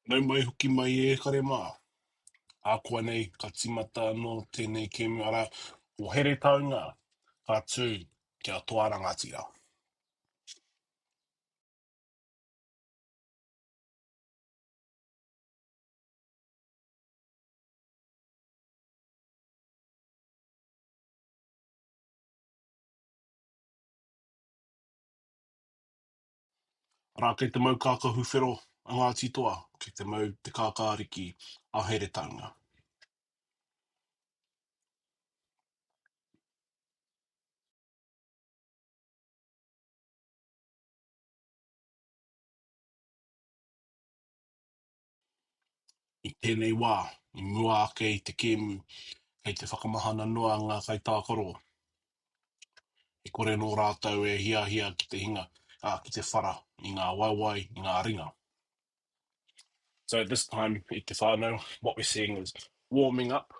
Nau mai hoki mai e kare mā. Ākuanei ka tīmata anō tēnei kēmu arā, ko Heretaunga ka tū kia toa rangatira. Arā, kei te mau kākahu whero a Ngāti Toa, kei te mau te kākāriki a Heretaunga. I tēnei wā, i mua ake i te kēmu, kei te whakamahana noa ngā kaitākaro. E kore nō rātou e hiahia ki te hinga, ā, ki te whara i ngā waewae, i ngā ringa. So at this time i te whānau, what we're seeing is warming up.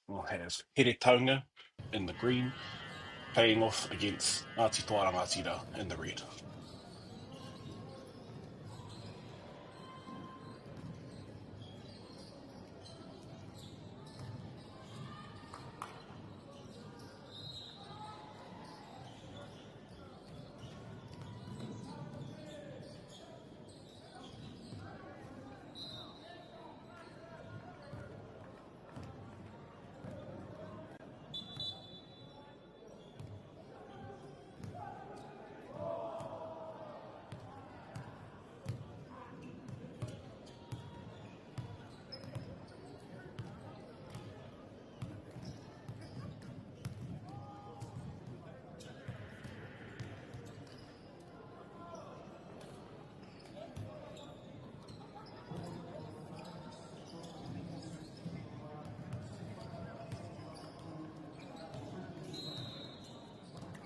We'll have Heretaunga in the green, playing off against Ngāti Toa Rangatira in the red.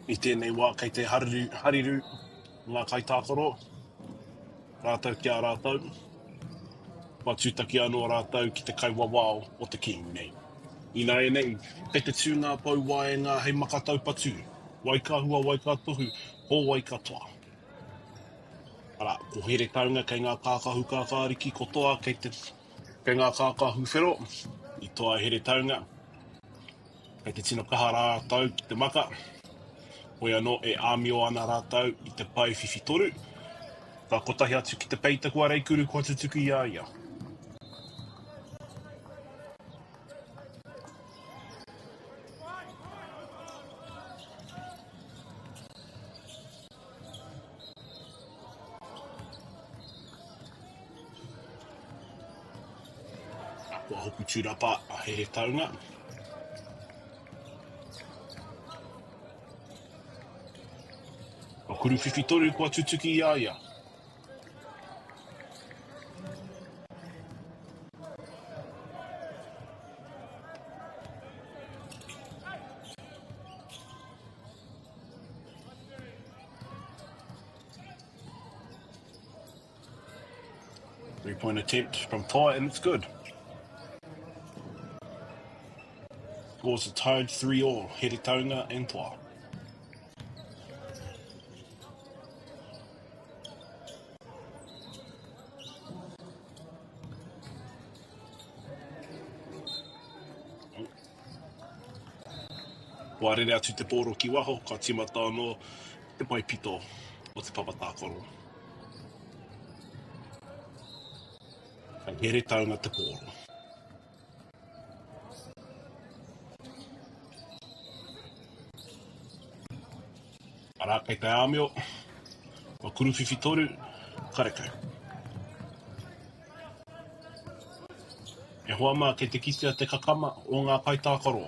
I tēnei wā kei te hariru, hariru ngā kaitākaro, rātou ki a rātou. Kua tūtaki anō rātou ki te kaiwawao o te kēmu nei. Ināianei, kei te tū ngā pou waenga hei maka taupatu, wai ka hua, wai ka tohu, ko wai ka toa. Arā, ko Heretaunga kei ngā kākahu kākāriki, ko Toa kei te, kei ngā kākahu whero, i toa Heretaunga. Kei te tino kaha rātou ki te maka, hoi anō e āmio ana rātou i te pae whiwhitoru. Ka kotahi atu ki te peita kua reikuru kua tutuki i a ia. Kua hopu tūrapa a Heretaunga. Kua kuruwhiwhi tonu kua tutuki i a ia. Three-point attempt from Toa, and it's good. Scores are tied 3-all, Heretaunga and Toa. Kua rere atu te pōro ki waho, ka tīmata anō te paepito o te papa tākaro. Kei Heretaunga te pōro. Arā, kei te āmio, kua kuruwhiwhi toru, karekau. E hoa mā, kei te kitea te kakama o ngā kaitākaro.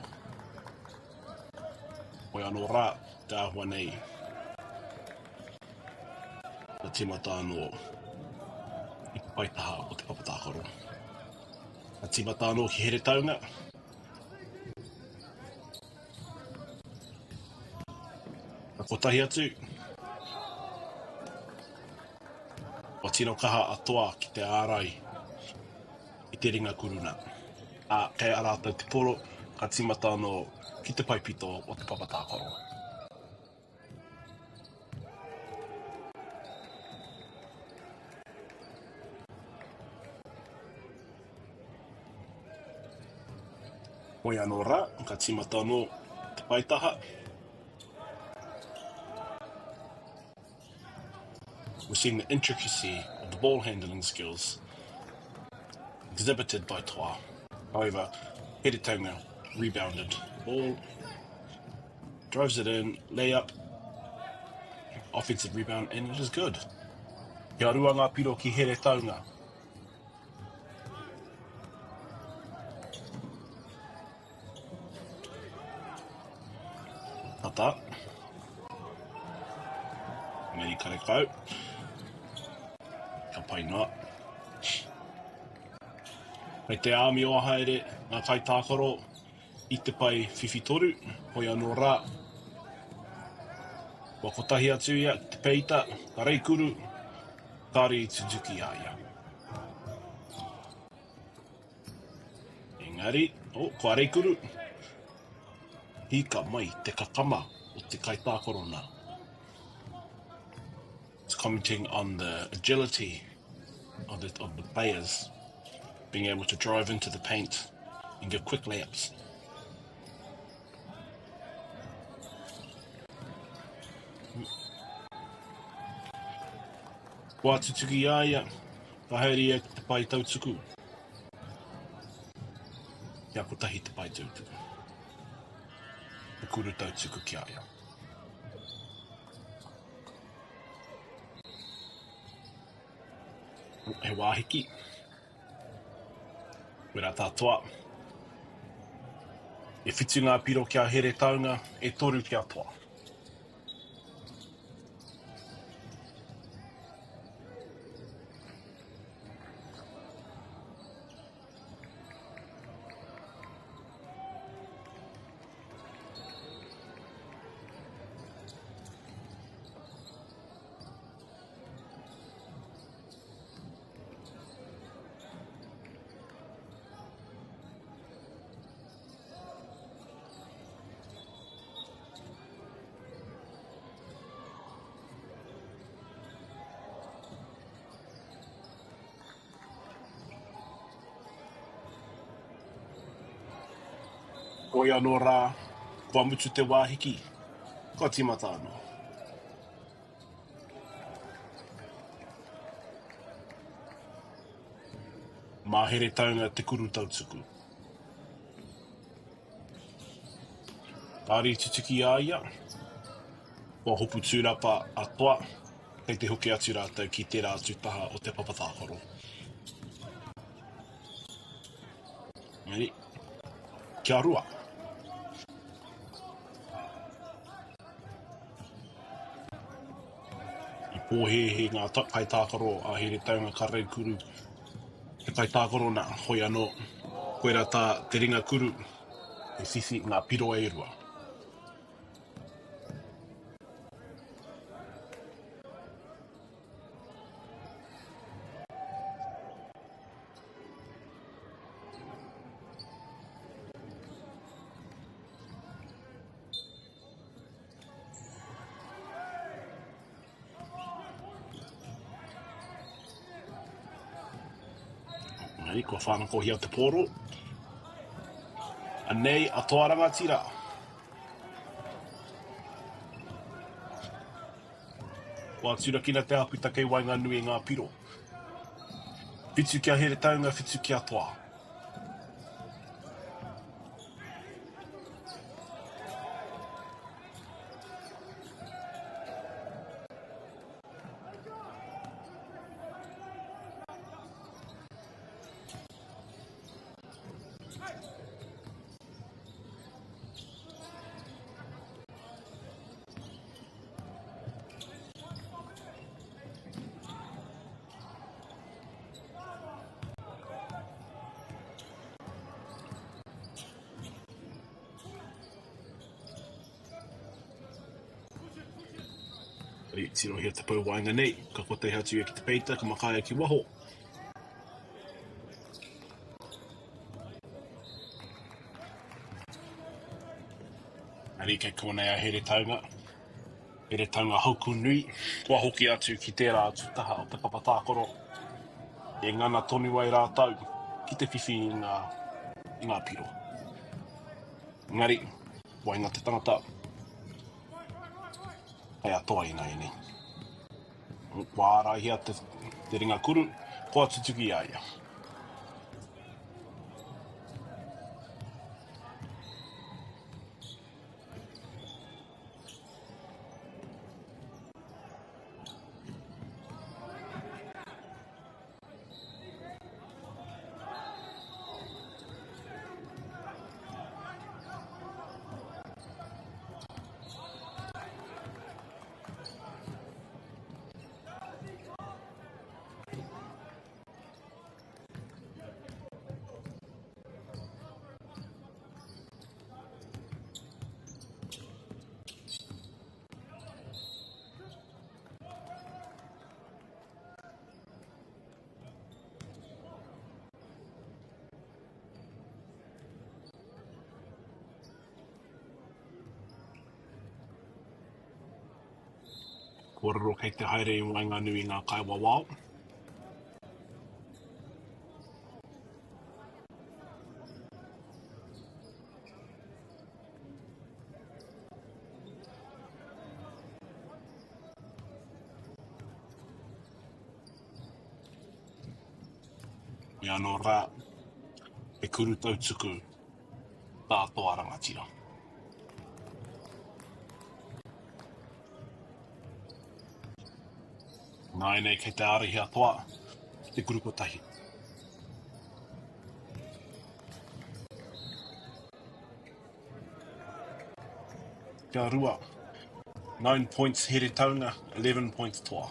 Hoi anō rā te āhua nei. Kua tīmata anō i te paetaha o te papa tākaro. Ka tīmata anō ki Heretaunga. Ka kotahi atu. Kua tino kaha a Toa ki te ārai i te ringa kuruna. Ā, kei a rātou te poro, ka tīmata anō ki te paepito o te papa tākaro. Hoi anō rā, ka tīmata anō te paetaha. We're seeing the intricacy of the ball handling skills exhibited by Toa. However, Heretaunga rebounded the ball, drives it in, layup, offensive rebound, and it is good. Kia rua ngā piro ki Heretaunga. Tata. Engari karekau. Ka pai noa. Kei te āmioa haere ngā kaitākaro i te pae whiwhitoru, hoi anō rā. Kua kotahi atu ia ki te peita, ka reikuru, kāre i tutuki i a ia. Engari, oh, kua reikuru. Hika mai te kakama o te kaitākaro nā. It's commenting on the agility of the, of the players being able to drive into the paint and give quick layups. Kua tutuki i a ia, ka haere ia ki te pae tautuku. Kia kotahi te pae tautuku. Te kuru tautuku ki a ia. He wāhiki. Wera tā toa. E whitu ngā piro kia Heretaunga, e toru kia Toa. Hoi anō rā, kua mutu te wā hiki, kua tīmata anō. Mā Heretaunga te kuru tautuku. Kāre i tutuki i a ia, kua hopu tūrapa a Toa, kei te hoki atu rātou ki tērā atu taha o te papa tākaro. Engari, kia rua. I pōhēhē ngā kaitākaro a Heretaunga ka reikuru te kaitākaro nā, hoi anō, koirā tā te ringa kuru e whiwhi ngā piro e rua. Engari, kua whānakohia te pōro. Anei a Toa Rangatira. Kua turakina te āputa kei waenganui i ngā piro. Whitu kia Heretaunga, whitu kia Toa. I tirohia te pou waenga nei, ka kotahi atu ia ki te peita, ka makaia ki waho. Ari kei konei a Heretaunga. Heretaunga Haukunui. Kua hoki atu ki tērā atu taha o te papa tākaro e ngana tonu ai rātou ki te whiwhi i ngā, i ngā piro. Engari, waenga te tangata, kei a Toa ināianei. Kua āraihia te, te ringa kuru, kua tutuki i a ia. Kōrero kei te haere i waenganui i ngā kaiwawao. Me anō rā, he kuru tautuku tā toa rangatira. Nāianei kei te ārahi a Toa ki te kuru kotahi. Kia rua. 9 points Heretaunga, 11 points Toa.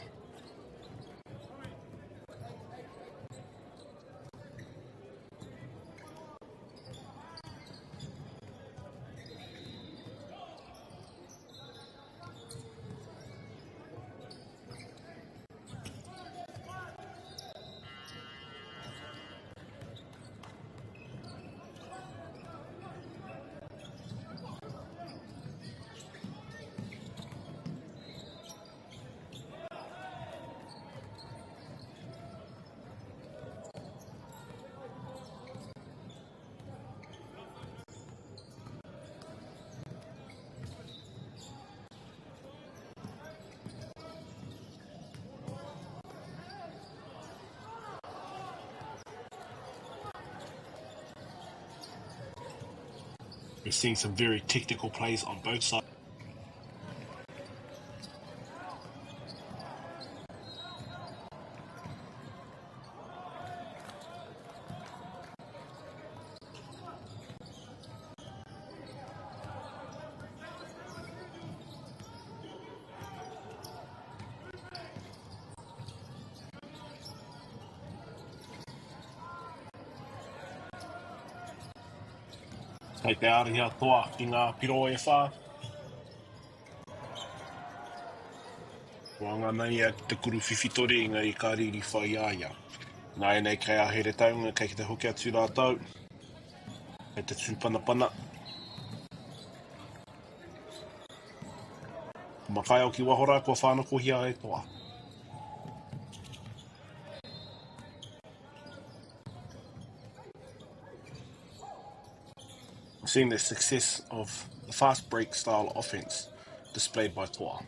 We're seeing some very technical plays on both sides. Kei te ārihi a Toa ki ngā piro e whā. Kua ngana ia ki te kuru whiwhitori engari ka riri whai a ia. Nāianei kei a Heretaunga kei te hoki atu rātou. Kei te tūpanapana. Ko Makaio ki waho rā kua whānakohia e Toa. We're seeing the success of the fast break style offense displayed by Toa.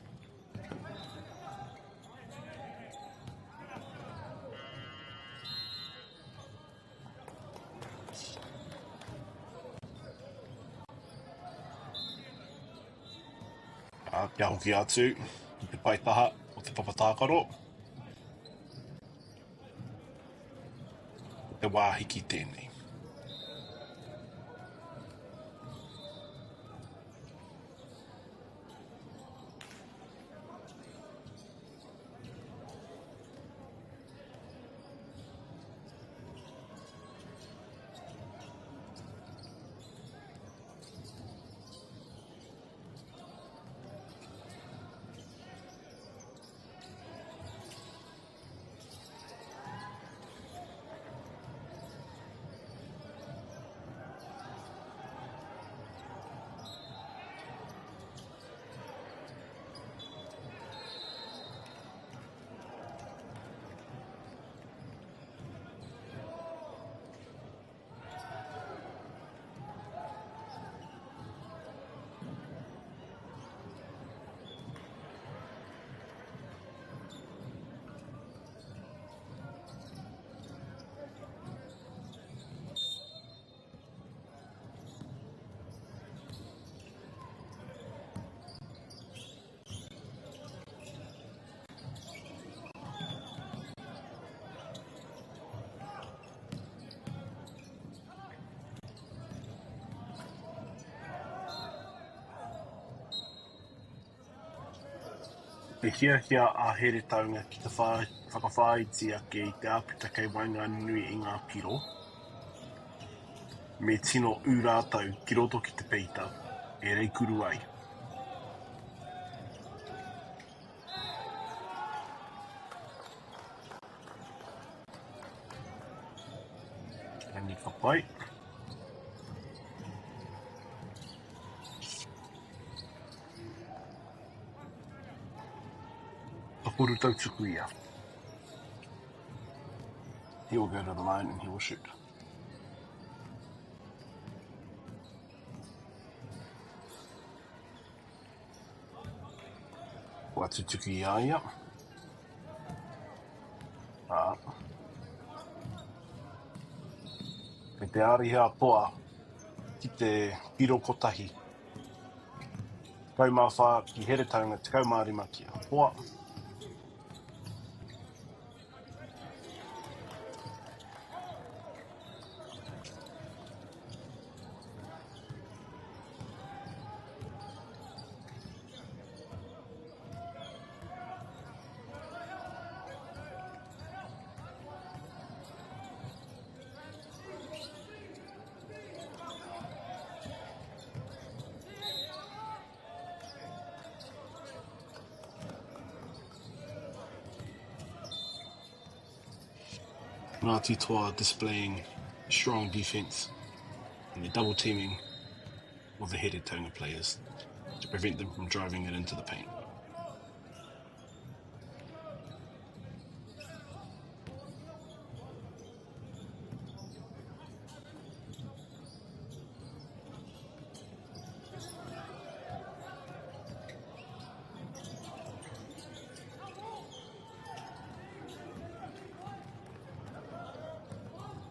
Ā, kia hoki atu ki te paetaha o te papa tākaro. Ko te wā hiki tēnei. Ki te hiahia a Heretaunga ki te whakawhāiti ake i te āputa kei waenganui i ngā piro, me tino ū rātou ki roto ki te peita e reikuru ai. Rangi ka pai. Tokoru tautuku ia. He will go to the line and he will shoot. Kua tutuki i a ia. Ā. Kei te āriha toa ki te piro kotahi. 14 ki Heretaunga, 15 ki Toa. Ngāti Toa displaying strong defence and they're double teaming of the Heretaunga players to prevent them from driving it into the paint.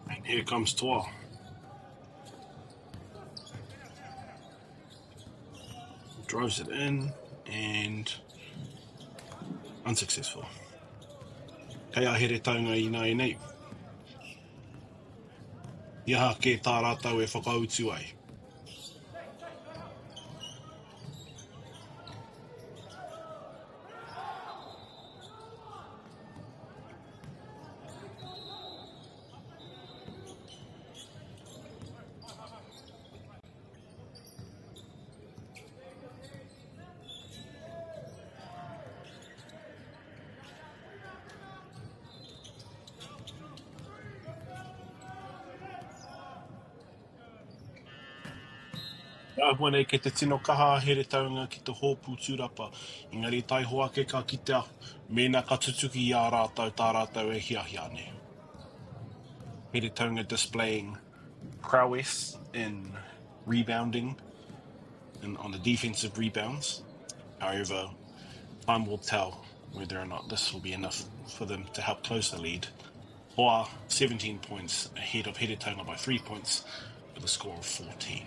And here comes Toa. Drives it in and unsuccessful. Kei a Heretaunga ināianei. I aha kē tā rātou e whakautu ai? Te āhua nei kei te tino kaha a Heretaunga ki te hōpū tūrapa, engari taihoa ake ka kitea mēnā ka tutuki i a rātou tā rātou e hiahia nei. Heretaunga displaying prowess in rebounding and on the defensive rebounds. However, time will tell whether or not this will be enough for them to help close the lead. Hoa, 17 points ahead of Heretaunga by 3 points with a score of 14.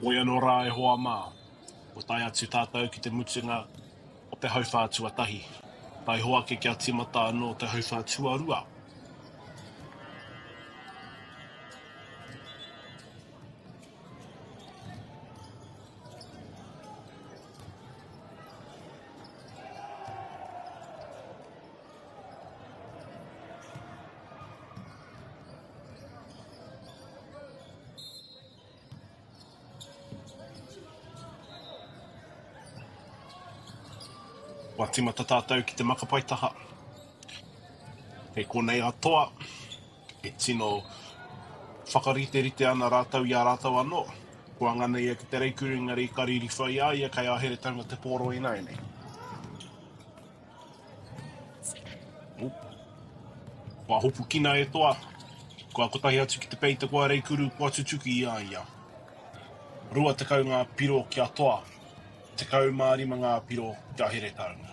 Hoi anō rā e hoa mā, kua tae atu tātou ki te mutunga o te hauwhā tuatahi. Taihoa ake kia tīmata anō te hauwhā tuarua. Kua tīmata tātou ki te makapaitaha. Kei konei a Toa, e tino whakariterite ana rātou i a rātou anō. Kua ngana ia ki te reikuru engari ka ririwha i a ia kei a Heretaunga te pōro ināianei. Kua hopukina e Toa, kua kotahi atu ki te peita kua reikuru kua tutuki i a ia. 20 ngā piro ki a Toa, 15 ngā piro ki a Heretaunga.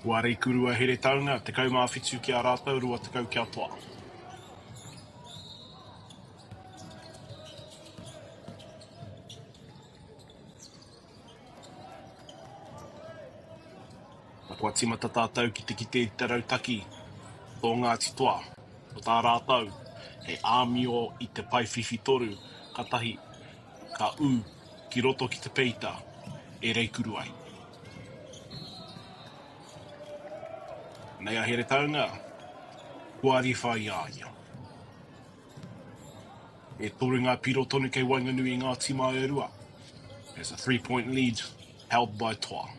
Kua Reikurua Heretaunga, 17 ki a rātou, 20 kia Toa. Kua tīmata tātou ki te kite i te rautaki tō Ngāti Toa. Ko tā rātou, he āmio i te pae whiwhitoru, katahi ka ū ki roto ki te peita e reikuru ai. Nei a Heretaunga, kua riwha i a ia. E toru ngā piro tonu kei waenganui i ngā tīma e rua. There's a three-point lead held by Toa.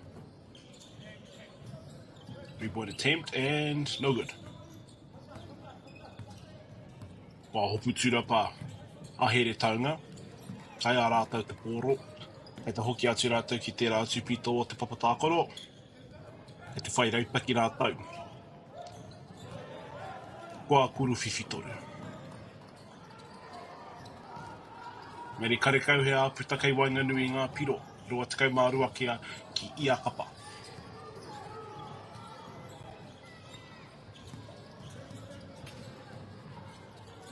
Three-point attempt and no good. Kua hopu turapa a Heretaunga, kai a rātou te pōro, kei te hoki atu rātou ki tērā atu pito o te papa tākaro, kei te whai rautaki rātou. Kua kuruwhiwhitoru. Engari karekau he āputa kei waenganui i ngā piro, 22 kia ki ia kapa.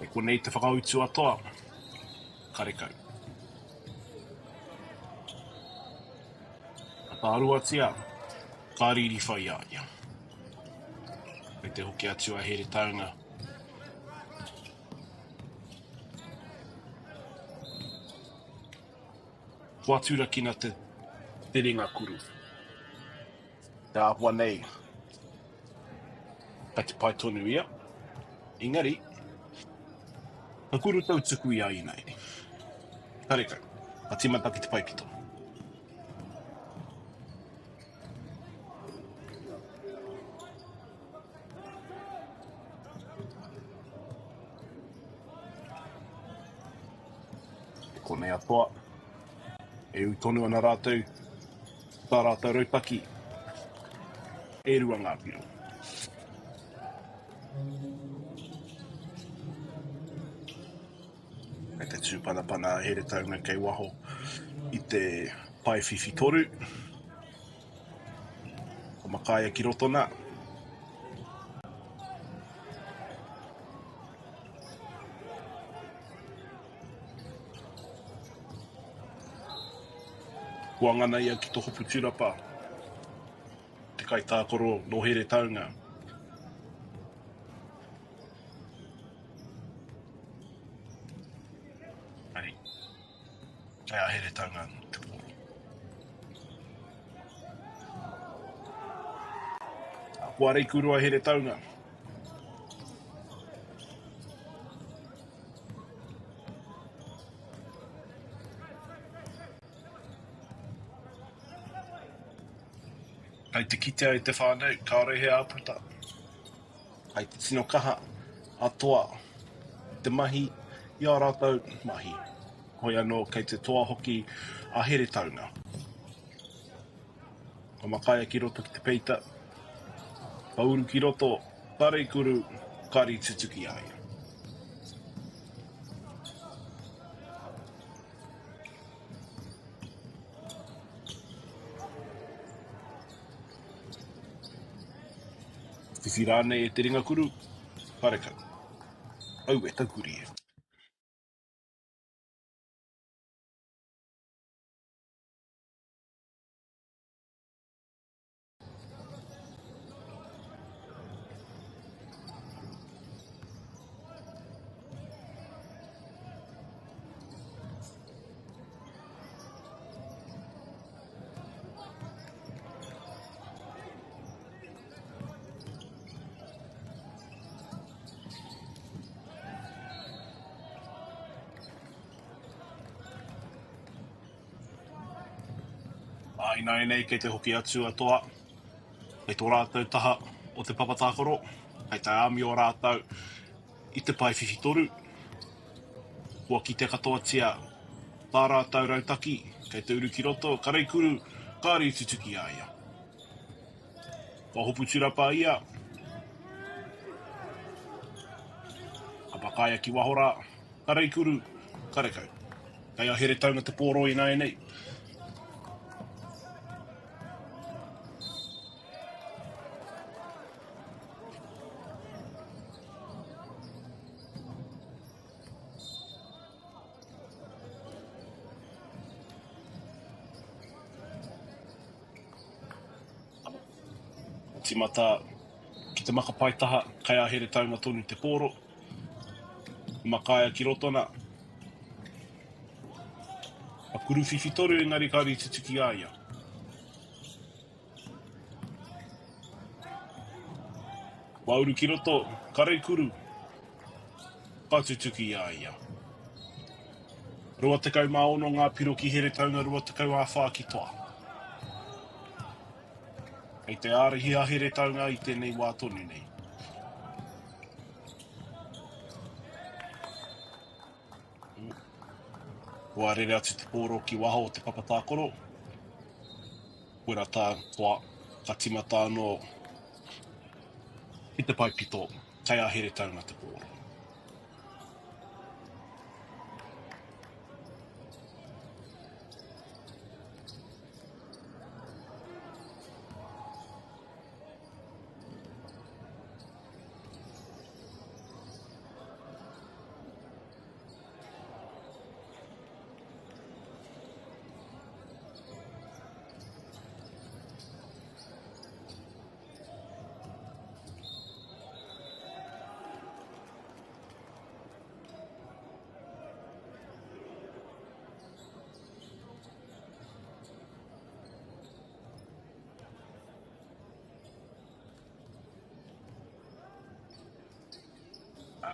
Kei konei te whakautu a Toa, karekau. Ka tāruatia, ka riri whai a ia. Kei te hoki atu a Heretaunga. Kua turakina te ringa kuru. Te āhua nei, kei te pai tonu ia. Engari, ka kuru tautuku i a ināianei. Karekau, ka tīmata ki te paipito. E konei a Toa, e ū tonu ana rātou tā rātou rautaki, e rua ngā piro. Kei te tūpanapana a Heretaunga kei waho i te pae whiwhitoru. Ko Makaia ki roto nā. Kua ngana ia ki to hopu turapa, te kaitākaro nō Heretaunga. Ari, kei a Heretaunga te pōro. Kua reikuru a Heretaunga. Kei te kitea e te whānau, kāore he āputa. Kei te tino kaha a Toa te mahi i ā rātou mahi. Hoi anō, kei te toa hoki a Heretaunga. Ka makaia ki roto ki te peita, ka uru ki roto, ka reikuru, ka ritutuki a ia. Whiwhi rānei e te ringakuru, karekau. Aue, taukuri e. Ā, ināianei kei te hoki atu a Toa kei tō rātou taha o te papa tākaro, kei te āmio rātou i te pae whiwhitoru. Kua kitea katoatia tā rātou rautaki, kei te uru ki roto, ka reikuru, kāre i tutuki a ia. Kua hopu turapa ia, ka pakaia ki waho rā, ka reikuru, karekau. Kei a Heretaunga te pōro ināianei. Ka tīmata ki te maka paetaha, kei a Heretaunga tonu te pōro. Makaia ki roto na. Ka kuruwhiwhi toru engari kāore i tutuki a ia. Kua uru ki roto, ka reikuru, ka tutuki i a ia. 26 ngā piro ki Heretaunga, 24 ki Toa. Kei te ārahi a Heretaunga i tēnei wā tonu nei. Kua rere atu te pōro ki waho o te papa tākaro. Koira tā Toa, ka tīmata anō ki te paepito, kei a Heretaunga te pōro.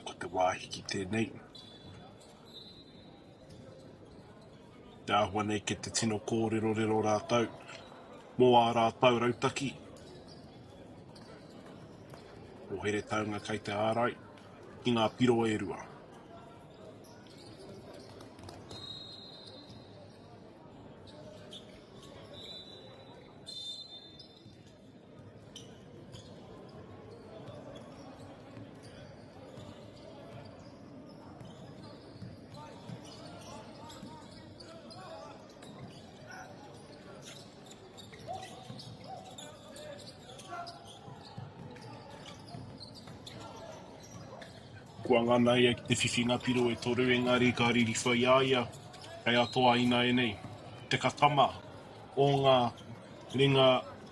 Ko te wāhi ki tēnei. Te āhua nei kei te tino kōrerorero rātou mō ā rātou rautaki. Ko Heretaunga kei te ārai ki ngā piro e rua. Kua ngana ia ki te whiwhinga piro e toru engari ka ririwha i a ia kei a Toa ināianei te kakama o ngā ringa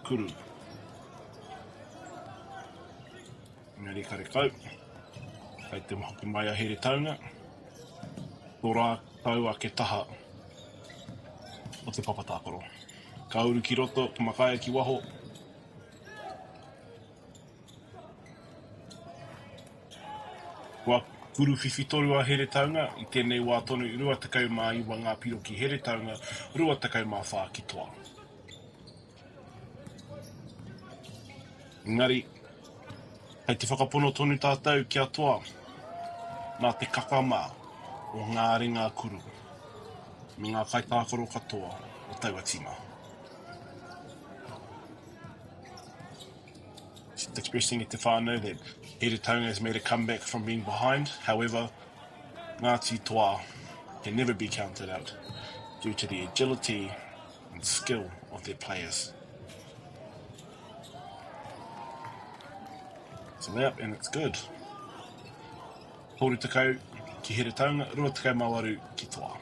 kuru. Engari karekau, kei te hoki mai a Heretaunga, tō rātou ake taha o te papa tākaro. Ka uru ki roto, ka makaia ki waho. Kua kuruwhiwhi toru a Heretaunga, i tēnei wā tonu 29 ngā piro ki Heretaunga, 24 ki Toa. Engari, kei te whakapono tonu tātou ki a Toa, nā te kakama o ngā ringa kuru me ngā kaitākaro katoa o taua tīma. Expressing e te whānau that Heretaunga has made a comeback from being behind, however, Ngāti Toa can never be counted out due to the agility and skill of their players. It's a layup and it's good. 30 ki Heretaunga, 28 ki Toa.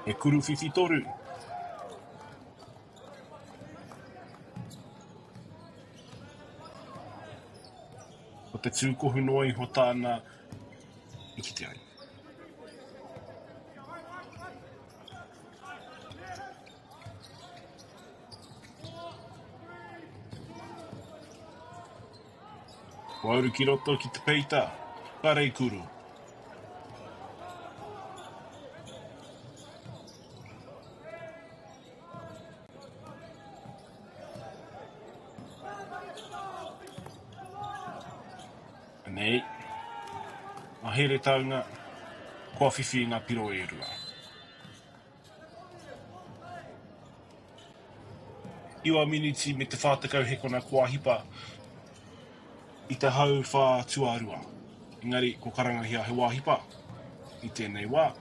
He kuruwhiwhi toru. Ko te tūkohu noa iho tāna i kite ai. Kua uru ki roto ki te peita, ka reikuru. Anei, a Heretaunga, kua whiwhi i ngā piro e rua. Iwa miniti me te 40 hekona kua hipa i te hauwhā tuarua. Engari, kua karangahia he wā hipa i tēnei wā.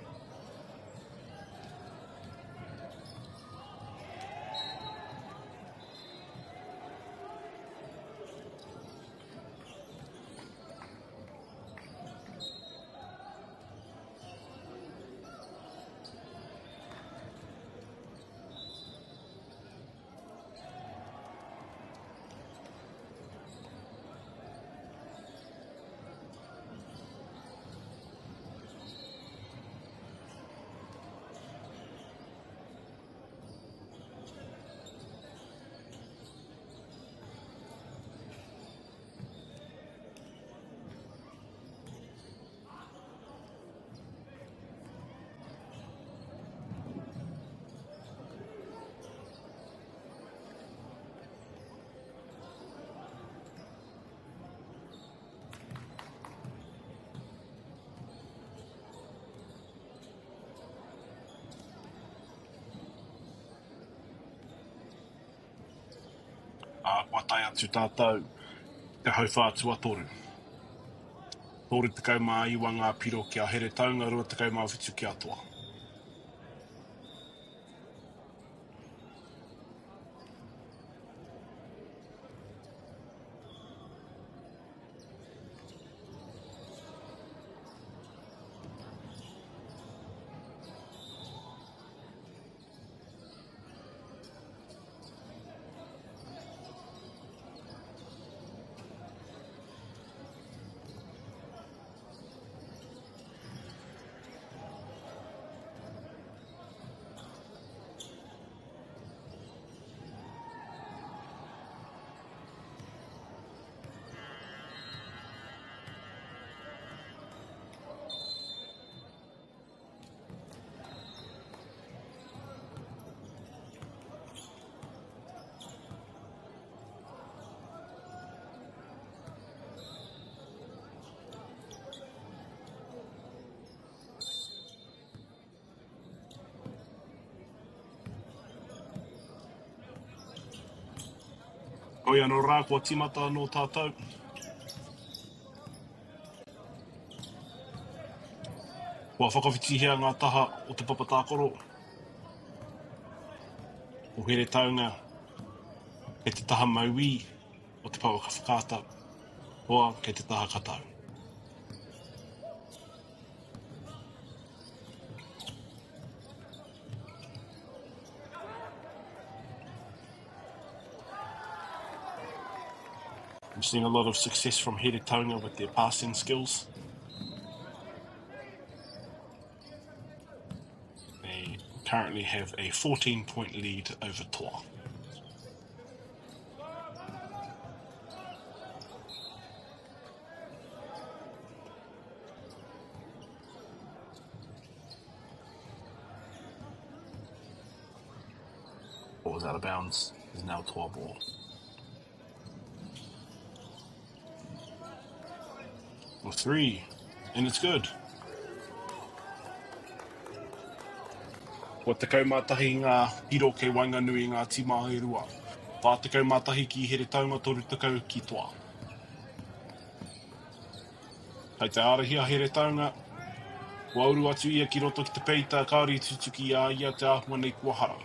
Kua tae atu tātou te hauwhā tuatoru. 39 ngā piro ki a Heretaunga, 27 ki a Toa. Hoi anō rā, kua tīmata anō tātou. Kua whakawhitihia ngā taha o te papa tākaro o Heretaunga kei te taha mauī o te pouaka whakaata, Toa kei te taha katau. We're seeing a lot of success from Heretaunga with their passing skills. They currently have a 14 point lead over Toa. Ball is out of bounds. Is now Toa ball. Well, three, and it's good. Kua 11 ngā piro kei waenganui i ngā tīma e rua. 41 ki Heretaunga, 30 ki Toa. Kei te ārahi a Heretaunga, kua uru atu ia ki roto ki te peita, kāore i tutuki i a ia te āhua nei kua hara.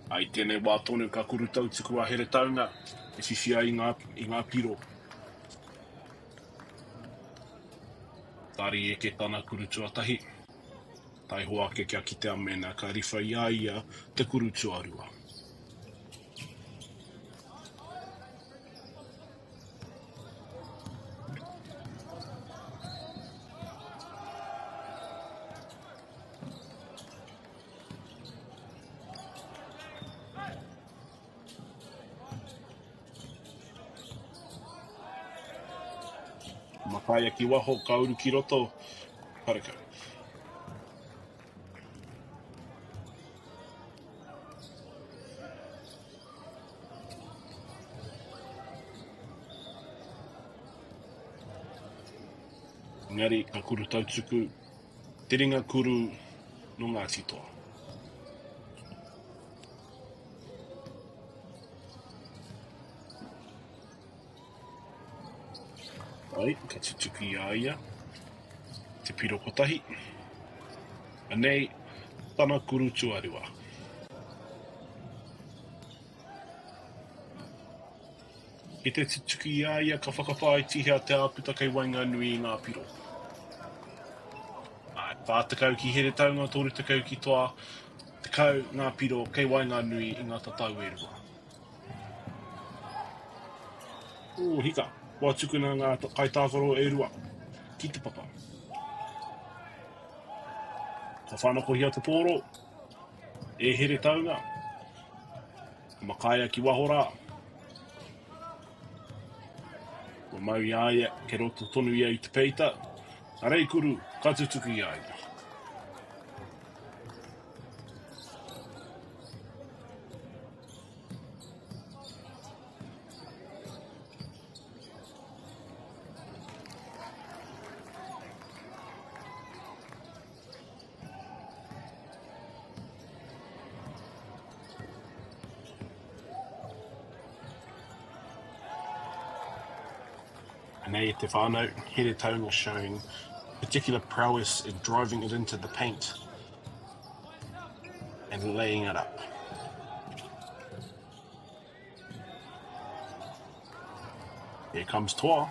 Ā, i tēnei wā tonu ka kuru tautuku a Heretaunga e whiwhi ai i ngā, i ngā piro. Kāre i eke tana kuru tuatahi, taihoa ake kia kitea mēnā ka riwha i a ia te kuru tuarua. Makaia ki waho, ka uru ki roto, karekau. Engari, ka kuru tautuku Te ringa kuru nō Ngāti Toa. Ai, ka tutuki i a ia te piro kotahi. Anei tana kuru tuarua. Ki te tutuki i a ia ka whakawhāitihia te āputa kei waenganui i ngā piro. Āe, 40 ki Heretaunga, 30 ki Toa, 10 ngā piro kei waenganui i ngā tatau e rua. Ō, hika, kua tukuna ngā kaitākaro e rua ki te papa. Ka whānakohia te pōro e Heretaunga. Ka makaia ki waho rā. Kua mau i a ia, kei roto tonu ia i te peita. A Reikuru, ka tutuki i a ia. Anei te whānau, Heretaunga showing particular prowess in driving it into the paint and laying it up. Here comes Toa.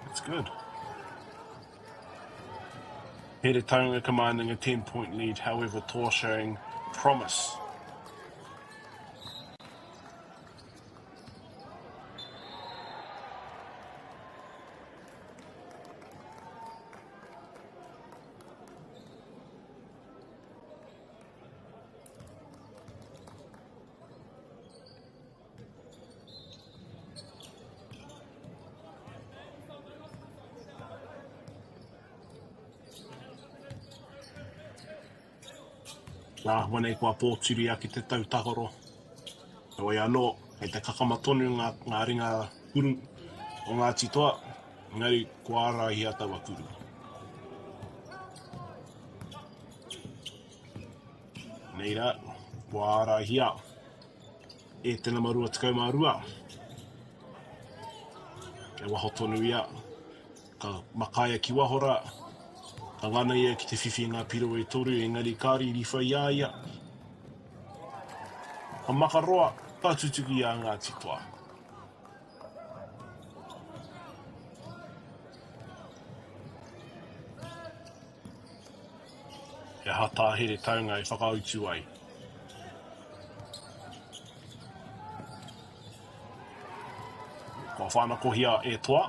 That's good. Heretaunga commanding a 10-point lead, however, Toa showing promise. Nā, wanei kua pōturi ake te tau tahoro. Heoi anō, kei te kakama tonu ngā, ngā ringa kuru o Ngāti Toa, engari kua ārahia taua kuru. Nei rā, kua ārahia e te nama 22. Kei waho tonu ia. Ka makaia ki waho rā. Ka ngana ia ki te whiwhi i ngā piro e toru, engari kāore i riwha i a ia. Ka makaroa, ka tutuki i a Ngāti Toa. He aha tā Heretaunga e whakautu ai? Kua whānakohia e Toa.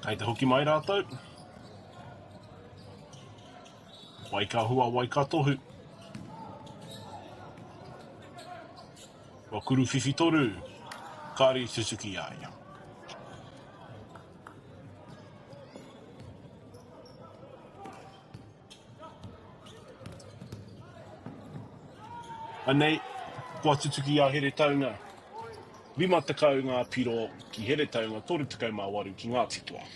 Kei te hoki mai rātou. Wai ka hua, wai ka tohu. Kua kuru whiwhitoru, kāre i tutuki i a ia. Anei, kua tutuki a Heretaunga. 50 ngā piro ki Heretaunga, 38 ki Ngāti Toa.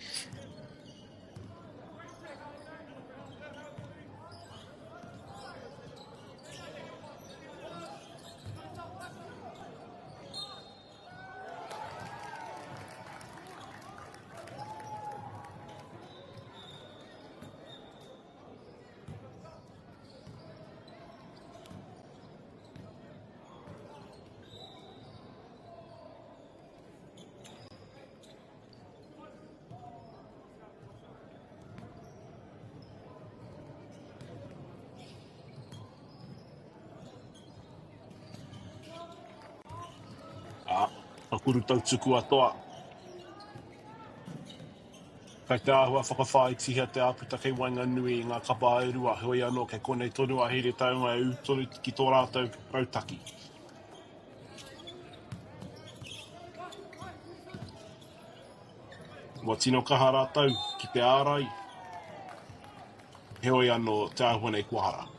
Ā, ka kuru tautuku a Toa. Kei te āhua whakawhāitihia te āputa kei waenganui i ngā kapa e rua, heoi anō kei konei tonu a Heretaunga e ū tonu ki tō rātou rautaki. Kua tino kaha rātou ki te ārai, heoi anō te āhua nei kua hara.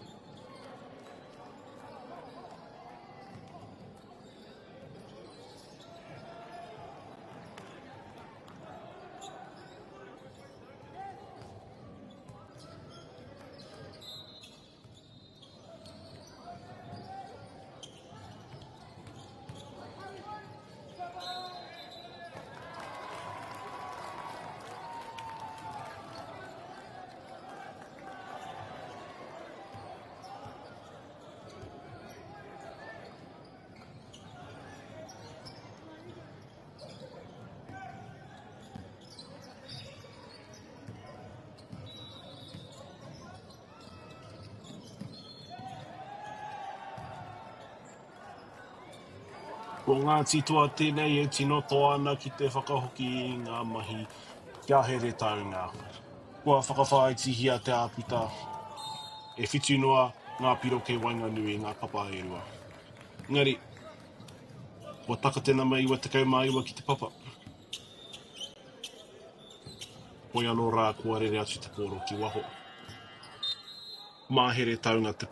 Ko Ngāti Toa tēnei e tino toa ana ki te whakahoki i ngā mahi ki a Heretaunga. Kua whakawhāitihia te āputa, e whitu noa ngā piro kei waenganui i ngā papa e rua. Engari, Kua taka te nama 99 ki te papa. Hoi anō rā kua rere atu te pōro ki waho. Mā Heretaunga te,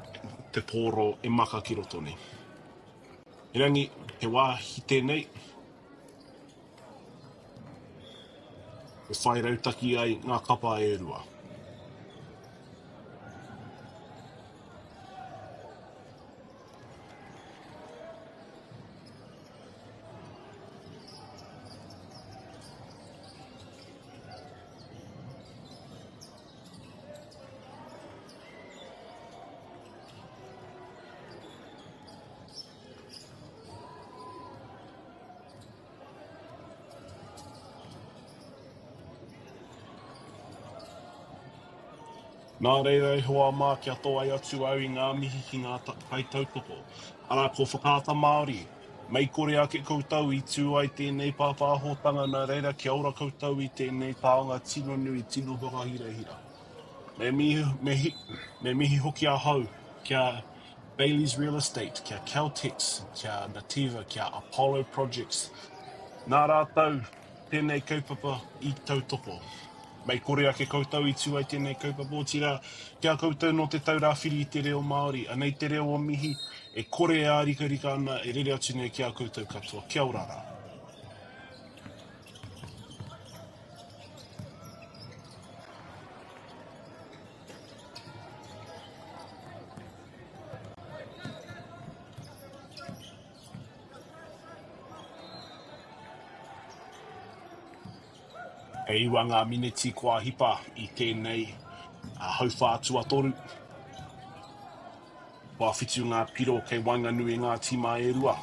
te pōro e maka ki roto nei. Erangi, he wāhi tēnei e whai rautaki ai ngā kapa e rua. Nā reira e hoa mā kia toai atu au i ngā mihi ki ngā kaitautoko, arā ko Whakaata Māori, mei kore ake koutou i tū ai tēnei pāpāhotanga nā reira kia ora koutou i tēnei taonga tino nui, tino whakahirahira. Me mihi, me, me mihi hoki ahau ki a Bayleys Real Estate, ki a Caltex, ki a Nativa, ki a Apollo Projects, nā rātou tēnei kaupapa i tautoko. Mei kore ake koutou i tū ai tēnei kaupapa, otirā, ki a koutou nō Te Taura Whiri i te Reo Māori, anei te reo o mihi, e kore e ārikarika ana, e rere atu nei ki a koutou katoa. Kia ora rā. E iwa ngā miniti kua hipa i tēnei hauwhā tuatoru. Kua whitu ngā piro kei waenganui i ngā tīma e rua.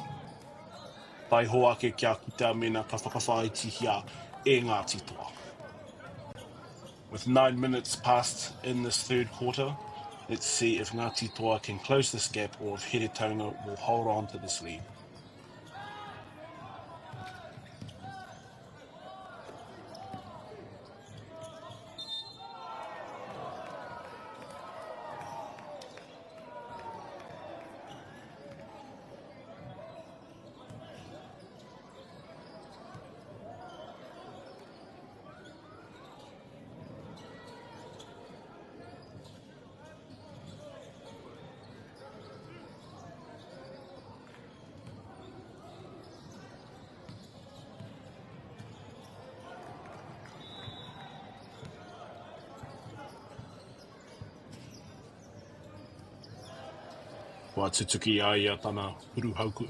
Taiho ake kia kitea mēnā ka whakawhāitihia e Ngāti Toa. With 9 minutes past in this third quarter, let's see if Ngāti Toa can close this gap or if Heretaunga will hold on to this lead. Kua tutuki i a ia tana puru hauku,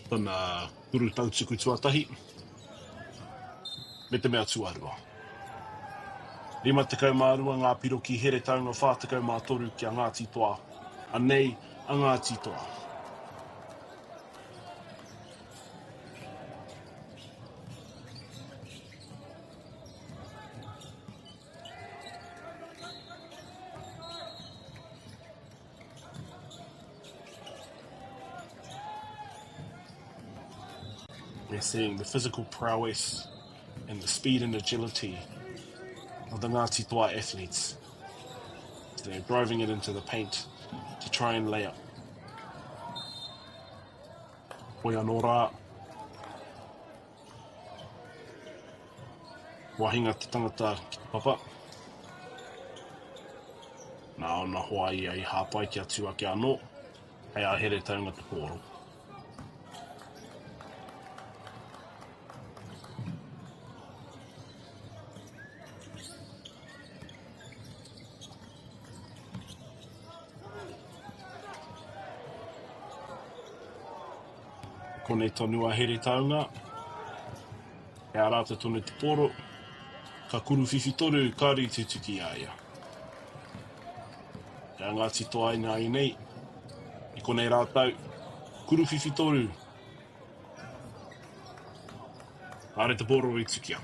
tana puru tautuku tuatahi, me te mea tuarua. 52 ngā piro ki Heretaunga, 43 ki a Ngāti Toa. Anei a Ngāti Toa. We're seeing the physical prowess and the speed and agility of the Ngāti Toa athletes. They're driving it into the paint to try and lay up. Hoi anō rā, kua hinga te tangata ki te papa. Nā ōna hoa ia i hāpai kia tū ake anō, hei a Heretaunga te pōro. Konei tonu a Heretaunga. He arata tonu te poro. Ka kuruwhiwhi tonu, kāore i tutuki i a ia. Kei a Ngāti Toa ināianei. I konei rātou, kuruwhiwhi tonu. Kāore te poro i tukia.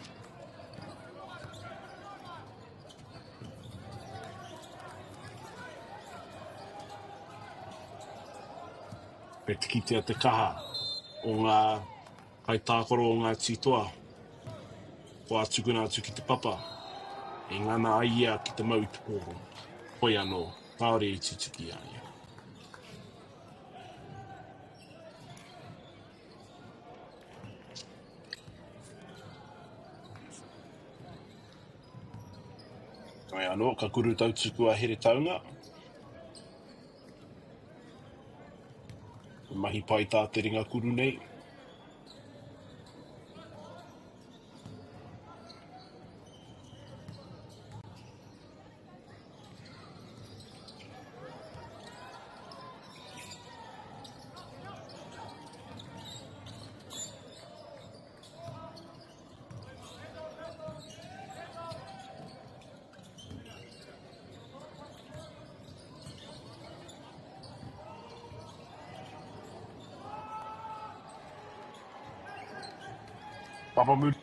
Kei te kitea te kaha o ngā kaitākaro o Ngāti Toa kua tukuna atu ki te papa e ngana ai ia ki te mau i te pōro. Hoi anō, kāore i tutuki i a ia. Heoi anō, ka kuru tautuku a Heretaunga. He mahi pai tā te ringa kuru nei. Papamuri.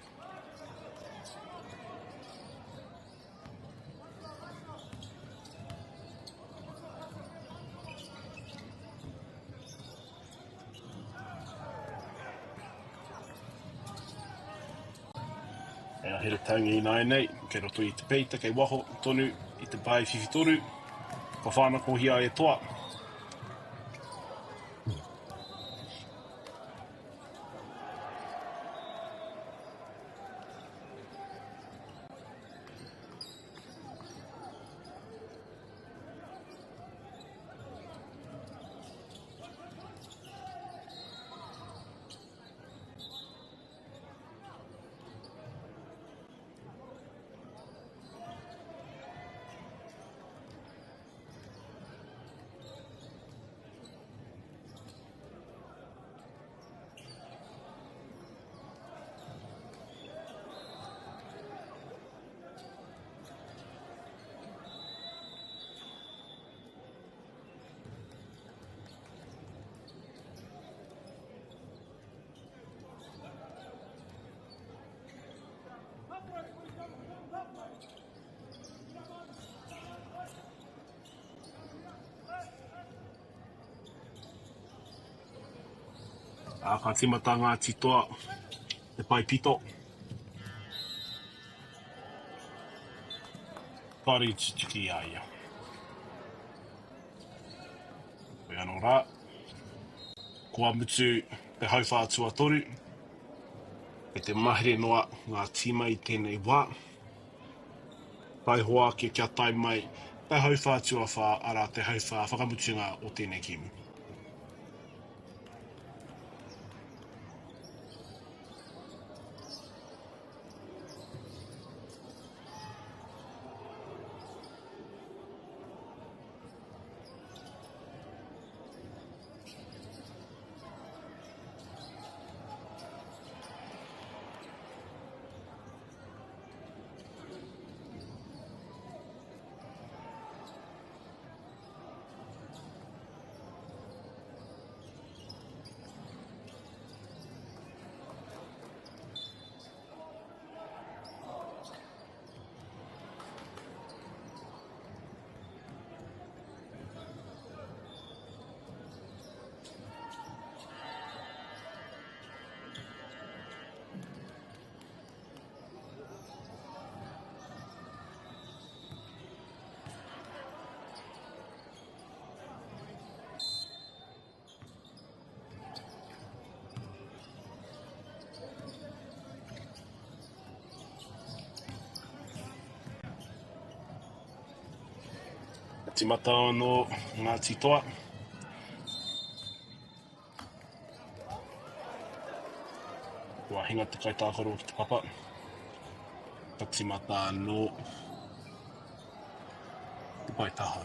Kei a Heretaunga ināianei, kei roto i te peita, kei waho tonu i te pae whiwhitoru, ka whānakohia e Toa. Ā, ka tīmata Ngāti Toa te pae pito. Kāore i tutuki i a ia. Hoi anō rā, kua mutu te hauwhā tuatoru, kei te mahere noa ngā tīma i tēnei wā. Taihoa ake kia tae mai te hauwhā tuawhā, arā te hauwhā whakamutunga o tēnei kēmu. Ka tīmata anō Ngāti Toa. Kua hinga te kaitākaro ki te papa. Ka tīmata anō te pae taha.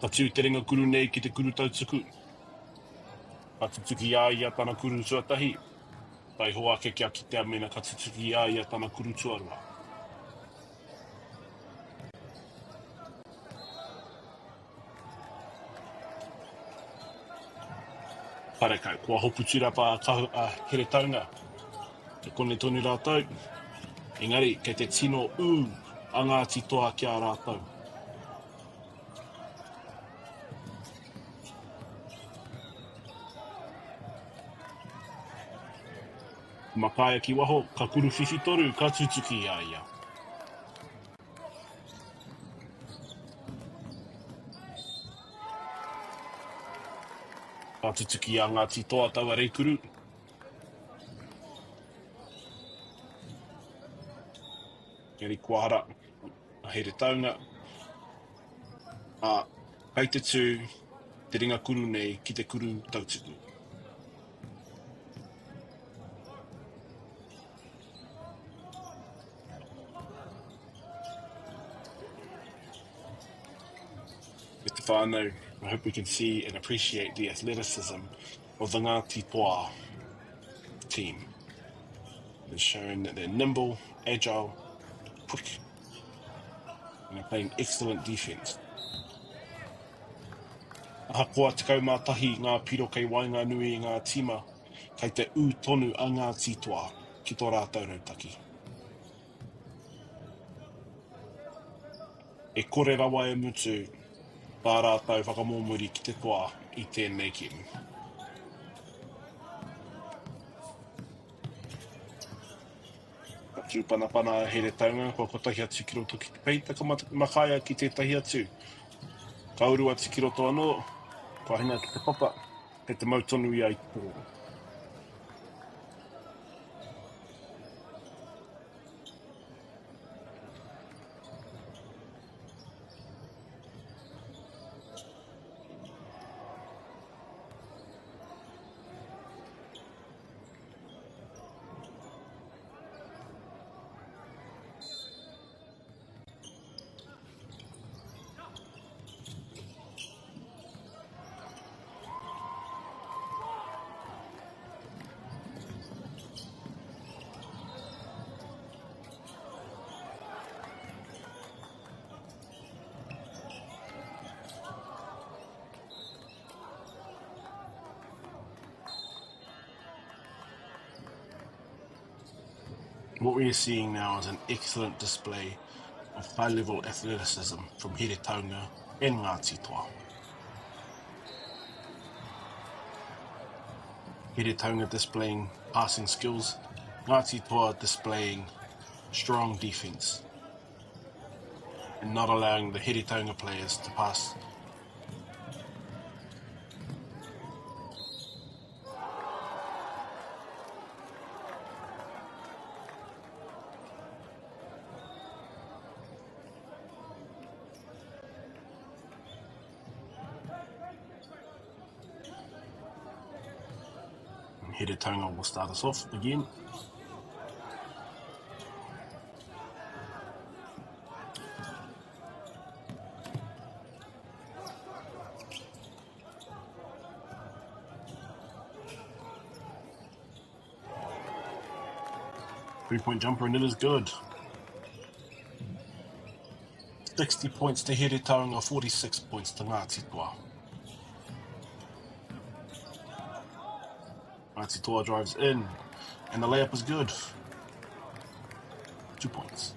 Ka tū te ringa kuru nei ki te kuru tautuku. Ka tutuki i a ia tana kuru tuatahi, taihoa ake kia kitea mēnā ka tutuki i a ia tana kuru tuarua. Karekau, kua hopu turapa a Kahu, a Heretaunga. Kei konei tonu rātou, engari kei te tino ū a Ngāti Toa ki a rātou. Makaia ki waho, ka kuruwhiwhi toru, ka tutuki i a ia. Ka tutuki i a Ngāti Toa taua reikuru. Engari kua hara a Heretaunga, ā, kei te tū te ringa kuru nei ki te kuru tautuku. With the whānau, I hope we can see and appreciate the athleticism of the Ngāti Toa team. It's shown that they're nimble, agile, quick, and are playing excellent defense. Ahakoa 11 ngā piro kei waenganui i ngā tīma, kei te ū tonu a Ngāti Toa ki tō rātou rautaki. E kore rawa e mutu tā rātou whakamōmuri ki te toa i tēnei kēmu. Ka tūpanapana a Heretaunga, kua kotahi atu ki roto ki te peita, ka makaia ki tētahi atu. Ka uru atu ki roto anō, kua hinga ki te papa, kei te mau tonu ia i te tororo. What we are seeing now is an excellent display of high-level athleticism from Heretaunga and Ngāti Toa. Heretaunga displaying passing skills, Ngāti Toa displaying strong defense and not allowing the Heretaunga players to pass. Heretaunga will start us off again. Three-point jumper, and it is good. 60 points to Heretaunga, 46 points to Ngāti Toa. Ngāti Toa drives in, and the layup is good. 2 points.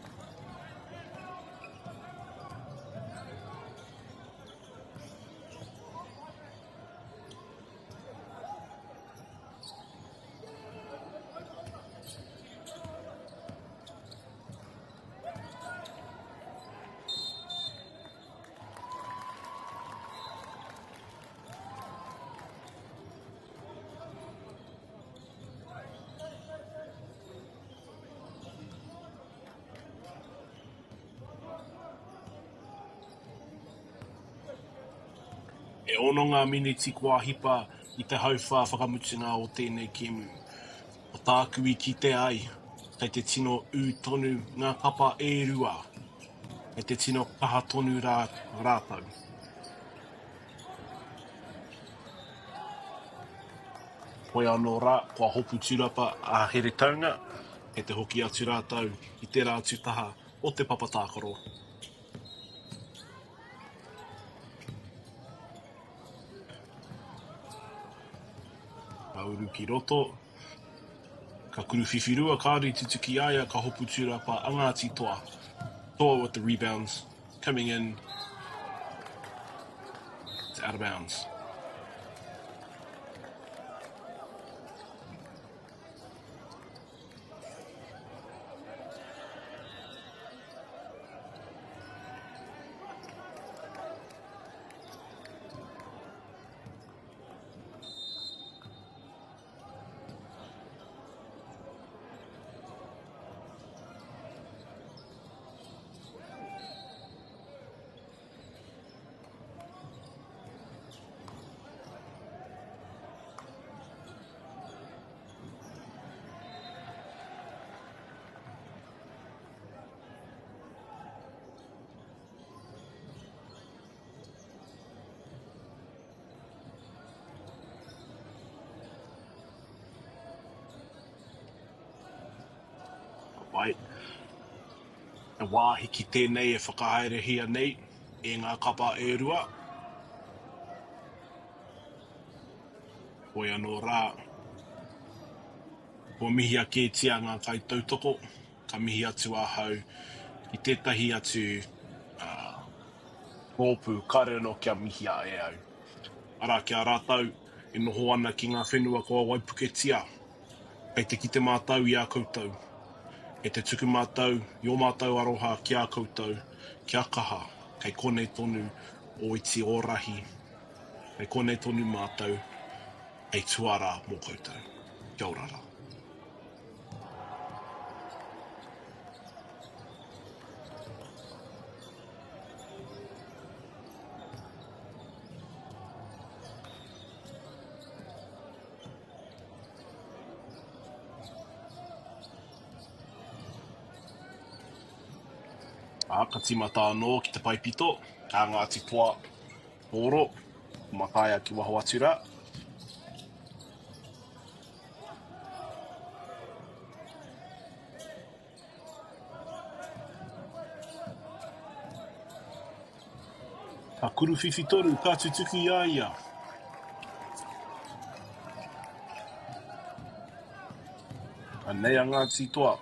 E ono ngā miniti kua hipa i te hauwhā whakamutunga o tēnei kēmu. Ko tāku i kite ai, kei te tino ū tonu ngā kapa e rua. Kei te tino kaha tonu rā rātou. Hoi anō rā, kua hopu tūrapa a Heretaunga, kei te hoki atu rātou i tērā atu taha o te papa tākaro. Ka uru ki roto, ka kuruwhiwhirua, kāore i tutuki i a ia, ka hopu tūrapa a Ngāti Toa. Toa with the rebounds, coming in, it's out of bounds. Pai. He wāhi ki tēnei e whakahaerehia nei e ngā kapa e rua. Hoi anō rā, kua mihia kētia ngā kaitautoko, ka mihi atu ahau ki tētahi atu rōpū kāore anō kia mihia e au. Arā, ki a rātou e noho ana ki ngā whenua kua waipuketia, kei te kite mātou i a koutou. Kei te tuku mātou i ō mātou aroha ki a koutou, kia kaha, kei konei tonu ō iti ō rahi, kei konei tonu mātou hei tuarā mō koutou. Kia ora rā. Ā, ka tīmata anō ki te paepito, a Ngāti Toa Pōro, ko Mataia ki waho atu rā. Ka kuruwhiwhi toru, ka tutuki i a ia. Anei a Ngāti Toa.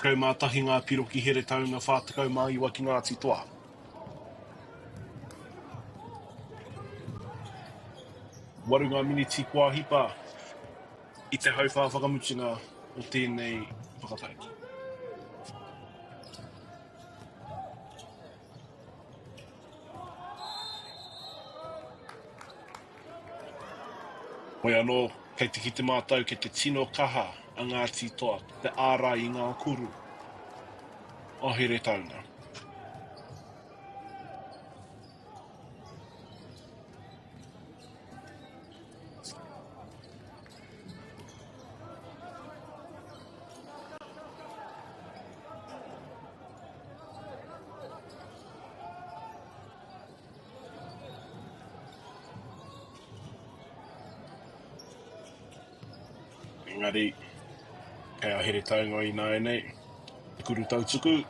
61 ngā piro ki Heretaunga, 49 ki Ngāti Toa. Waru ngā miniti kua hipa i te hauwhā whakamutunga o tēnei whakataetae. Hoi anō, kei te kite mātou kei te tino kaha a Ngāti Toa ki te ārai i ngā kuru o Heretaunga. Engari, kei a Heretaunga ināianei, te kuru tautuku.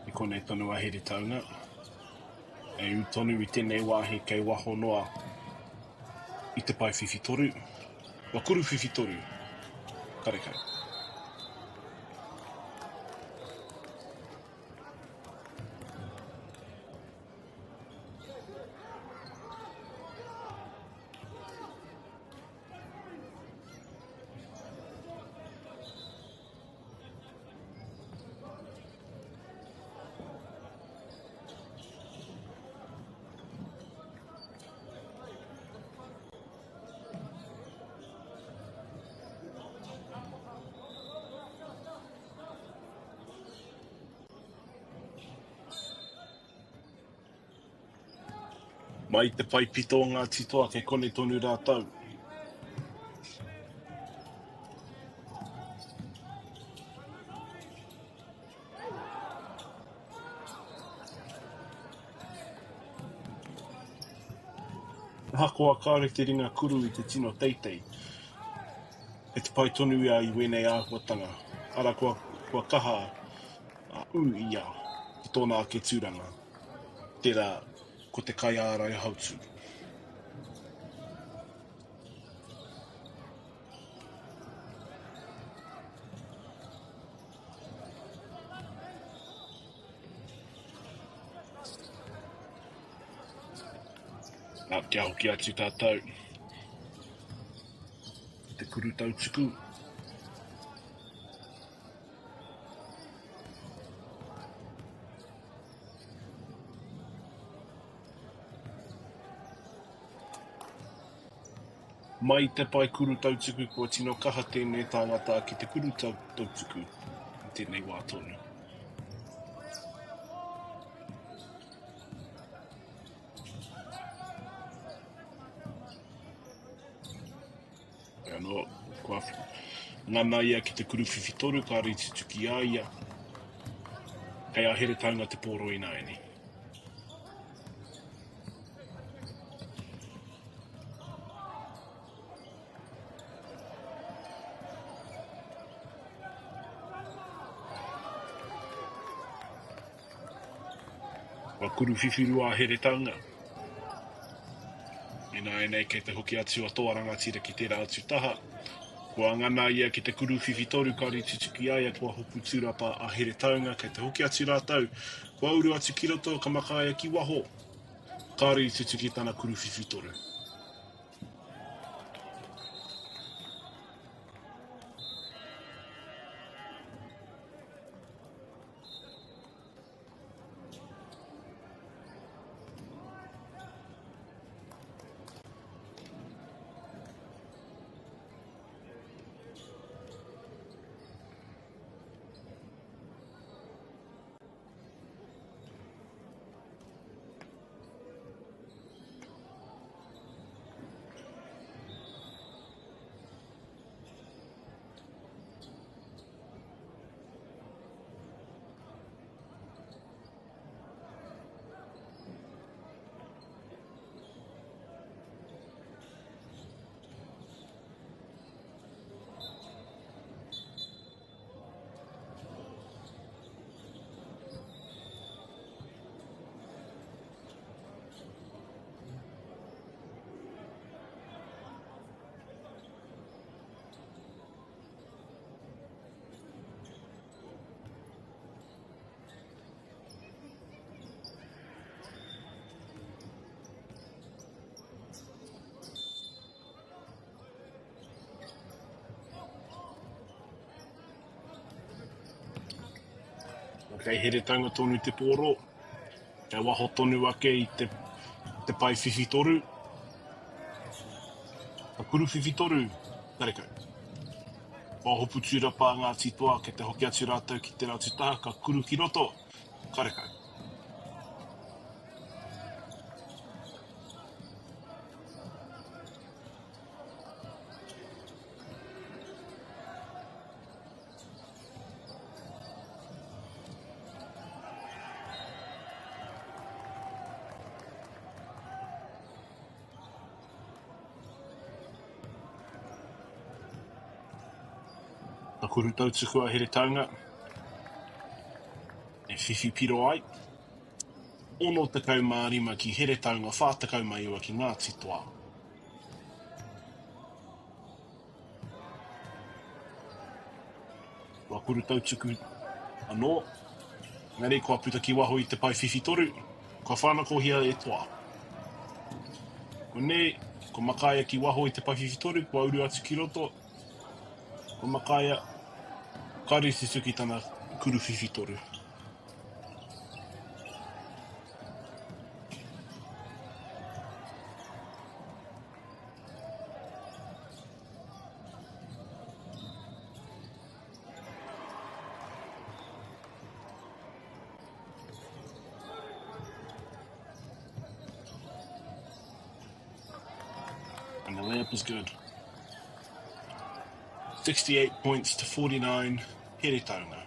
I konei tonu a Heretaunga. E ū tonu i tēnei wāhi kei waho noa i te pae whiwhitoru. Kua kuru whiwhitoru. Karekau. Mai i te pae pito o Ngāti Toa kei konei tonu rātou. Ahakoa kāore te ringa kuru i te tino teitei, kei te pai tonu ia i wēnei āhuatanga, arā kua, kua kaha a ū ia ki tōna ake tūranga, tērā ko te kaiārai hautū. Nā, kia hoki atu tātou ki te kuru tautuku. Mai te pae kuru tautuku kua tino kaha tēnei tāngata ki te kuru tautuku i tēnei wā tonu. Anō, kua ngana ia ki te kuru whiwhitoru ka rītutuki a ia. Kei a Heretaunga te pōro ināianei. Kua kuruwhiwhirua a Heretaunga. Ināianei kei te hoki atu a Toa Rangatira ki tērā atu taha. Kua ngana ia ki te kuruwhiwhitoru ka ritutuki a ia kua hopu tūrapa a Heretaunga kei te hoki atu rātou. Kua uru atu ki roto ka makaia ki waho. Ka ritutuki tana kuruwhiwhitoru. Kei Heretaunga tonu te pōro, kei waho tonu ake i te, te pae whiwhitoru. Ka kuru whiwhitoru, karekau. Kua hopu tūrapa a Ngāti Toa kei te hoki atu rātou ki tērā atu taha, ka kuru ki roto, karekau. Ka kuru tautuku a Heretaunga e whiwhi piro ai. 65 ki Heretaunga, 49 ki Ngāti Toa. Kua kuru tautuku anō, engari kua puta ki waho i te pae whiwhitoru, kua whānakohia e Toa. Konei, kua makaia ki waho i te pae whiwhitoru, kua uru atu ki roto, kua makaia, ka ritutuki tana kuru whiwhitoru. And the layup is good. 68 points to 49, Heretaunga.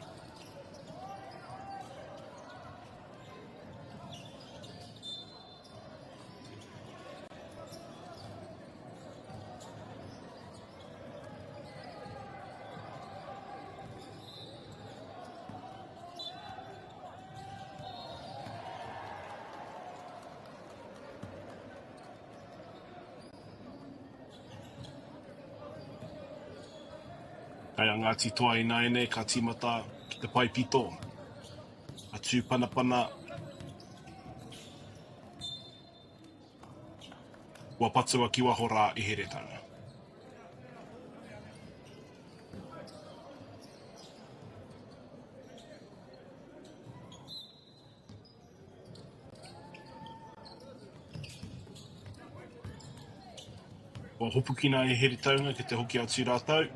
Kei a Ngāti Toa ināianei ka tīmata ki te pae pito. A tūpanapana. Kua patua ki waho rā i Heretaunga. Kua hopukina e Heretaunga ki te hoki atu rātou.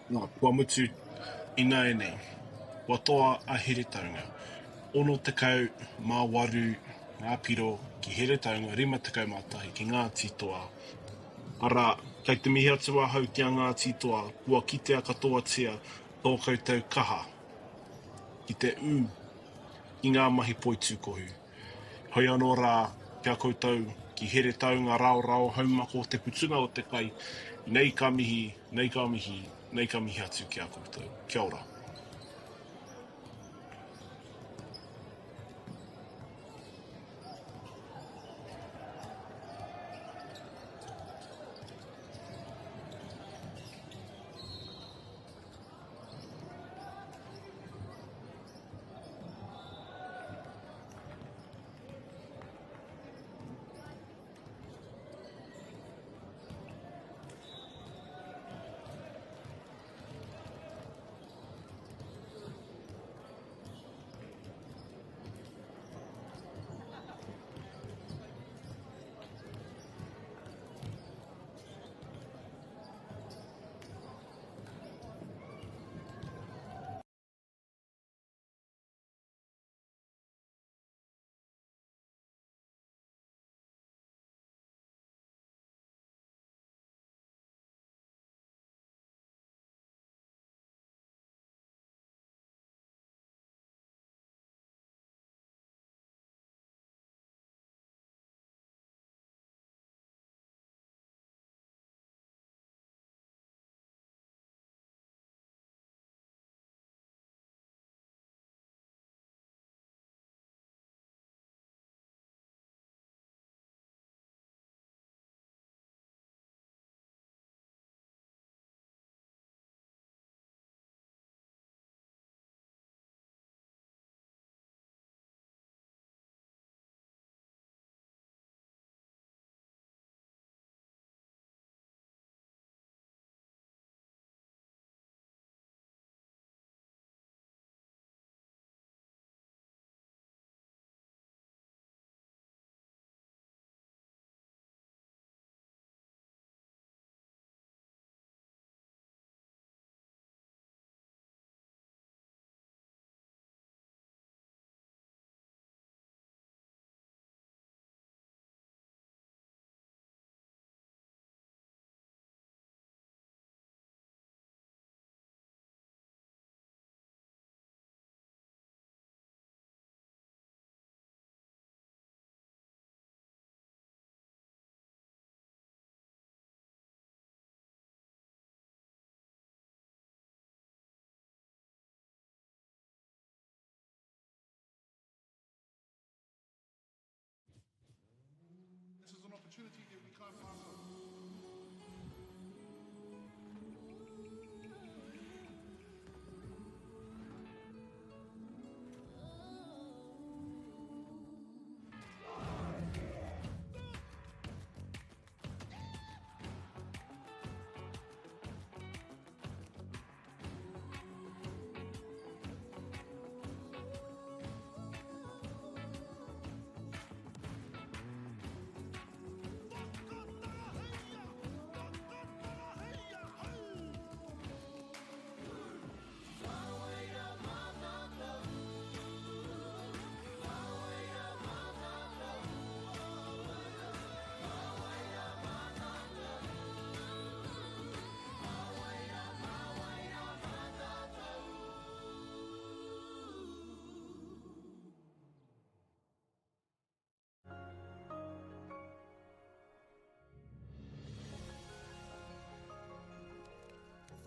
Nā, kua mutu ināianei. Kua toa a Heretaunga. 68 ngā piro ki Heretaunga, 51 ki Ngāti Toa. Arā, kei te mihi atu ahau ki a Ngāti Toa, kua kitea katoatia tō koutou kaha ki te ū ki ngā mahi poitūkohu. Hoi anō rā, ki a koutou, ki Heretaunga raorao haumako te putunga o te kai, nei ka mihi, nei ka mihi, nei ka mihi atu ki a koutou. Kia ora.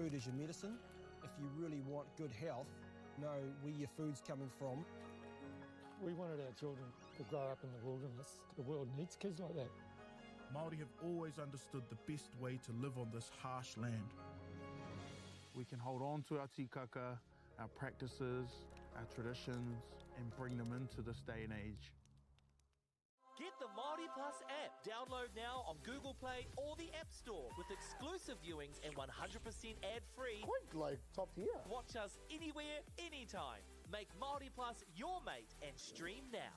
Food is your medicine. If you really want good health, know where your food's coming from. We wanted our children to grow up in the wilderness. The world needs kids like that. Māori have always understood the best way to live on this harsh land. We can hold on to our tikaka, our practices, our traditions, and bring them into this day and age. Get the Māori Plus app. Download now on Google Play or the App Store with exclusive viewings and 100% ad-free. Quite like top tier. Watch us anywhere, anytime. Make Māori Plus your mate and stream now.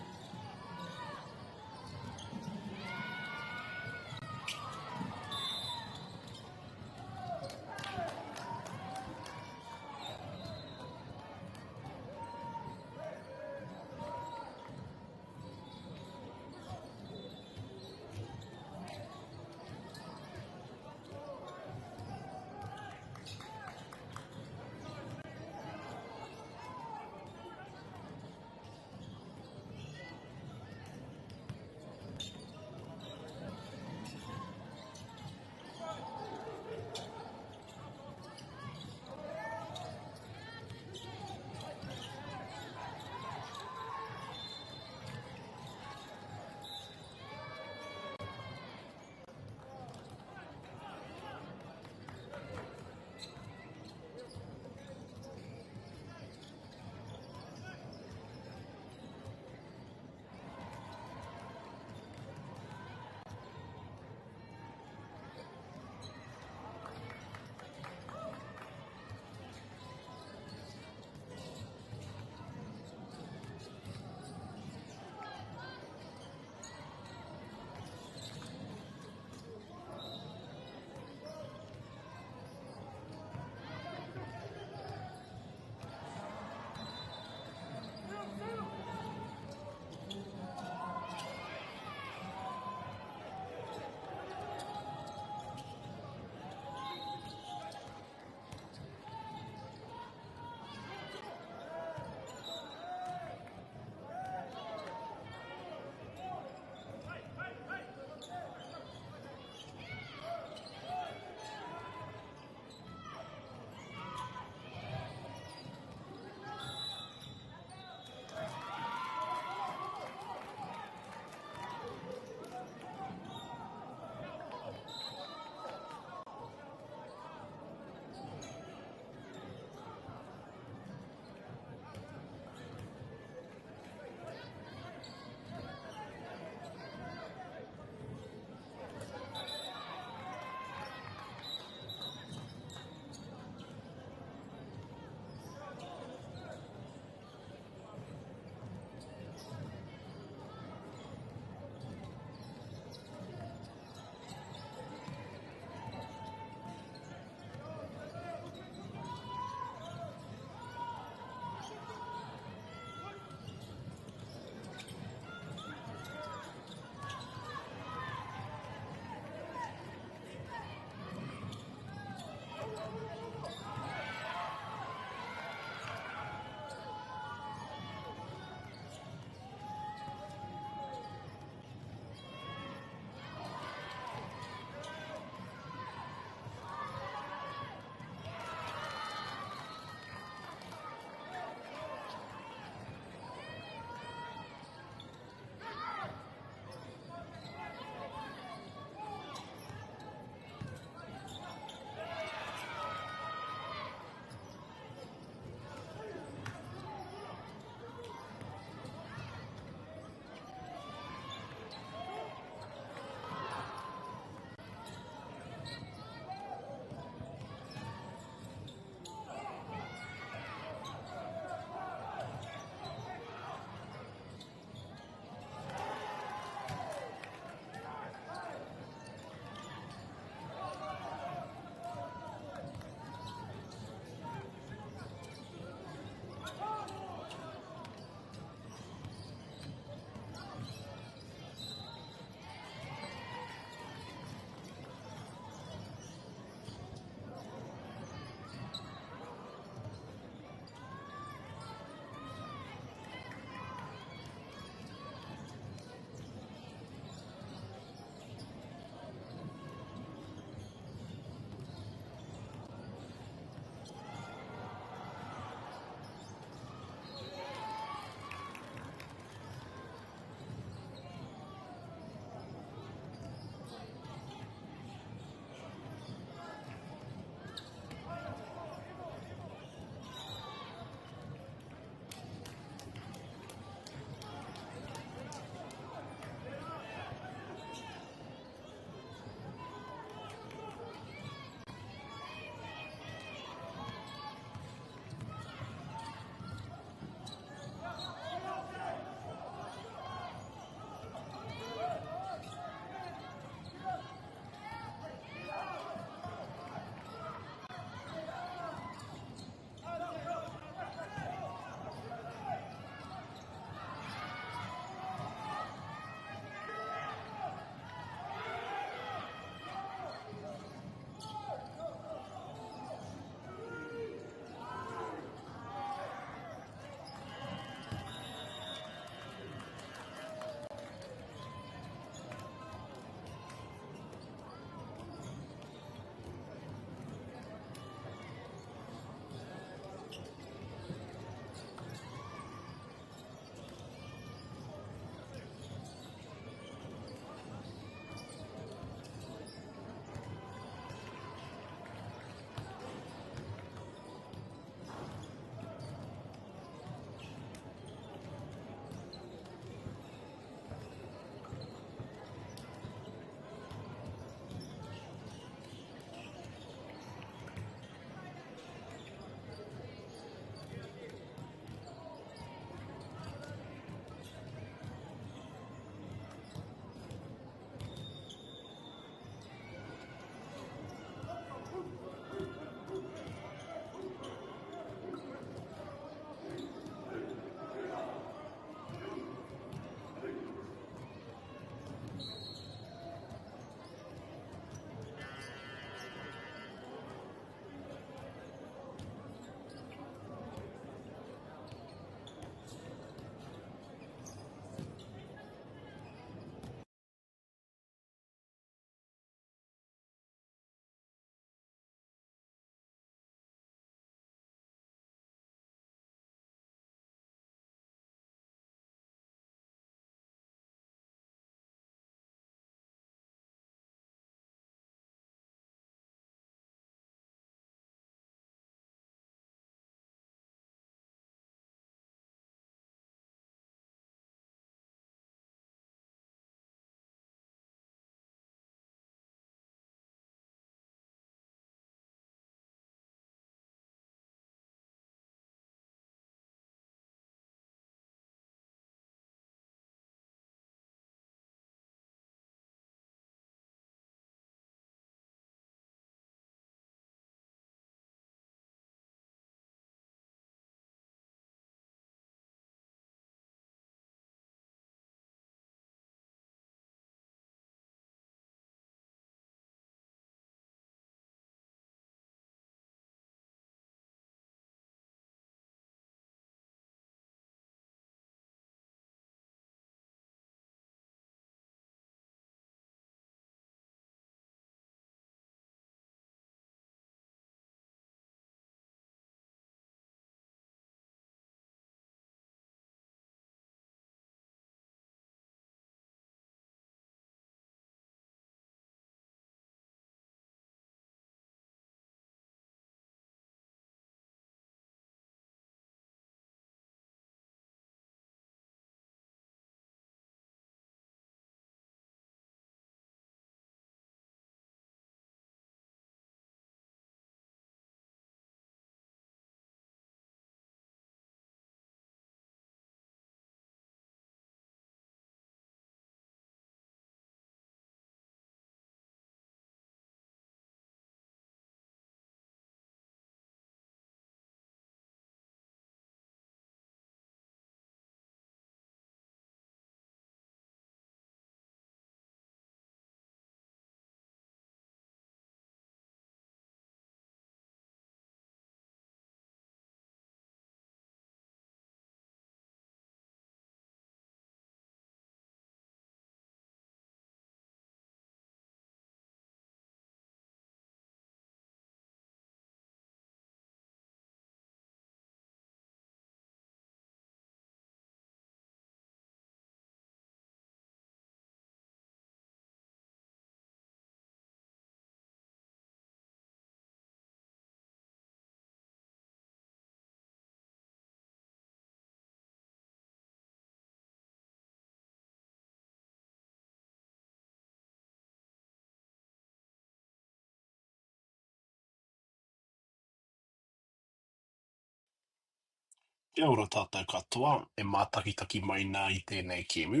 Kia ora tātou katoa e mātakitaki mai nā i tēnei kēmu.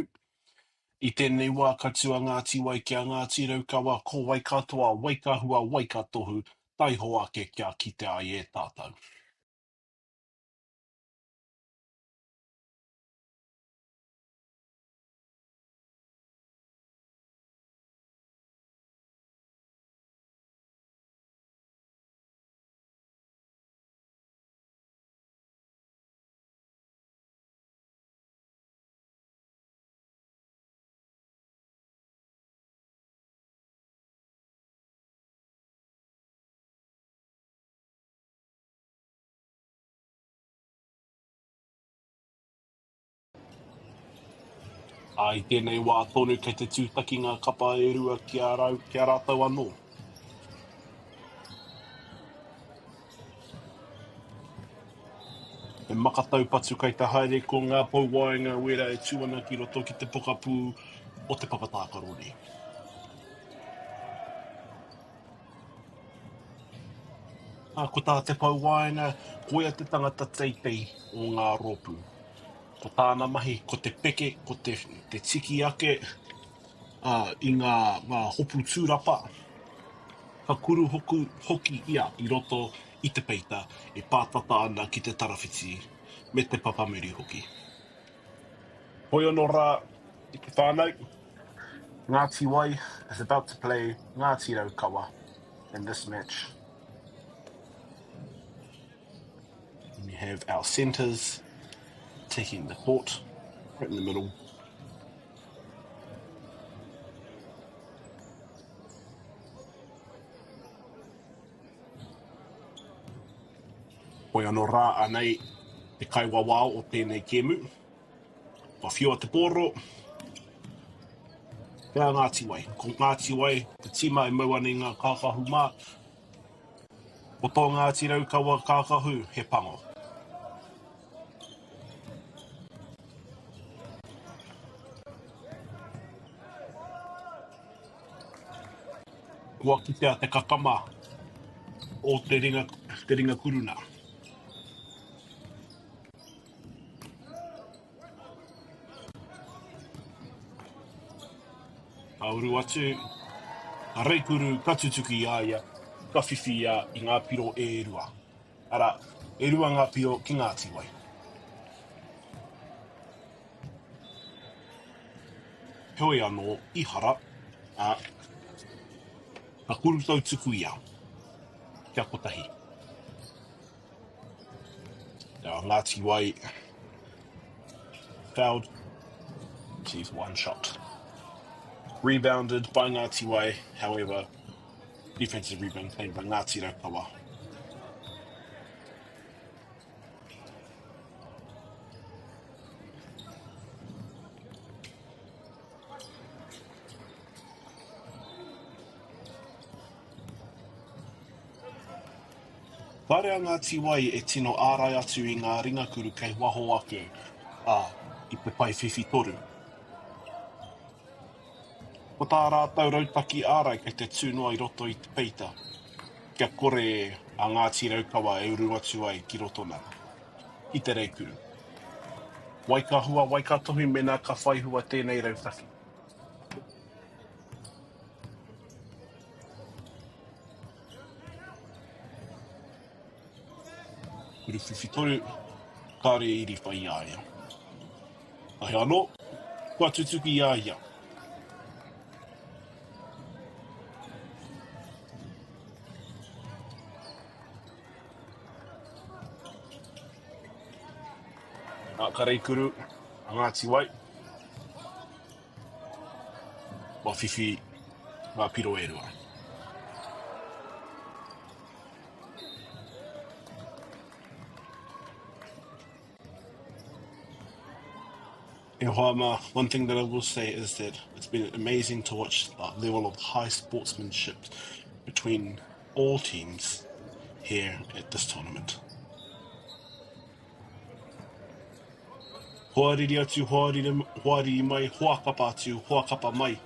I tēnei wā ka tū a Ngāti Wai ki a Ngāti Raukawa, ko wai ka toa, wai ka hua, wai ka tohu, taihoa ake kia kitea ai e tātou. Ā, i tēnei wā tonu kei te tūtaki ngā kapa e rua ki a rau, ki a rātou anō. He maka taupatu kei te haere ko ngā pou waenga wera e tū ana ki roto ki te pokapū o te papa tākaro nei. Ā, ko tā te pou waenga, koia te tangata teitei o ngā rōpū. Ko tāna mahi, ko te peke, ko te, te tiki ake ā, i ngā, ngā hopu tūrapa, ka kuru hoku, hoki ia i roto i te peita e pātata ana ki te tarawhiti me te papamuri hoki. Hoi anō rā i te whānau, Ngāti Wai is about to play Ngāti Raukawa in this match. And we have our centres taking the court right in the middle. Hoi anō rā anei te kaiwawao o tēnei kēmu. Kua whiua te pōro. Ki a Ngāti Wai. Ko Ngāti Wai te tīma e mau ana i ngā kākahu mā. Ko tō Ngāti Raukawa kākahu he pango. Kua kitea te kakama o te ringa, te ringa kuruna. Ka uru atu a Reikuru, ka tutuki i a ia, ka whiwhi ia i ngā piro e rua. Arā, e rua ngā piro ki Ngāti Wai. Heoi anō, i hara, ā, ka kurutau tuku ia, kia kotahi. Now, Ngāti Wai fouled. She's one shot. Rebounded by Ngāti Wai, however, defensive rebound claimed by Ngāti Raukawa. Kāre a Ngāti Wai e tino ārai atu i ngā ringakuru kei waho ake, ā, i te pae whiwhitoru. Ko tā rātou rautaki ārai kei te tū noa i roto i te peita, kia kore a Ngāti Raukawa e uru atu ai ki roto nā, ki te reikuru. Wai ka hua, wai ka tohu mēnā ka whai hua tēnei rautaki. Uruwhiwhitoru, kāore i riwha i a ia. Ahe anō, kua tutuki i a ia. Nā Kareikuru a Ngāti Wai. Kua whiwhi ngā piro e rua. E hoa mā, one thing that I will say is that it's been amazing to watch the level of high sportsmanship between all teams here at this tournament. Hoariri atu, hoariri, hoariri mai, hoa kapa atu, hoa kapa mai.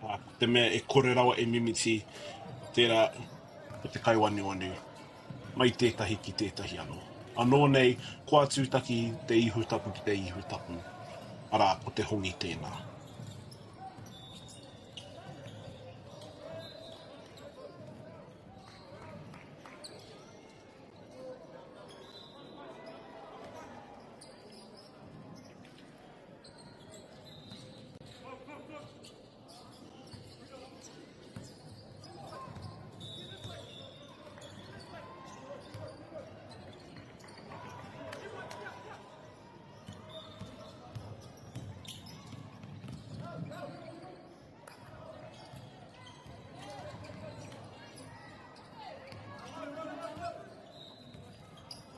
Ā, ko te mea e kore rawa e mimiti, tērā ko te kaiwanuwanu, mai tētahi ki tētahi anō. Anō nei, kua tūtaki te ihu tapu ki te ihu tapu, arā, ko te hongi tēnā.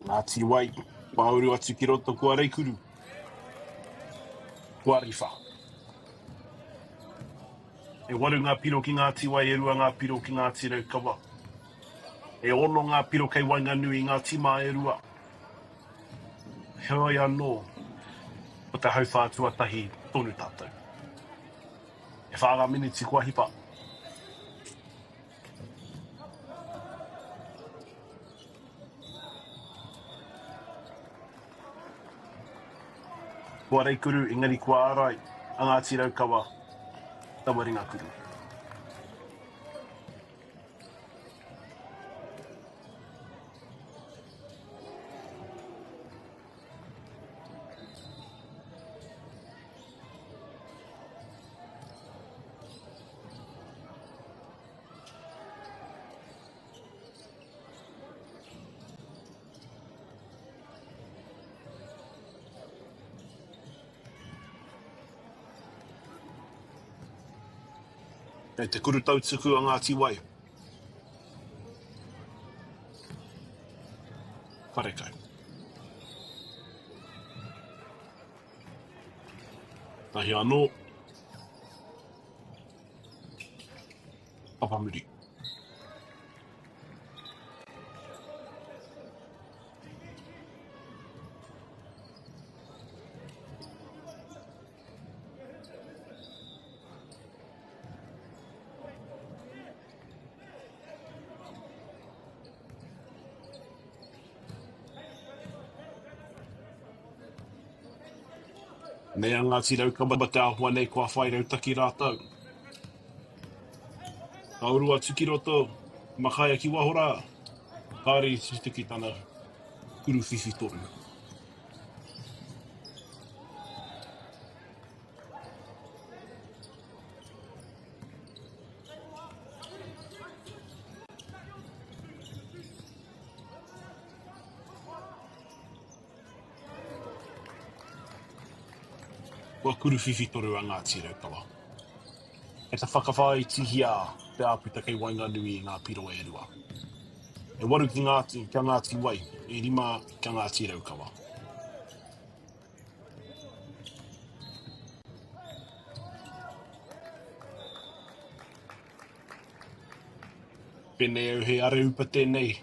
Ngāti Wai, kua uru atu ki roto kua Reikuru, kua Riwha. E waru ngā piro ki Ngāti Wai, e rua ngā piro ki Ngāti Raukawa. E ono ngā piro kei waenganui i ngā tīma e rua. Heoi anō, ko te hauwhā tuatahi tonu tātou. E whā ngā miniti kua hipa. Kua Reikuru, engari kua ārai a Ngāti Raukawa taua ringa kuru. Kei te kuru tautuku a Ngāti Wai. Wharekai. Tahi anō. Papamuri. Nei a Ngāti Raukawa te āhua nei kua whai rautaki rātou. Ka uru atu ki roto, makaia ki waho rā, kāore i tutuki tana kuru whiwhi toru. Kua kuruwhiwhi toru a Ngāti Raukawa. Kei te whakawhāitihia te āputa kei waenganui i ngā piro e rua. E waru ki Ngāti, kia Ngāti Wai, e rima kia Ngāti Raukawa. Pēnei au he areupa tēnei,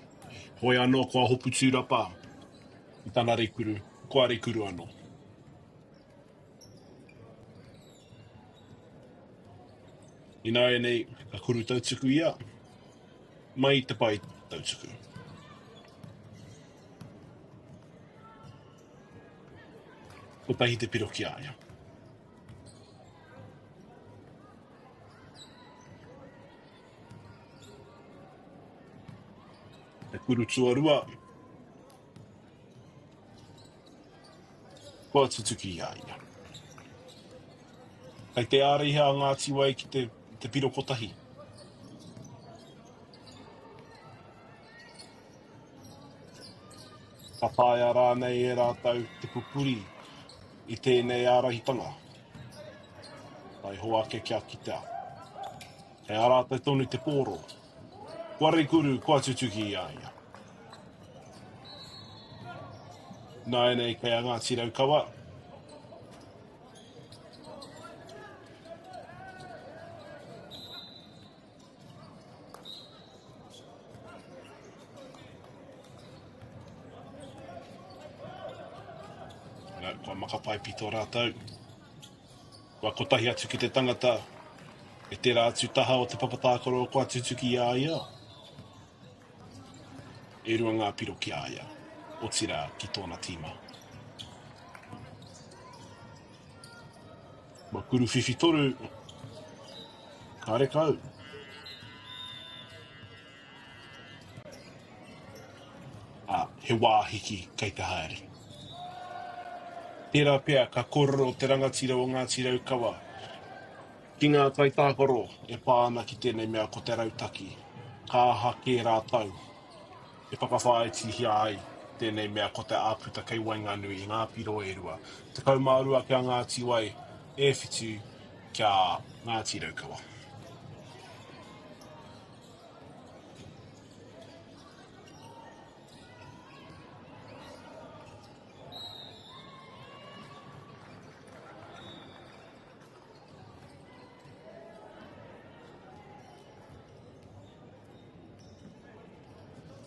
hoi anō kua hopu tūrapa i tana reikuru, kua reikuru anō. Ināianei, ka kuru tautuku ia, mai i te pae tautuku. Kotahi te piro ki a ia. Te kuru tuarua, kua tutuki i a ia. Kei te āreiha a Ngāti Wai ki te, te piro kotahi. Ka taea rānei e rātou te pupuri i tēnei ārahitanga? Taihoa ake kia kitea. Kei a rātou tonu te pōro. Kua rikuru, kua tutuki i a ia. Nāianei kei a Ngāti Raukawa. Kua makapae pito rātou. Kua kotahi atu ki te tangata e tērā atu taha o te papa tākaro kua tutuki i a ia. E rua ngā piro ki a ia. Otirā ki tōna tīma. Makuru whiwhi toru, karekau. Ā, he wā hiki kei te haere. Tērā pea ka kōrero te rangatira o Ngāti Raukawa ki ngā kaitākaro e pā ana ki tēnei mea ko te rautaki, ka aha kē rātou e whakawhāitihia ai tēnei mea ko te āputa kei waenganui i ngā piro e rua, 12 ki a Ngāti Wai, e whitu ki a Ngāti Raukawa.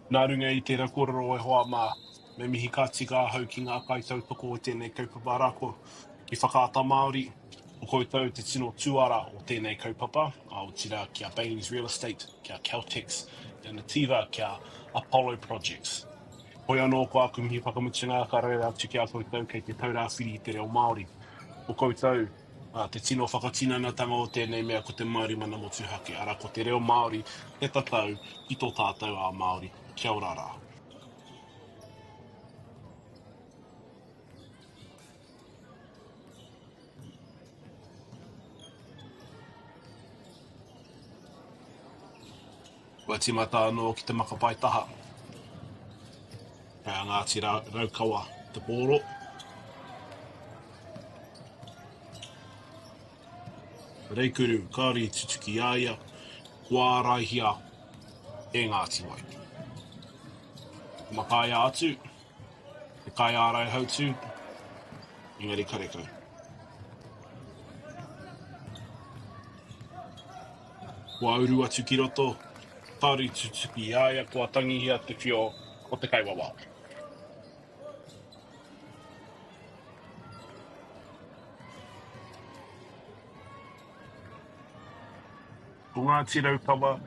Nā runga i tērā kōrero e hoa mā, me mihi ka tika ahau ki ngā kaitautoko o tēnei kaupapa arā ko ki Whakaata Māori, ko koutou te tino tuara o tēnei kaupapa, ā, otirā ki a Bayleys Real Estate, ki a Caltex, ki a Nativa, ki a Apollo Projects. Hoi anō ko āku mihi whakamutunga ka rere atu ki a koutou kei te taurāwhiri i te reo Māori. Ko koutou, Ā, te tino whakatinanatanga o tēnei mea ko te Māori mana motuhake, arā, ko te reo Māori te tatau ki tō tātou ao Māori. Kia ora rā. Kua tīmata anō ki te makapae taha. Kei a Ngāti Raukawa te pōro. Reikuru, kāore i tutuki i a ia, kua āraihia e Ngāti Wai. Makaia atu, te kaiārai hautū, engari karekau. Kua uru atu ki roto, kāore i tutuki i a ia, kua tangihia te whio o te kaiwawao. Ko Ngāti Raukawa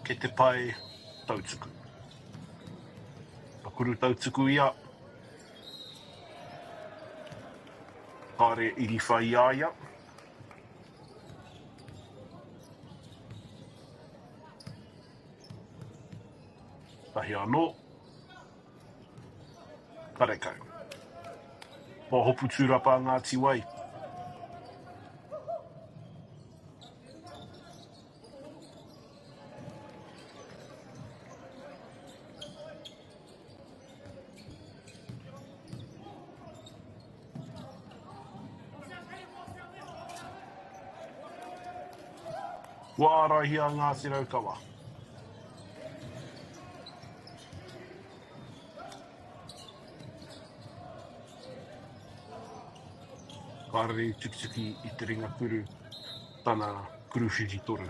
kei te pae tautuku. Ka kuru tautuku ia, kāore i riwha i a ia. Tahi anō. Karekau. Kua hopu tūrapa a Ngāti Wai. Kua ārahia a Ngāti Raukawa. Ka rere i tukituki i te ringa kuru tana kuruwhiri toru.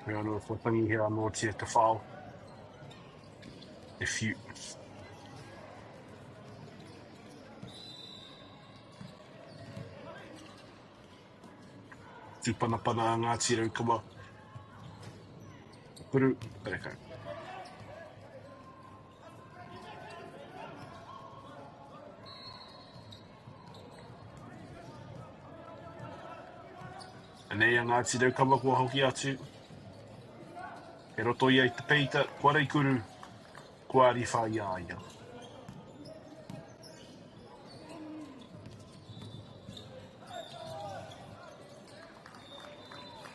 Hoi anō, kua tangihia anōtia te whao, te whiu. Tūpanapana a Ngāti Raukawa. Kuru, karekau. Anei a Ngāti Raukawa kua hoki atu. Kei roto ia i te peita, kua reikuru, kua riwha i a ia.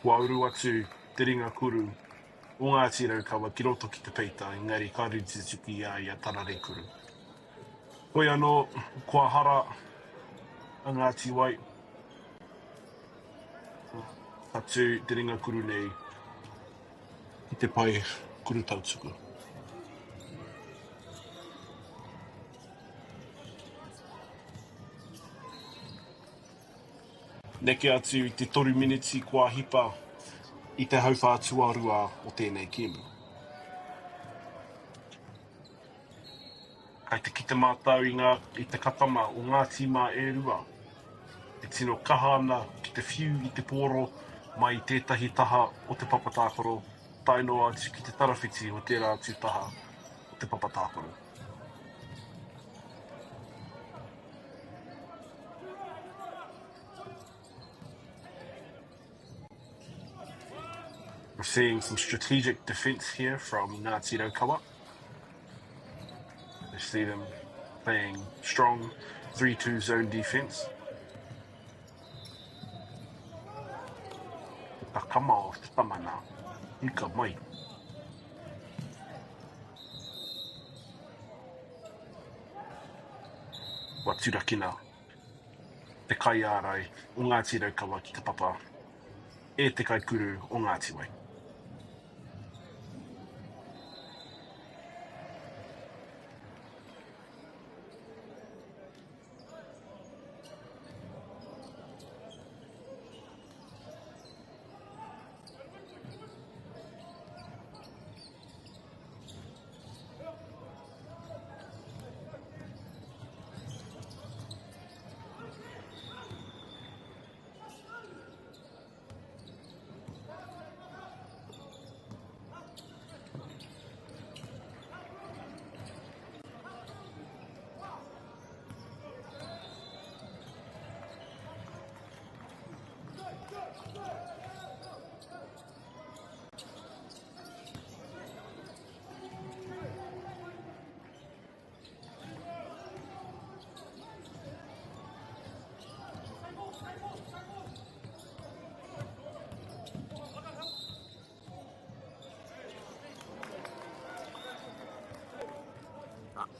Kua uru atu te ringa kuru o Ngāti Raukawa ki roto ki te peita, engari ka rūtutuki i a ia tana reikuru. Hoi anō, kua hara a Ngāti Wai, ka tū te ringa kuru nei ki te pae kuru tautuku. Neke atu i te toru miniti kua hipa i te hauwhā tuarua o tēnei kēmu. Kai te kite mātou i ngā, i te kakama o ngā tīma e rua e tino kaha ana ki te whiu i te pōro mai i tētahi taha o te papa tākaro tae noa atu ki te tarawhiti o tērā atu taha o te papa tākaro. We're seeing some strategic defence here from Ngāti Raukawa. We see them playing strong 3-2 zone defence. Ka kama o te tamana, ika mai. Kua turakina te kaiārai o Ngāti Raukawa ki te papa e te kaikuru o Ngāti Wai.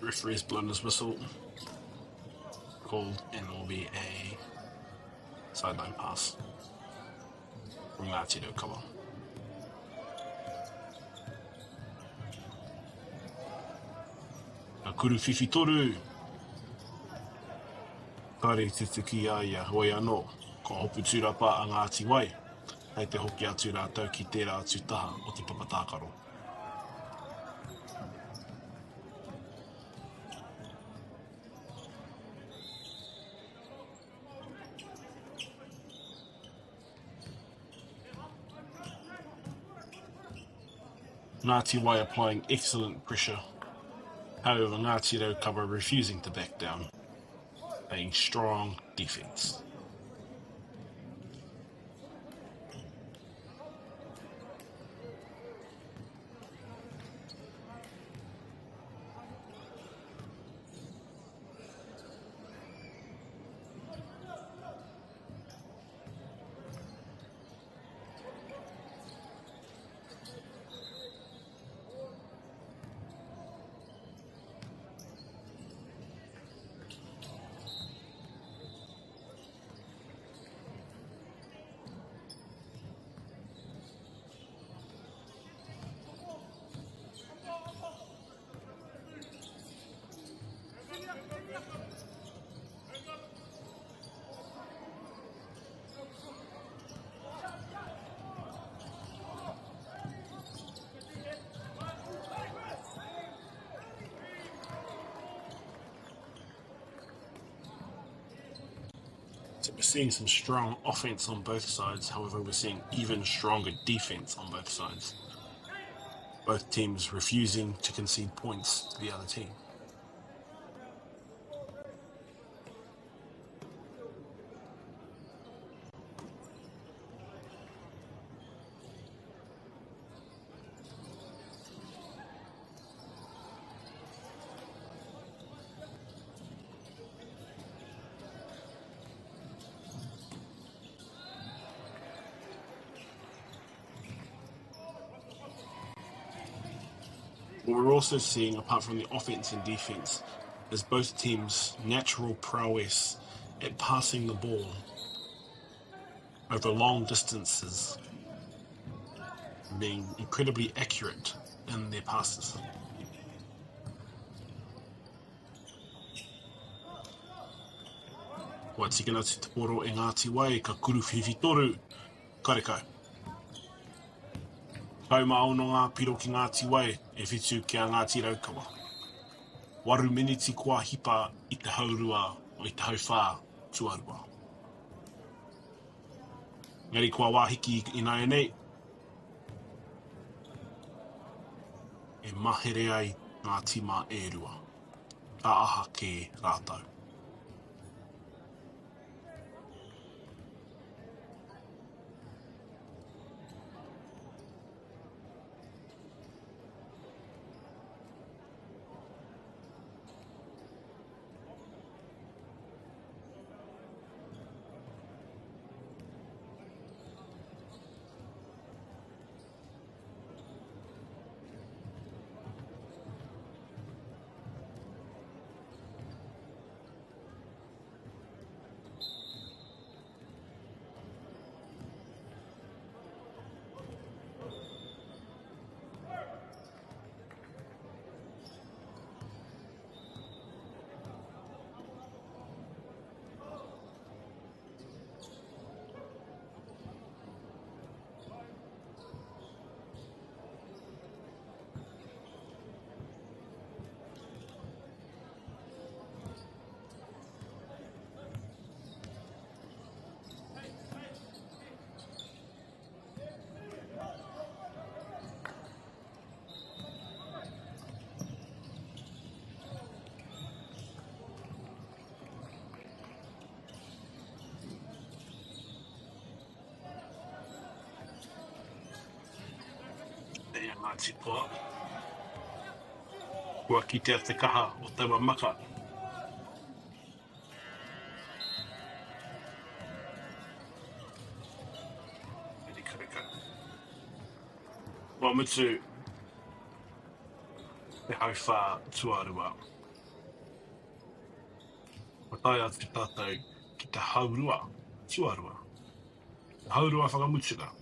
Referee's blown his whistle. Called and will be a sideline pass from Ngāti Raukawa. Ka kuru whiwhi toru. Kāre i tutuki i a ia, heoi anō, kua hopu tūrapa a Ngāti Wai, hei te hoki atu rātou ki tērā atu taha o te papa tākaro. Ngāti Wai applying excellent pressure. However, Ngāti Raukawa refusing to back down, playing strong defence. So we're seeing some strong offense on both sides. However, we're seeing even stronger defense on both sides. Both teams refusing to concede points to the other team. What we're also seeing, apart from the offense and defense, is both teams' natural prowess at passing the ball over long distances, being incredibly accurate in their passes. Kua tikina atu te poro e Ngāti Wai, ka kuruwhiwhi toru, karekau. 16 ngā piro ki Ngāti Wai, e whitu ki a Ngāti Raukawa. Waru miniti kua hipa i te haurua, i te hauwhā tuarua. Engari kua wāhiki ināianei, e mahere ai ngā tīma e rua. Ka aha kē rātou? Ngāti Toa. Kua kitea te kaha o taua maka. Kua mutu te hauwhā tuarua. Kua tae atu tātou ki te haurua tuarua. Te haurua whakamutunga.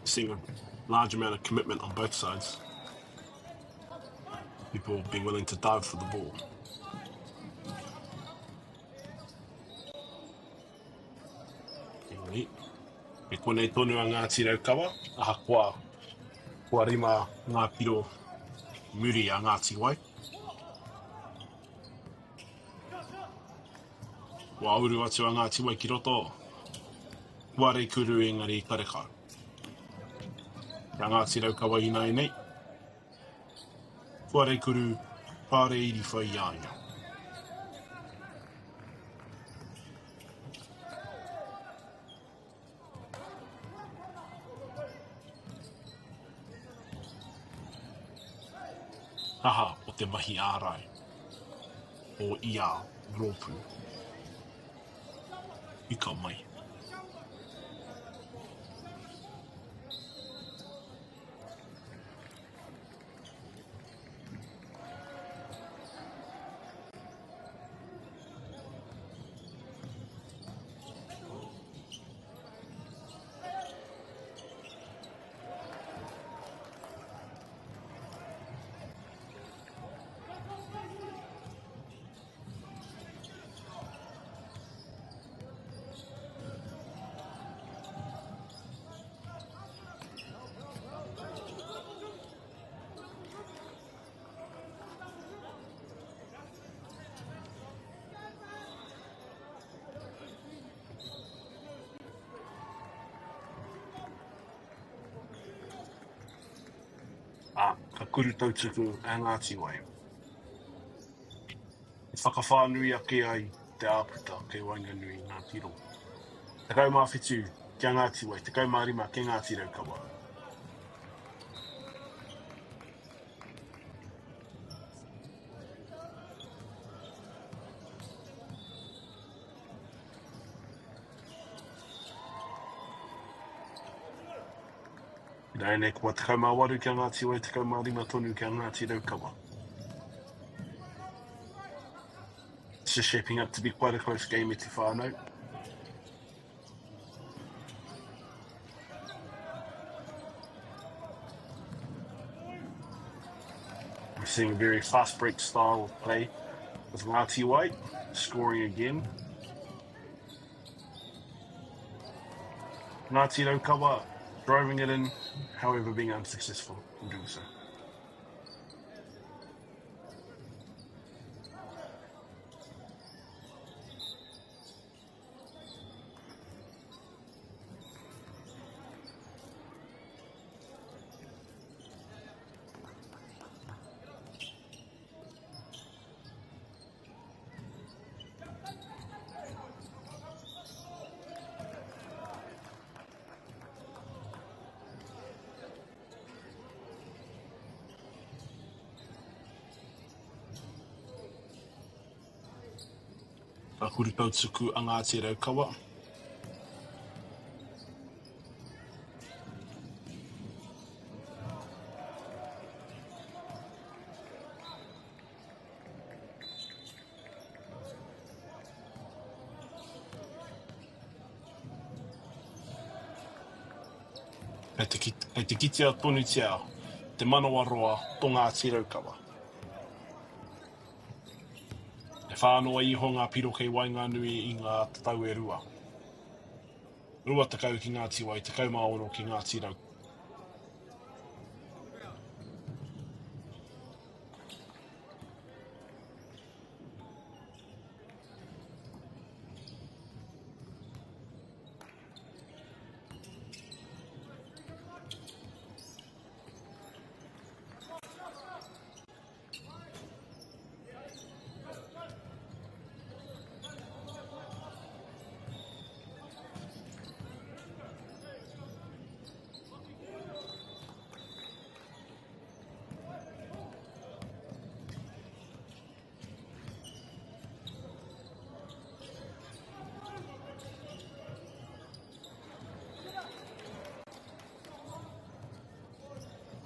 Seeing a large amount of commitment on both sides. People being willing to dive for the ball. Engari, e konei tonu a Ngāti Raukawa, ahakoa kua rima ngā piro muri a Ngāti Wai. Kua uru atu a Ngāti Wai ki roto, kua reikuru engari karekau. Ki a Ngāti Raukawa ināianei, kua reikuru kāore i riwha i a ia. Kaha o te mahi ārai o ia rōpū. Ika mai. Ā, ka kuru tautuku a Ngāti Wai. I whakawhānui ake ai te āputa kei waenganui i ngā piro. 17 ki a Ngāti Wai, 15 ki a Ngāti Raukawa. Ināianei kua 18 ki a Ngāti Wai, 15 tonu ki a Ngāti Raukawa. It's just shaping up to be quite a close game e te whānau. We're seeing a very fast break style of play with Ngāti Wai scoring again. Ngāti Raukawa driving it in, however being unsuccessful in doing so. Ka kurutautuku a Ngāti Raukawa. Kei te kitea tonutia te manawaroa tō Ngāti Raukawa. E whā noa iho ngā piro kei waenganui i ngā tatau e rua. 20 ki Ngāti Wai, 16 ki Ngāti Raukawa.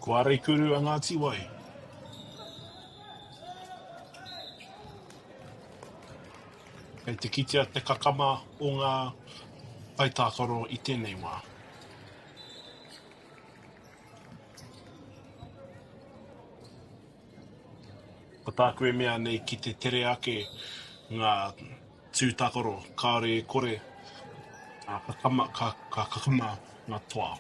Ko Areikuru a Ngāti Wai. Kei te kitea te kakama o ngā kaitākaro i tēnei wā. Ko tāku e mea nei ki te tere ake ngā tū tākaro, kāore e kore ka kakama, ka, ka kakama ngā toa.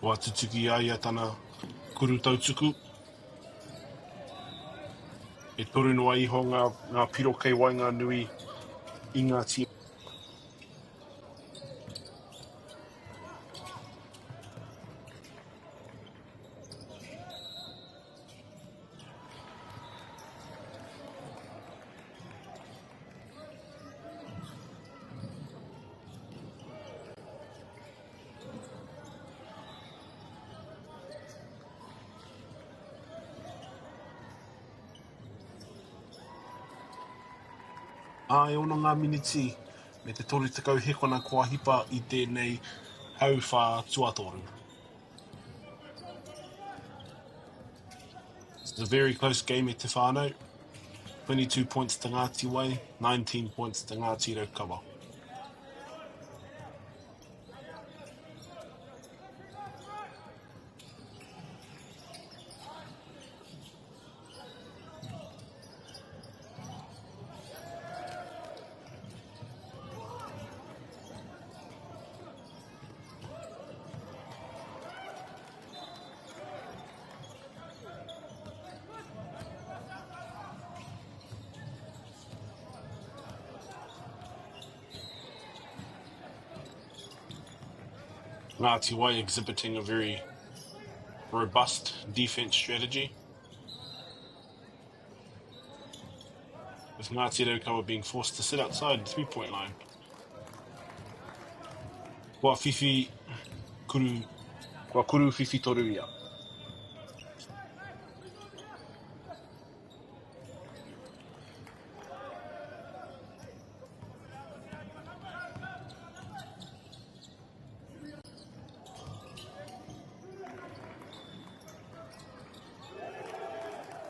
Kua tutuki i a ia tana kuru tautuku. E toru noa iho ngā, ngā piro kei waenganui i ngā tīma. Ā, e ono ngā miniti me te 30 hekona kua hipa i tēnei hauwhā tuatoru. It's a very close game e te whānau. 22 points to Ngāti Wai, 19 points to Ngāti Raukawa. Ngāti Wai exhibiting a very robust defense strategy. With Ngāti Raukawa being forced to sit outside the three-point line. Kua whiwhi kuru, kua kuru whiwhi toru ia.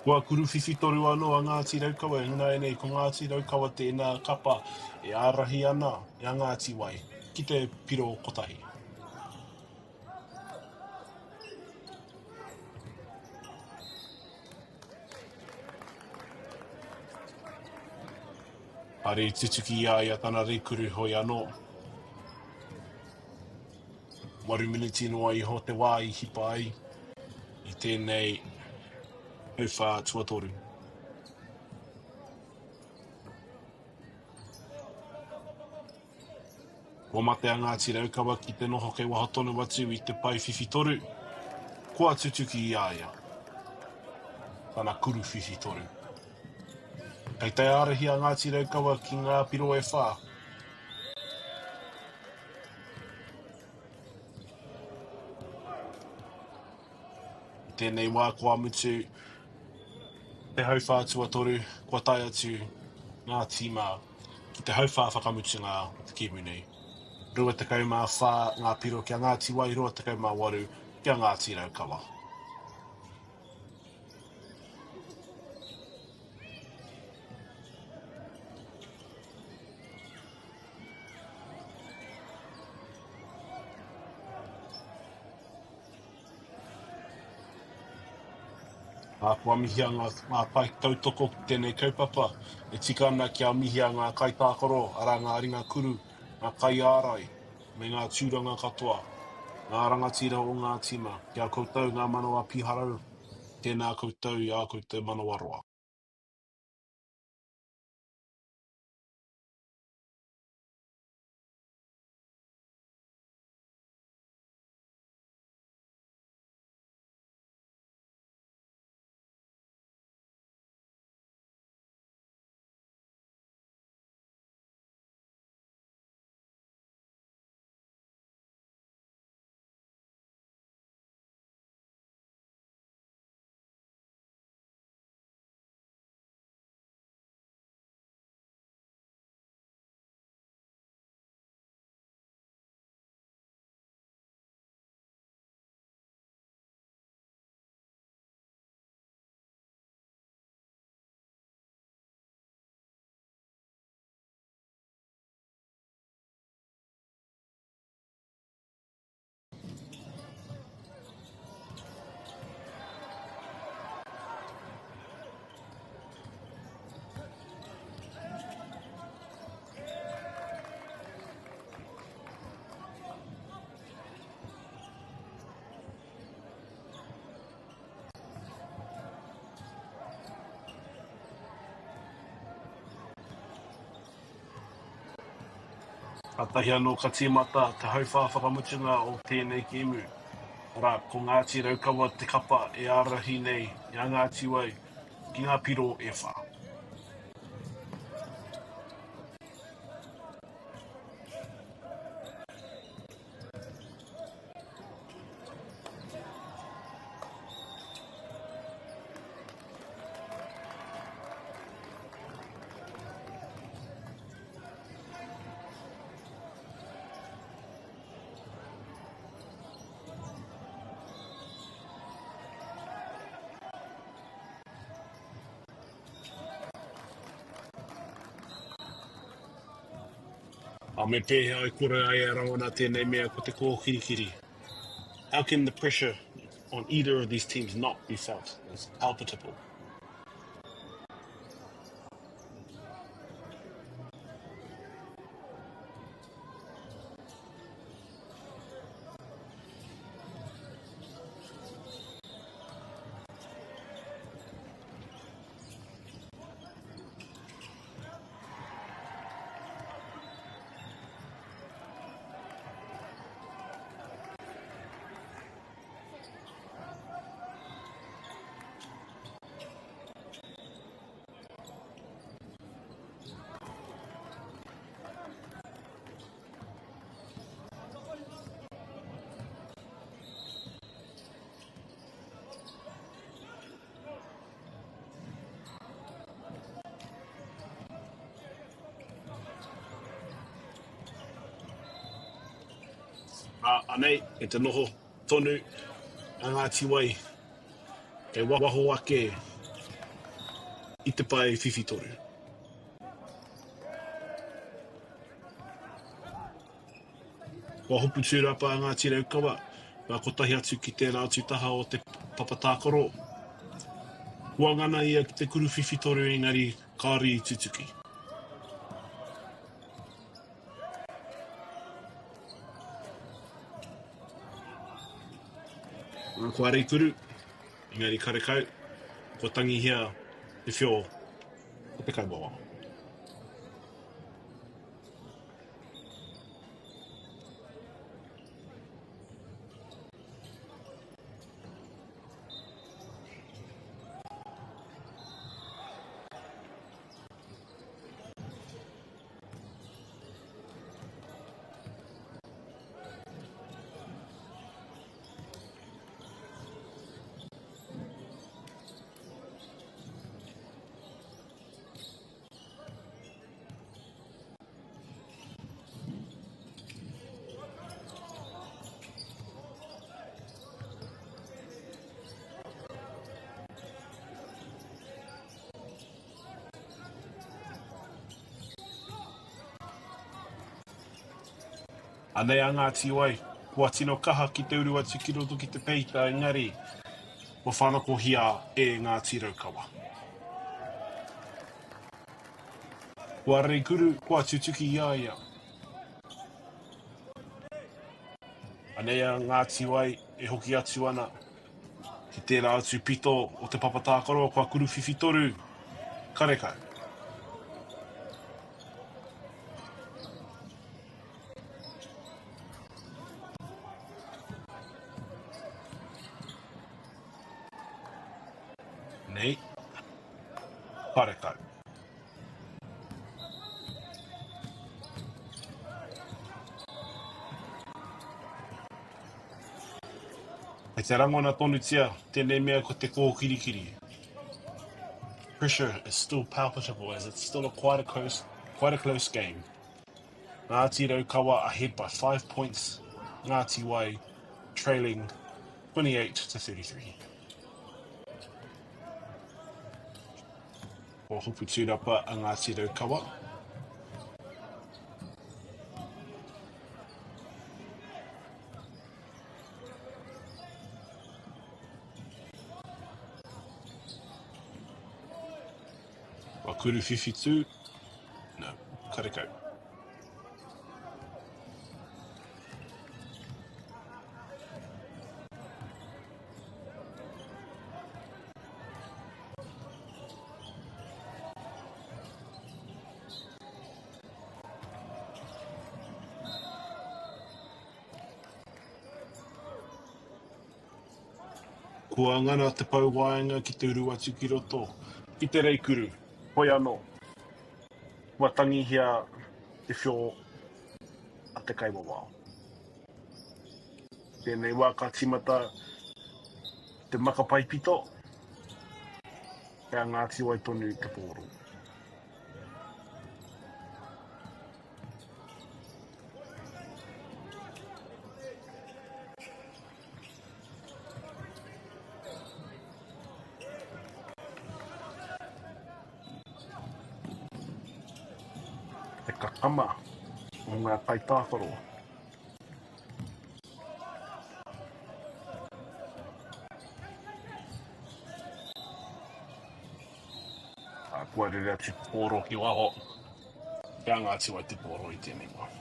Kua kuruwhiwhi toru anō a Ngāti Raukawa e ināianei ko Ngāti Raukawa tēnā kapa e ārahi ana i a Ngāti Wai ki te piro kotahi. Kāre i tutuki i a ia tana rēkuru hoi anō. Waru miniti noa iho te wā i hipa ai i tēnei hauwhā tuatoru. Kua mate a Ngāti Raukawa ki te noho kei waho tonu atu i te pae whiwhi toru, kua tutuki i a ia. tana kuru whiwhitoru. Kei te ārahi a Ngāti Raukawa ki ngā piro e whā. I tēnei wā kua mutu te hauwhā tuatoru, kua tae atu ngā tīma ki te hauwhā whakamutunga o te kēmu nei. 24 ngā piro ki a Ngāti Wai, 28 ki a Ngāti Raukawa. Ā, kua mihia ngā, ngā kai tautoko ki tēnei kaupapa. E tika ana kia mihia ngā kaitākaro, arā ngā ringa kuru, ngā kaiārai, me ngā tūranga katoa, ngā rangatira o ngā tīma. Ki a koutou ngā manawa piharau, tēnā koutou i ā koutou manawa roa. Kātahi anō ka tīmata te hauwhā whakamutunga o tēnei kēmu. Arā, ko Ngāti Raukawa te kapa e ārahi nei i a Ngāti Wai ki ngā piro e whā. Ā, me pēhea e kore ai e rangona tēnei mea ko te kōkirikiri? How can the pressure on either of these teams not be felt? It's palpable. Ā, anei, kei te noho tonu a Ngāti Wai kei waho ake i te pae whiwhitoru. Kua hopu tūrapa a Ngāti Raukawa, ka kotahi atu ki tērā atu taha o te papa tākaro. Kua ngana ia ki te kuru whiwhitoru engari kāore i tutuki. Kua reikuru, engari karekau, kua tangihia te whio o te kaiwawao. Anei a Ngāti Wai, kua tino kaha ki te uru atu ki roto ki te peita engari kua whanakohia e Ngāti Raukawa. Kua reikuru, kua tutuki i a ia. Anei a Ngāti Wai e hoki atu ana ki tērā atu pito o te papa tākaro kua kuruwhiwhi toru, karekau. Nei, karekau. Kei te rangona tonutia tēnei mea ko te kōkirikiri. Pressure is still palpable as it's still a quite a close, quite a close game. Ngāti Raukawa ahead by 5 points, Ngāti Wai trailing 28 to 33. Kua hopu tūrapa a Ngāti Raukawa. Kua kuruwhiwhitu. No, karekau. Kua ngana te pou waenga ki te uru atu ki roto i te reikuru. Hoi anō, kua tangihia te whio a te kaiwawao. Tēnei wā ka tīmata te maka paipito, kei a Ngāti Wai tonu te pōro. Te kakama o ngā kaitākaro. Kua rere atu te pōro ki waho. Kia anga atu ai te pōro i tēnei wā.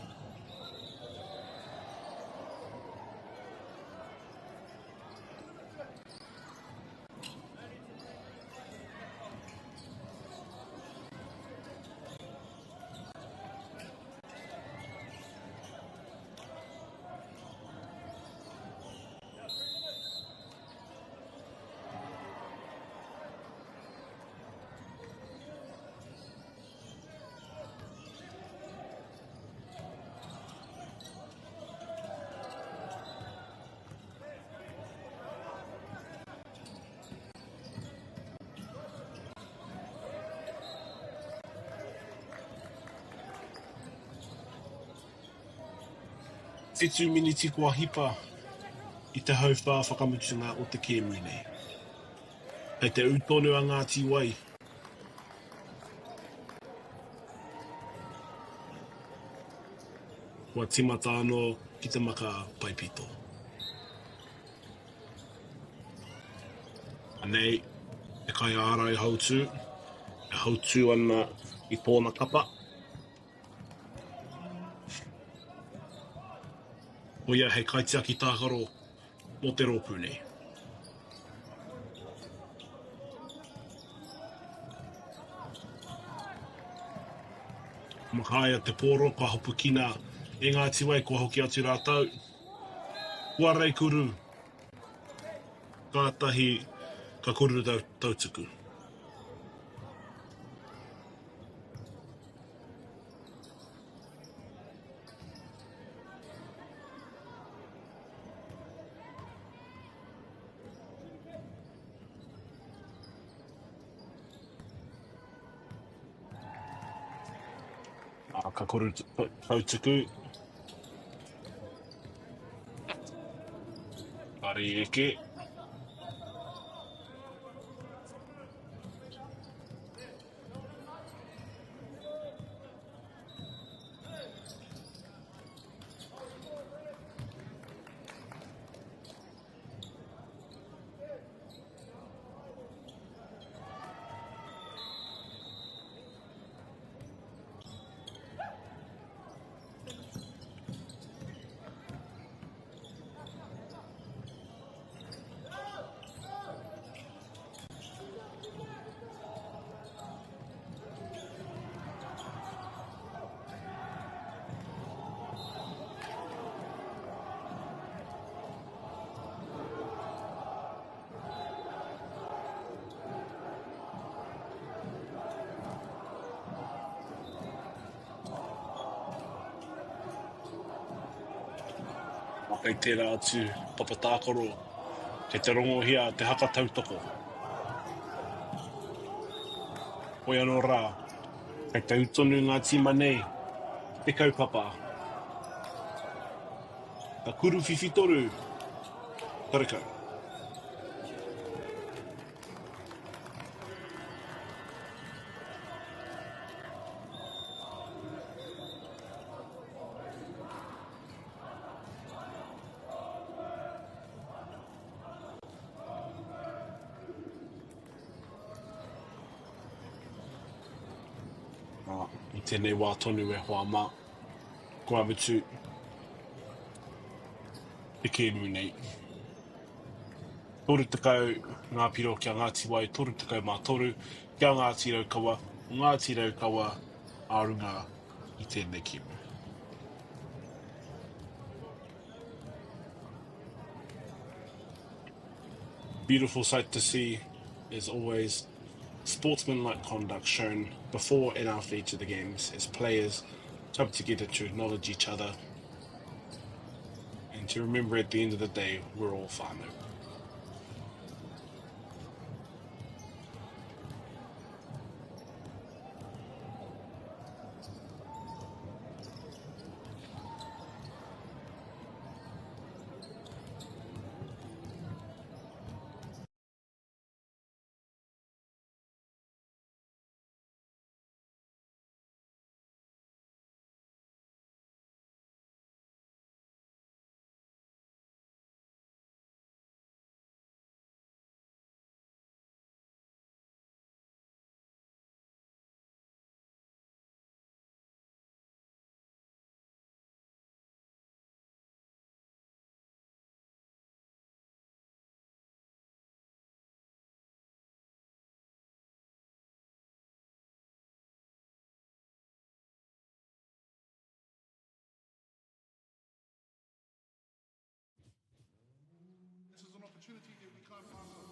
Whitu miniti kua hipa i te hauwhā whakamutunga o te kēmu nei. Kei te ū tonu a Ngāti Wai. Kua tīmata anō ki te maka paipito. Anei te kaiārai hautū e hautū ana i tōna kapa. Koia hei kaitiaki tākaro mō te rōpū nei. Makaia te pōro, kua hopukina e Ngāti Wai, kua hoki atu rātou. Kua reikuru, kātahi ka kuru tautuku. Ka koru tautuku. Ka eke. Kei tērā atu papa tākaro, kei te rongohia te haka tautoko. Hoi anō rā, kei te ū tonu ngā tīma nei ki te kaupapa. Ka kuruwhiwhi toru, karekau. Ā, i tēnei wā tonu e hoa mā, kua mutu te kēmu nei. 30 ngā piro ki a Ngāti Wai, 33 ki a Ngāti Raukawa, Ngāti Raukawa a runga i tēnei kēmu. Beautiful sight to see, as always. Sportsmanlike conduct shown before and after each of the games as players come together to acknowledge each other and to remember at the end of the day, we're all whānau. This is an opportunity that we can't pass up.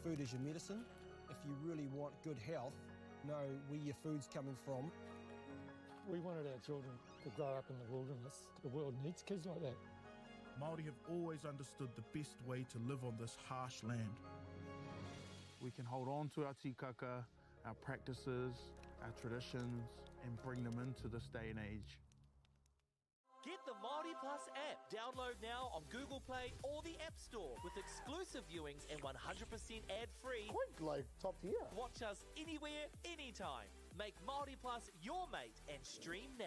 Food is your medicine. If you really want good health, know where your food's coming from. We wanted our children to grow up in the wilderness. The world needs kids like that. Māori have always understood the best way to live on this harsh land. We can hold on to our tikaka, our practices, our traditions, and bring them into this day and age. Get the Māori Plus app. Download now on Google Play or the App Store with exclusive viewings and 100% ad-free. Quite like top tier. Watch us anywhere, anytime. Make Māori Plus your mate and stream now.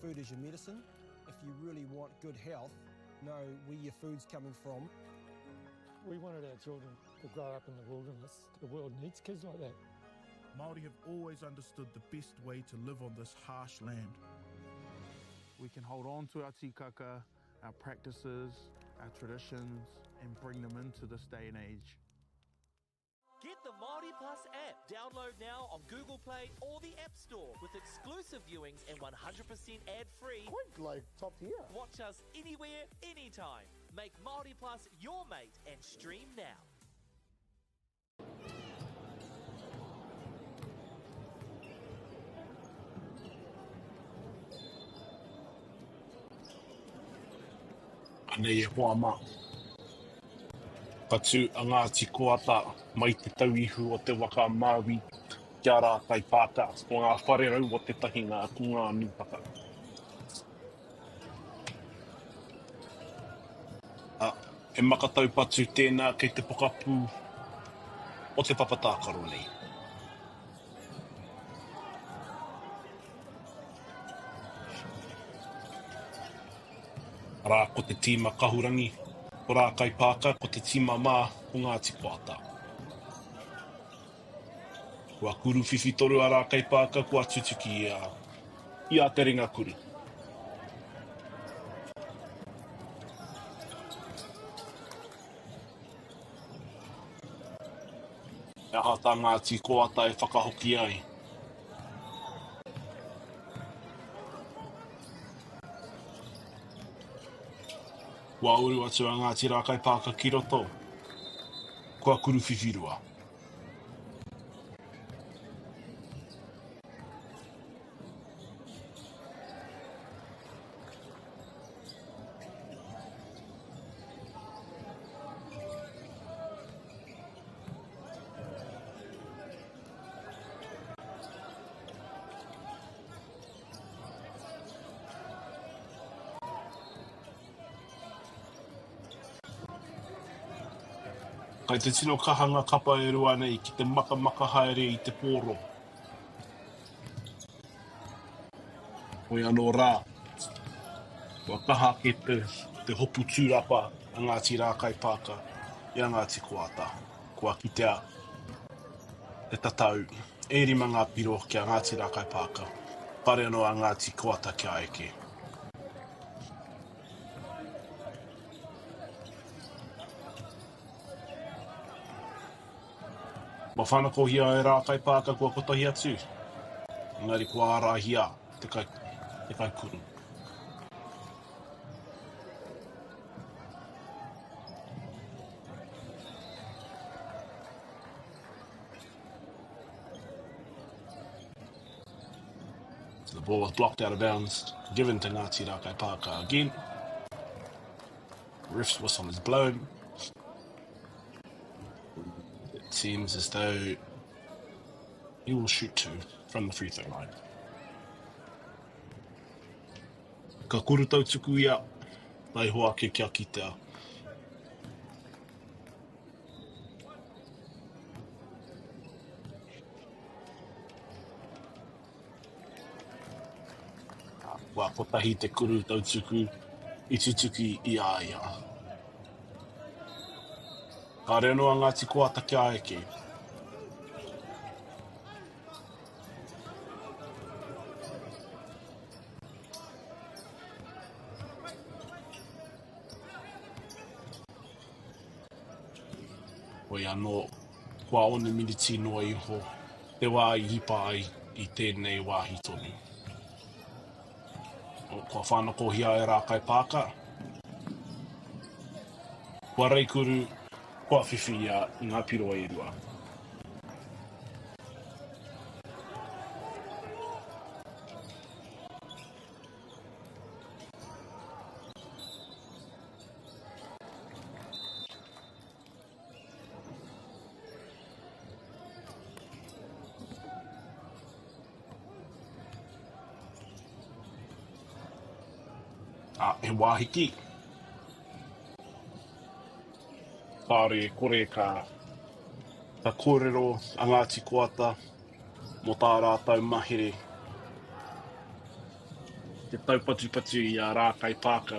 Food is your medicine. If you really want good health, know where your food's coming from. We wanted our children to grow up in the wilderness. The world needs kids like that. Māori have always understood the best way to live on this harsh land. We can hold on to our tikaka, our practices, our traditions, and bring them into this day and age. Get the Māori Plus app. Download now on Google Play or the App Store with exclusive viewings and 100% ad-free. Quite like top tier. Watch us anywhere, anytime. Make Māori Plus your mate and stream now. Anei e hoa mā. Ka tū a Ngāti Koata mai te tauihu o te waka a Māui ki a Rākaipaaka, ko ngā whare rau o te tahinga ko ngā nūpaka. Ā, he maka taupatu tēnā kei te pokapū o te papa tākaro nei. Arā, ko te tīma Kahurangi, ko Rākaipaaka, ko te tīma Mā, ko Ngāti Koata. Kua kuruwhiwhi toru a Rākaipaaka, kua tutuki i a, i a Te Ringa Kuru. He aha tā Ngāti Koata e whakahoki ai? Kua uru atu a Ngāti Rākaipaaka ki roto, kua kuruwhiwhirua. Kai te tino kaha ngā kapa e rua nei ki te makamaka haere i te pōro. Hoi anō rā, kua kaha ake te, te hopu tūrapa a Ngāti Rākaipaaka i a Ngāti Koata. Kua kitea te tatau e rima ngā piro ki a Ngāti Rākaipaaka, kāre anō a Ngāti Koata kia eke. Kua whanakohia e Rākaipaaka kua kotahi atu, engari kua ārahia te kai, te kaikuru. So the ball was blocked out of bounds, given to Ngāti Rākaipaaka again. Ref's whistle is blown. It seems as though he will shoot two from the free throw line. Ka kuru tautuku ia, taihoa ake kia kitea. Kua kotahi te kuru tautuku i tutuki i a ia. Kāre anō a Ngāti Koata kia eke. Hoi anō, kua one miniti noa iho te wā i hipa ai i tēnei wāhi tonu. Kua whānakohia e Rākaipaaka, kua reikuru, kua whiwhi ia i ngā piro e rua. Ā, he wāhi ki. Kāore e kore ka, ka kōrero a Ngāti Koata mō tā rātou mahere. te taupatupatu i a Rākai Pāka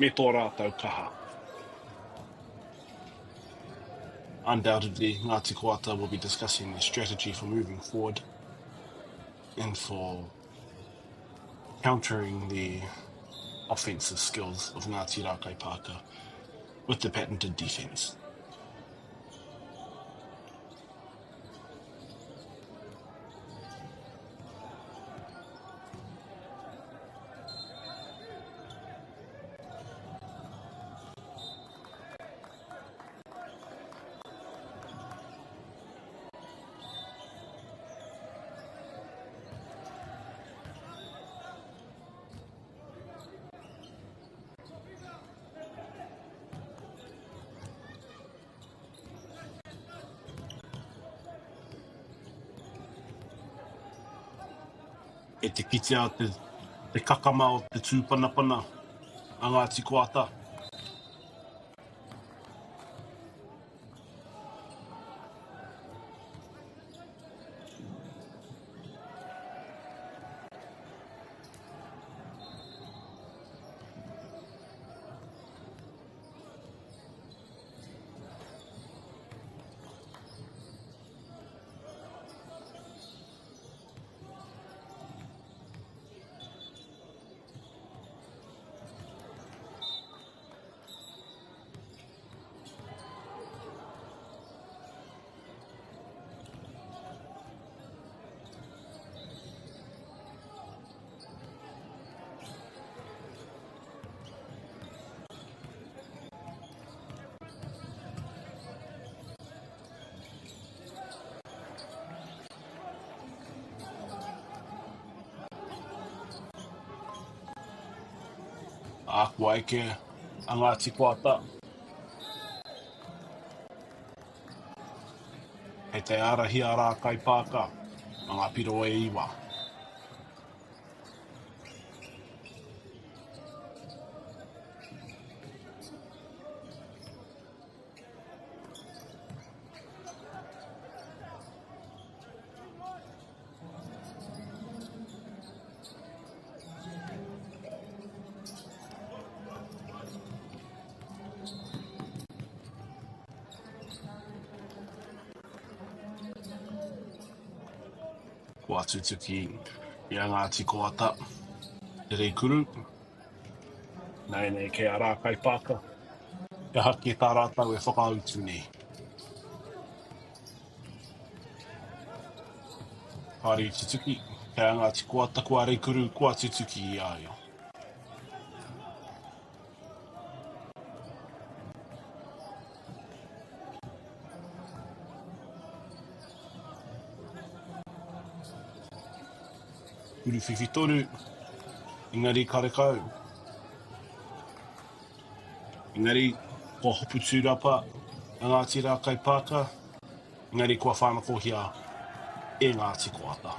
me tō rātou kaha. Undoubtedly, Ngāti Koata will be discussing their strategy for moving forward and for countering the offensive skills of Ngāti Rākai Pāka with the patented defence. E te kitea te, te kakama o te tūpanapana a Ngāti Koata. Ā, kua eke a Ngāti Koata. Kei te ārahi a Rākaipāka mā ngā piro e iwa. Kua tutuki i a Ngāti Koata te Reikuru. Nāianei kei a Rākaipāka. He aha kē tā rātou e whakautu nei? Kāre i tutuki, kei a Ngāti Koata kua Reikuru kua tutuki i a ia. Uruwhiwhi tonu, engari karekau. Engari, kua hopu tūrapa a Ngāti Rākaipaaka, engari kua whānakohia e Ngāti Koata.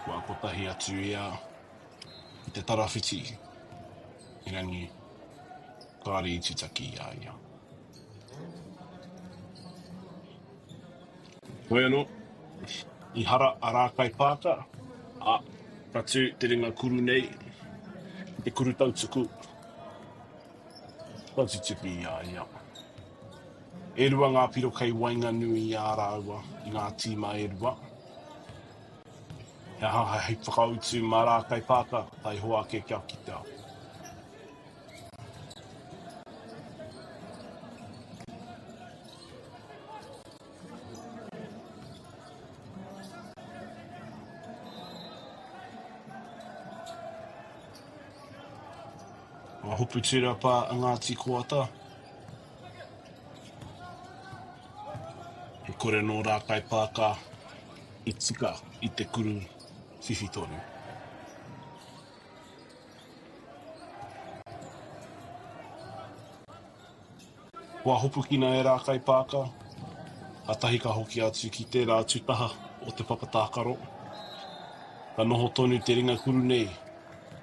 Kua kotahi atu ia i te tarawhiti, erangi kāre i tutaki i a ia. Hoi anō, i hara a Rākaipāka, ā, ka tū te ringa kuru nei, te kuru tautuku, ka tutuki i a ia. E rua ngā piro kei waenganui i a rāua, i ngā tīma e rua. He aha hei whakautu mā Rākaipāka, taihoa ake kia kitea. Kua hopu tūrapa a Ngāti Koata. He kore nō Rākaipāka i tika i te kuru whiwhi tonu. Kua hopukina e Rākaipāka, kātahi ka hoki atu ki tērā atu taha o te papa tākaro. Ka noho tonu te ringa kuru nei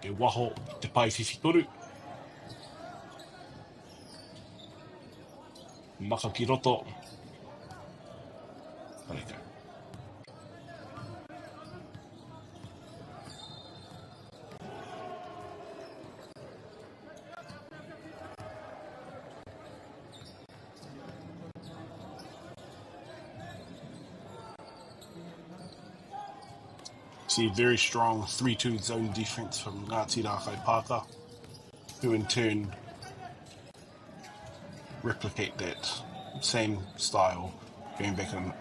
kei waho i te. pae whiwhitoru. Maka ki roto. Karekau. See very strong 3-2 zone defense from Ngāti Rakaipaaka, who in turn replicate that same style going back in.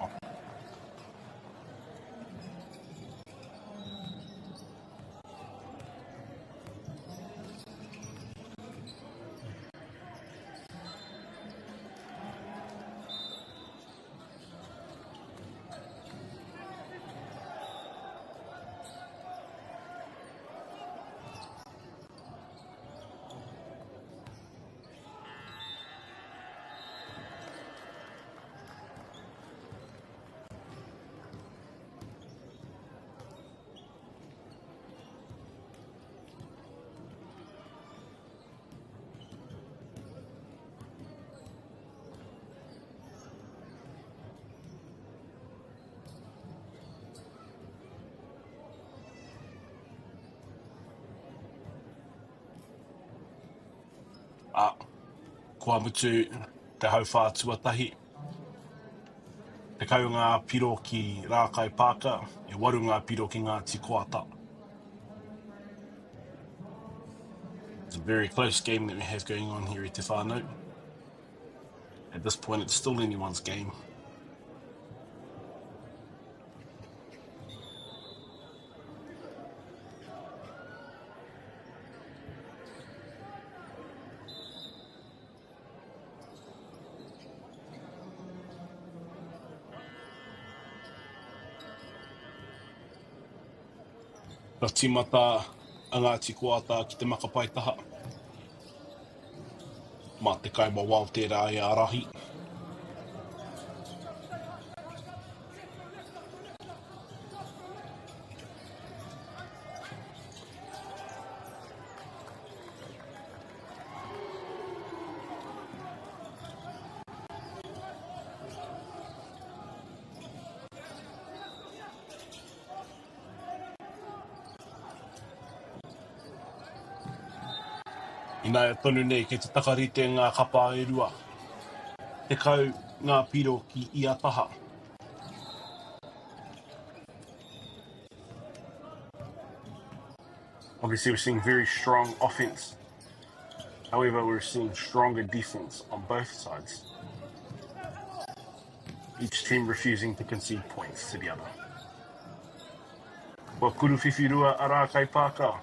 Ā, kua mutu te hauwhā tuatahi. 10 ngā piro ki Rākaipaaka, e waru ngā piro ki Ngāti Koata. It's a very close game that we have going on here at Te Whānau. At this point, it's still anyone's game. Ka tīmata a Ngāti Koata ki te maka paetaha. Mā te kaiwawao tērā e ārahi. Ināia tonu nei kei te takarite ngā kapa e rua. 10 ngā piro ki ia taha. Obviously, we're seeing very strong offense. However, we're seeing stronger defense on both sides. Each team refusing to concede points to the other. Kua kuruwhiwhirua a Rākaipaaka.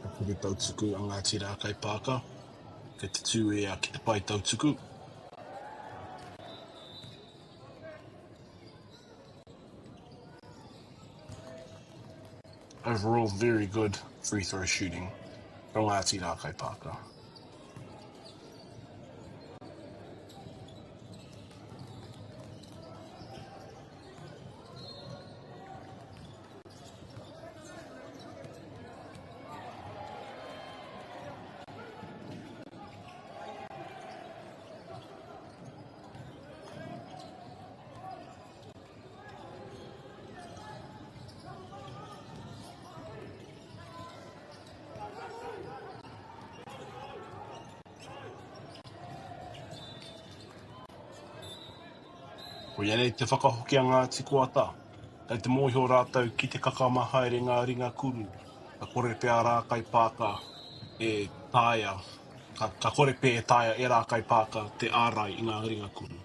Ka kore tautuku a Ngāti Rākaipaaka, kei te tū ia ki te pae tautuku. Overall, very good free throw shooting from Ngāti Rākaipaaka. Koia nei te whakahoki a Ngāti Koata. Kei te mōhio rātou ki te kakama haere ngā ringa kuru, ka kore pea Rākaipāka e taea, ka kore pea e taea e Rākaipāka te ārai i ngā ringa kuru.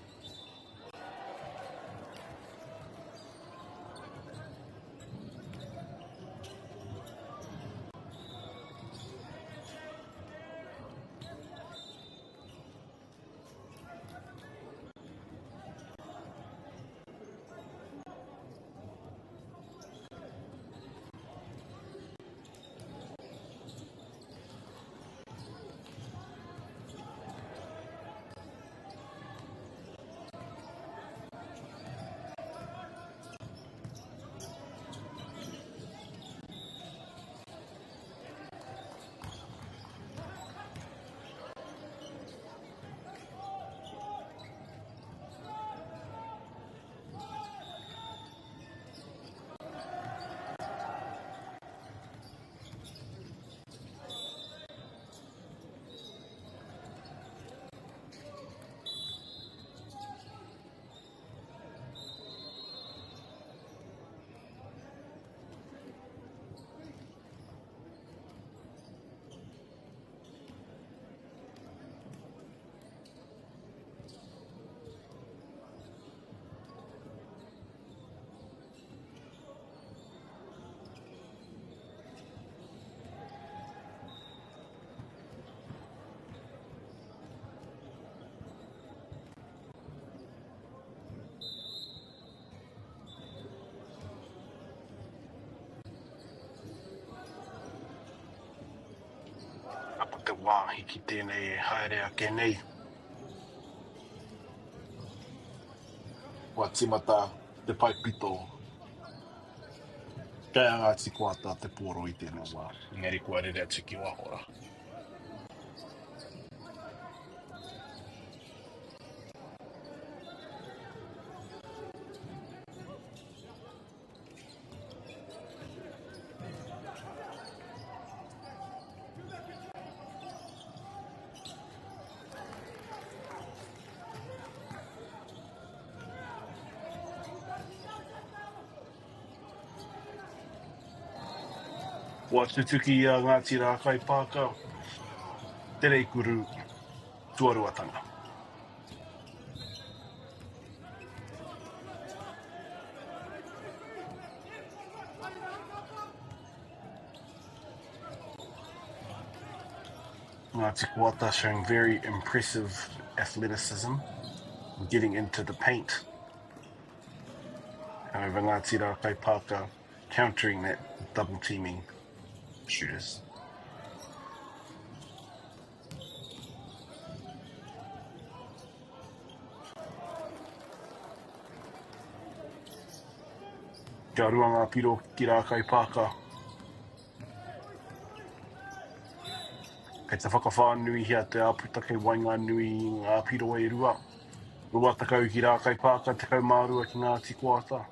Ko te wāhi ki tēnei e haere ake nei. Kua tīmata te paepito. Kei a Ngāti Koata te pōro i tēnei wā. Engari kua rere atu ki waho rā. Kua tutuki i a Ngāti Rākaipaaka te reikuru tuaruatanga. Ngāti Koata showing very impressive athleticism, getting into the paint. However, Ngāti Rākaipaaka countering that double teaming shooters. Kia rua ngā piro ki Rākaipāka. Kei te whakawhānuihia te āputa kei waenganui i ngā piro e rua. 20 ki Rākaipāka, 12 ki Ngāti Koata.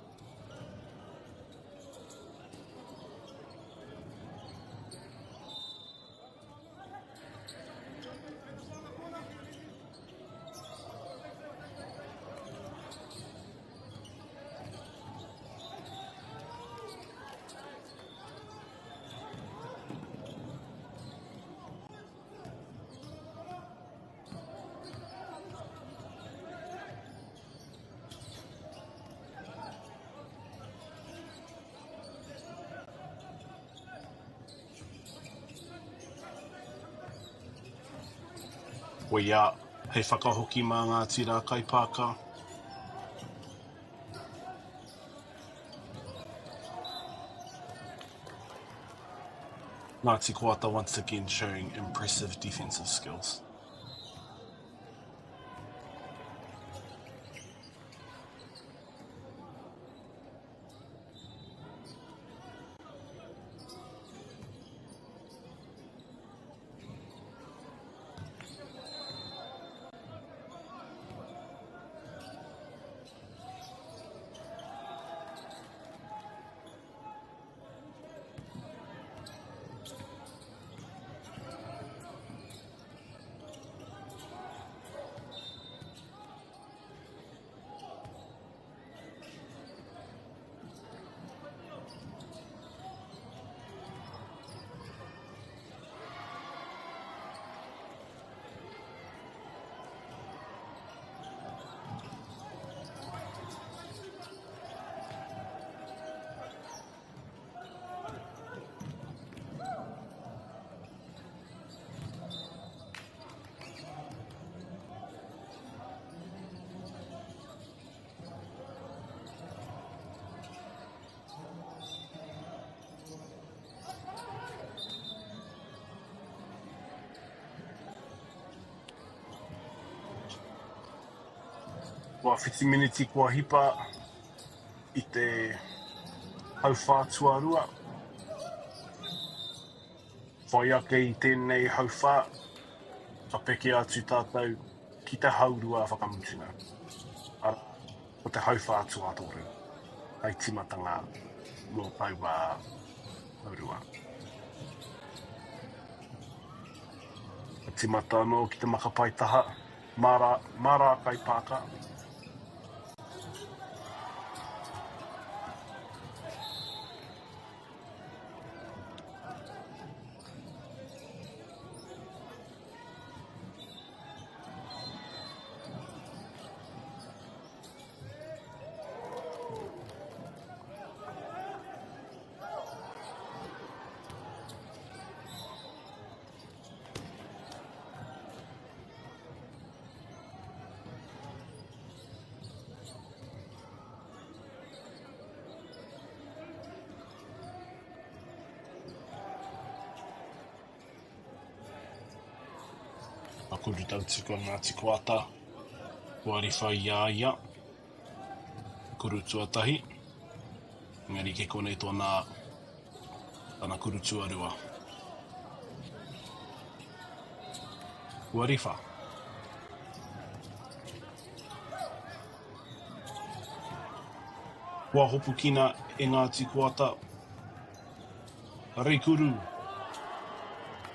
Koia hei whakahoki mā Ngāti Rākaipāka. Ngāti Koata once again showing impressive defensive skills. Kua whiti miniti kua hipa i te hauwhā tuarua. Whai ake i tēnei hauwhā, ka peke atu tātou ki te haurua whakamutunga, arā, ko te hauwhā tuatoru hei tīmatanga mō taua haurua. Ka tīmata anō ki te maka paetaha, mā rā, mā Rākaipāka. A Kuru Tautuku a Ngāti Koata, kua riwha i a ia, kuru tuatahi, engari kei konei tōna, tana kuru tuarua. Kua riwha. Kua hopukina e Ngāti Koata Reikuru,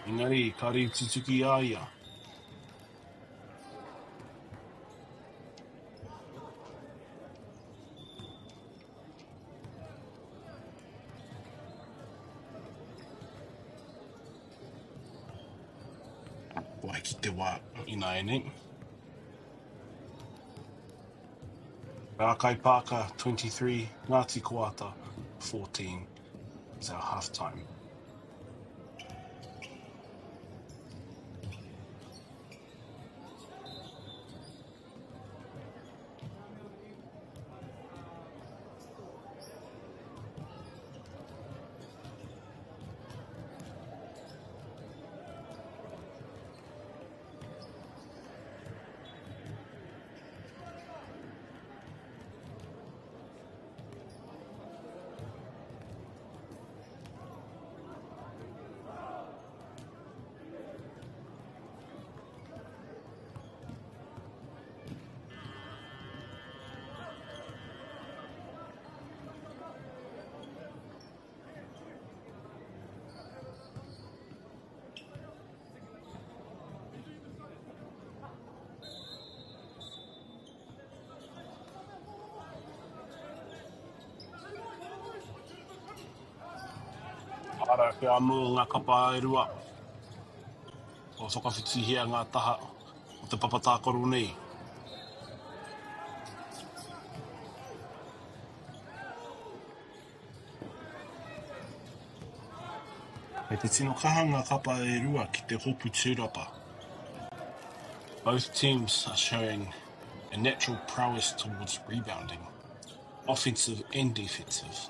engari ka rītutuki i a ia. Kua hiki te wā ināianei. Rākai Pāka 23, Ngāti Koata 14 is our half time. Ara ake anō ngā kapa e rua. Kua whakawhitihia ngā taha o te papa tākaro nei. Kei te tino kaha ngā kapa e rua ki te hopu tūrapa. Both teams are showing a natural prowess towards rebounding, offensive and defensive.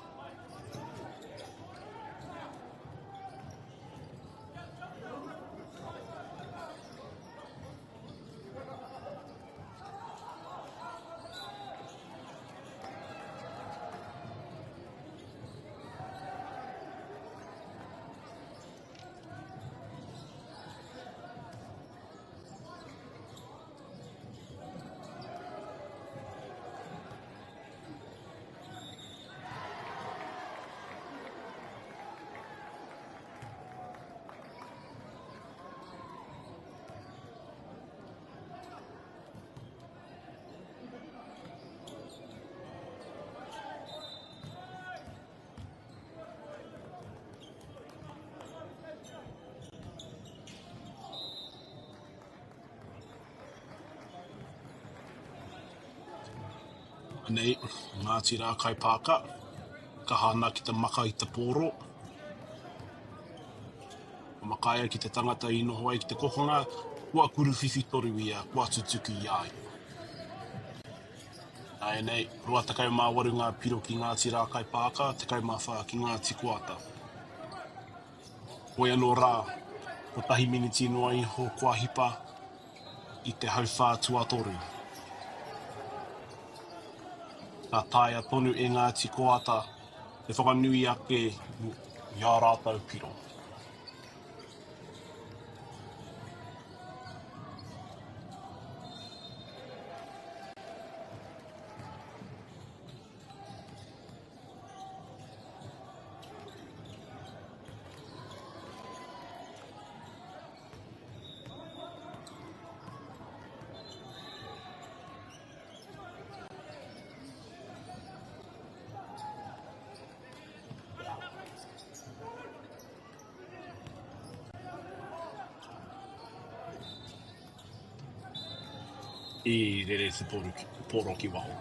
Anei, Ngāti Rākaipāka, kaha ana ki te maka i te pōro. Kua makaia ki te tangata i noho ai ki te kokonga, kua kuruwhiwhi toru ia, kua tutuki i a ia. Nāianei, 28 ngā piro ki Ngāti Rākaipāka, 14 ki Ngāti Koata. Hoi anō rā, kotahi miniti noa iho kua hipa i te hauwhā tuatoru. Ka taea tonu e Ngāti Koata te whakanui ake i ā rātou piro. I rere te poro ki waho.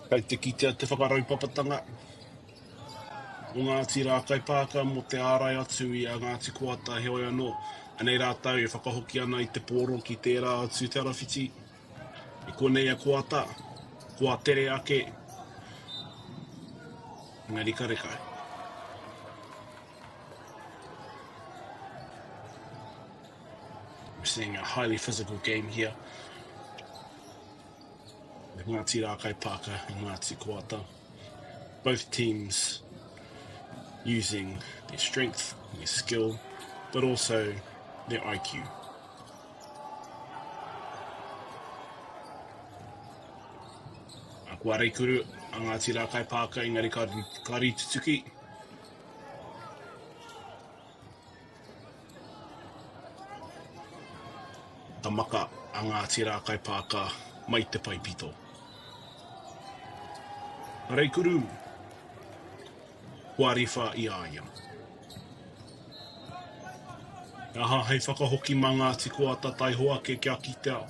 Kei te kitea te whakaraupapatanga o Ngāti Rākaipāka mō te ārai atu i a Ngāti Koata, heoi anō, anei rātou e whakahoki ana i te pōro ki tērā atu te arawhiti. I konei a Koata, kua tere ake, engari karekau. We're seeing a highly physical game here. With Ngāti Rākaipāka and Ngāti Koata. Both teams using their strength, their skill, but also their IQ. Kua reikuru a Ngāti Rākaipāka engari ka, ka rītutuki. Ka maka a Ngāti Rākaipāka mai te paepito. Reikuru, kua riwha i a ia. He aha hei whakahoki mā Ngāti Koata taihoa ake kia kitea?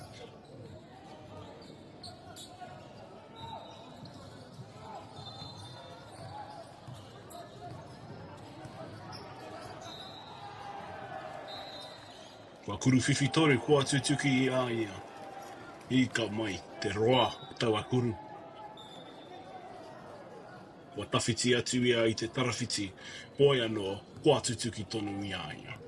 Kua kuruwhiwhi toru, kua tutuki i a ia. Ika mai te roa o taua kuru. Kua tawhiti atu ia i te tarawhiti, hoi anō, kua tutuki tonu i a ia.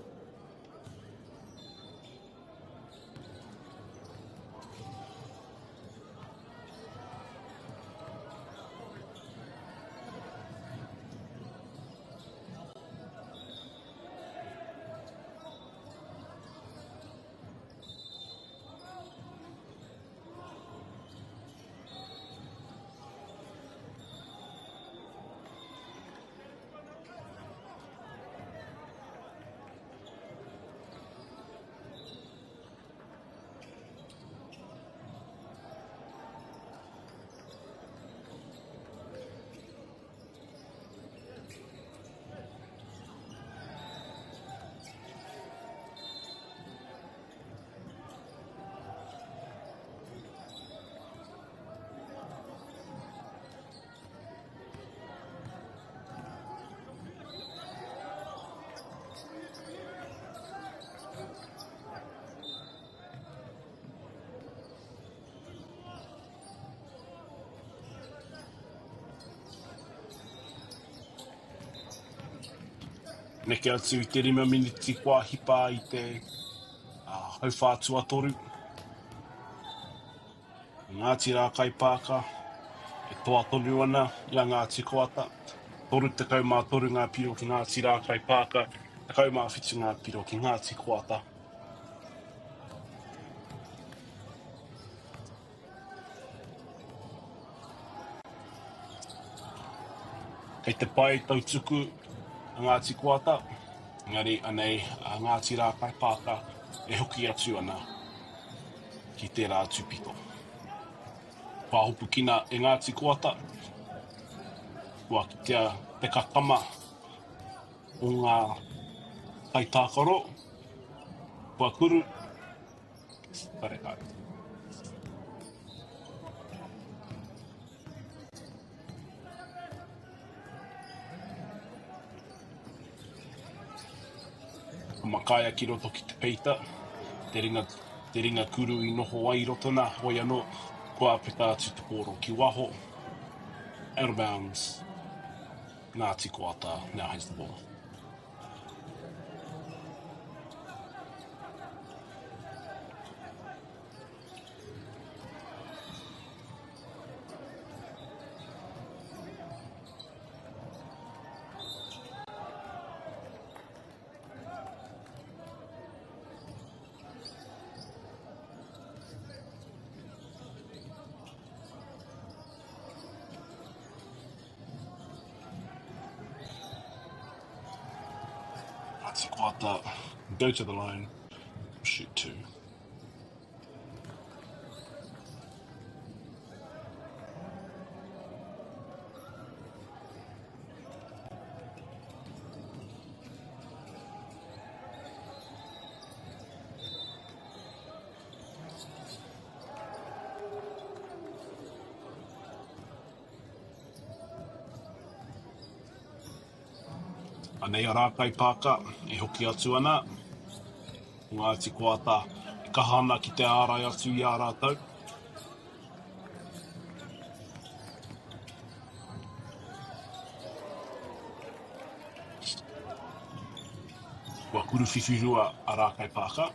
Neke atu i te 5 miniti kua hipa i te hauwhā tuatoru. Ngāti Rākaipāka e toa tonu ana i a Ngāti Koata. 33 ngā piro ki Ngāti Rākaipāka, 17 ngā piro ki Ngāti Koata. Kei te pai tautuku a Ngāti Koata, engari anei a Ngāti Rākaipāka e hoki atu ana ki tērā atu pito. Kua hopukina e Ngāti Koata, kua kitea te kakama o ngā kaitākaro, kua kuru, Karekau. Ka makaia ki roto ki te peita, te ringa, te ringa kuru i noho ai i roto nā, hoi anō, kua peka atu te pōro ki waho. Out of bounds. Ngāti Koata now has the ball. Ngāti Koata go to the line, shoot two. Anei a Rākaipāka e hoki atu ana. Ko Ngāti Koata e kaha ana ki te ārai atu i a rātou. Kua kuruwhiwhirua a Rākaipāka.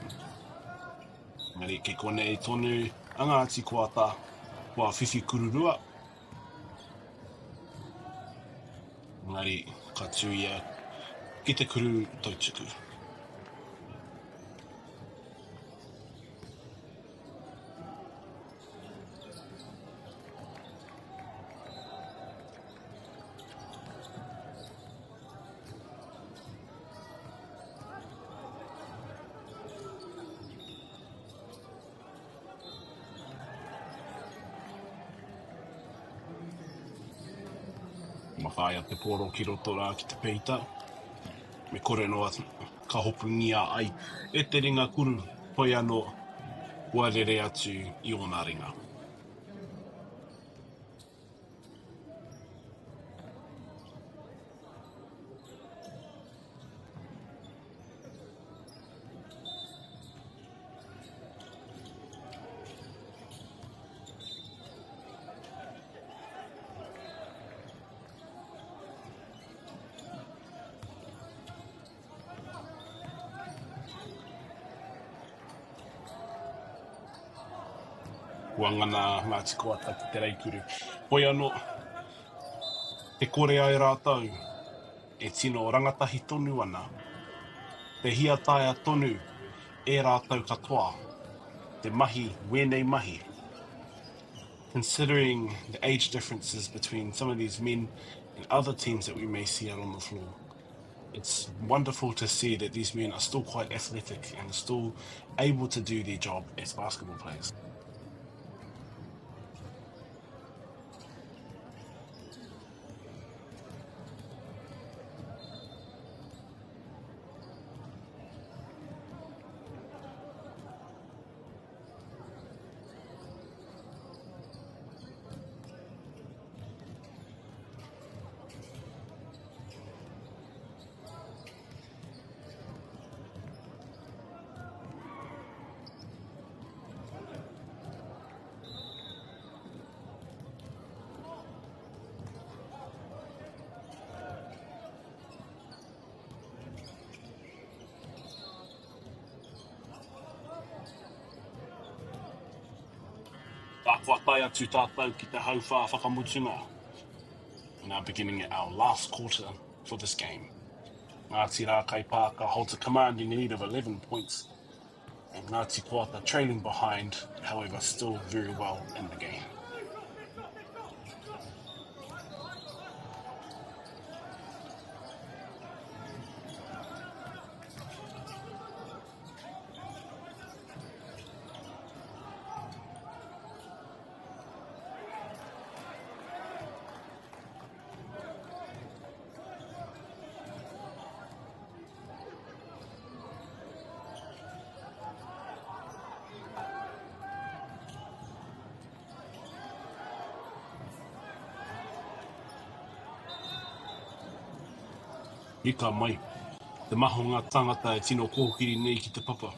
Engari kei konei tonu a Ngāti Koata kua whiwhi kururua. Engari ka tū ia ki te kuru tautuku. Makaia te pōro ki roto rā ki te peita. Me kore noa ka hopungia ai e te ringa kuru, hoi anō, kua rere atu i ōna ringa. Kua ngana Ngāti Koata ki te reikuru. Hoi anō, te kore ai rātou e tino rangatahi tonu ana, te hia taea tonu e rātou katoa te mahi wēnei mahi. Considering the age differences between some of these men and other teams that we may see out on the floor. It's wonderful to see that these men are still quite athletic and still able to do their job as basketball players. Ā, kua tae atu tātou ki te hauwhā whakamutunga. We're now beginning our last quarter for this game. Ngāti Rākaipaaka holds a commanding lead of 11 points and Ngāti Koata trailing behind, however, still very well in the game. Rika mai te maha o ngā tāngata e tino kōkiri nei ki te papa.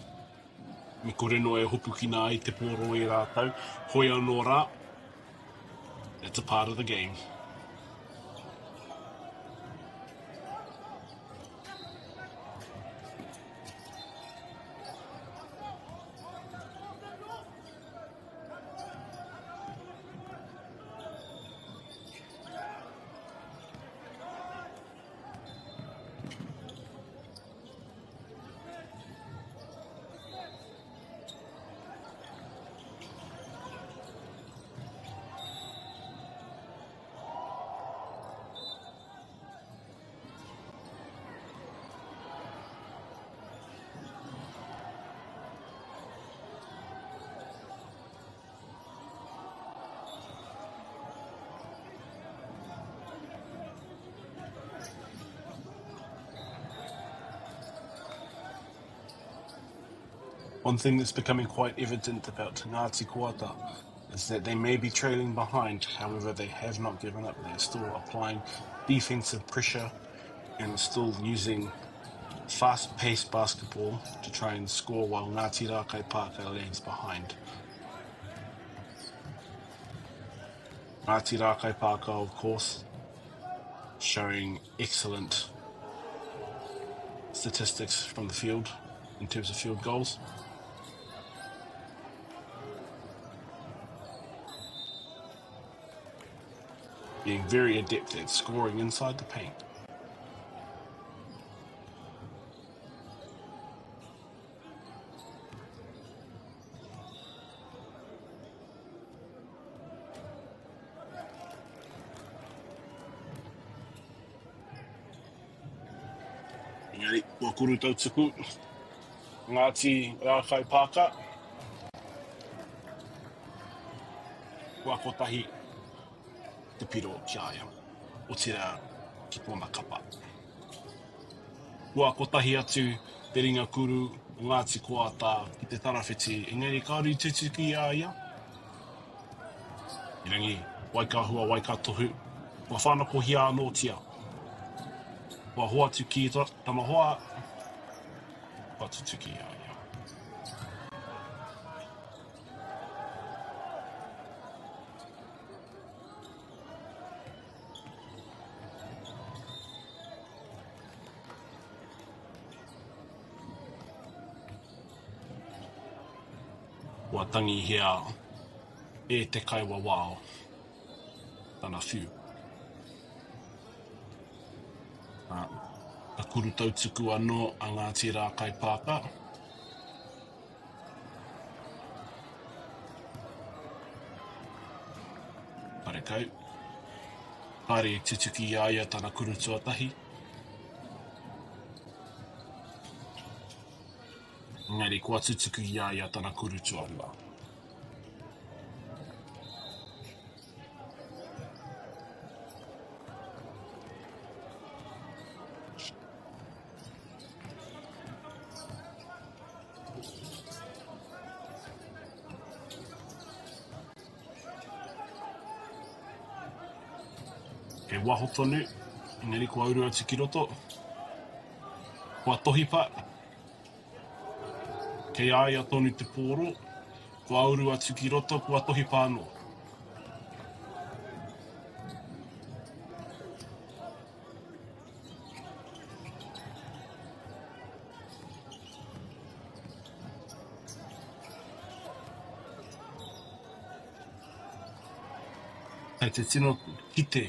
Me kore noa e hopukina ai te pōro e rātou, hoi anō rā, it's a part of the game. One thing that's becoming quite evident about Ngāti Koata is that they may be trailing behind, however, they have not given up. They are still applying defensive pressure and are still using fast-paced basketball to try and score while Ngāti Rakaipaaka lags behind. Ngāti Rakaipaaka, of course, showing excellent statistics from the field in terms of field goals. Being very adept at scoring inside the paint. Engari, kua kuru tautuku, Ngāti Rākaipaaka, kua kotahi te piro ki a ia, otirā ki tōna kapa. Kua kotahi atu te ringa kuru o Ngāti Koata ki te tarawhiti, engari kāore i tutuki i a ia. Erangi, wai ka hua, wai ka tohu, kua whānakohia anōtia. Kua hoatu ki tana hoa, kua tutuki i a ia. Kua tangihia e te kaiwawao tana whiu. Ā, ka kuru tautuku anō a Ngāti Rākaipaaka. Karekau. Kāre i tutuki i a ia tana kuru tuatahi. Engari kua tutuki i a ia tana kuru tuarua. Kei waho tonu, engari kua uru atu ki roto. Kua tohipa. Kei a ia tonu te pōro, kua uru atu ki roto, kua tohipa anō. Kei te tino kite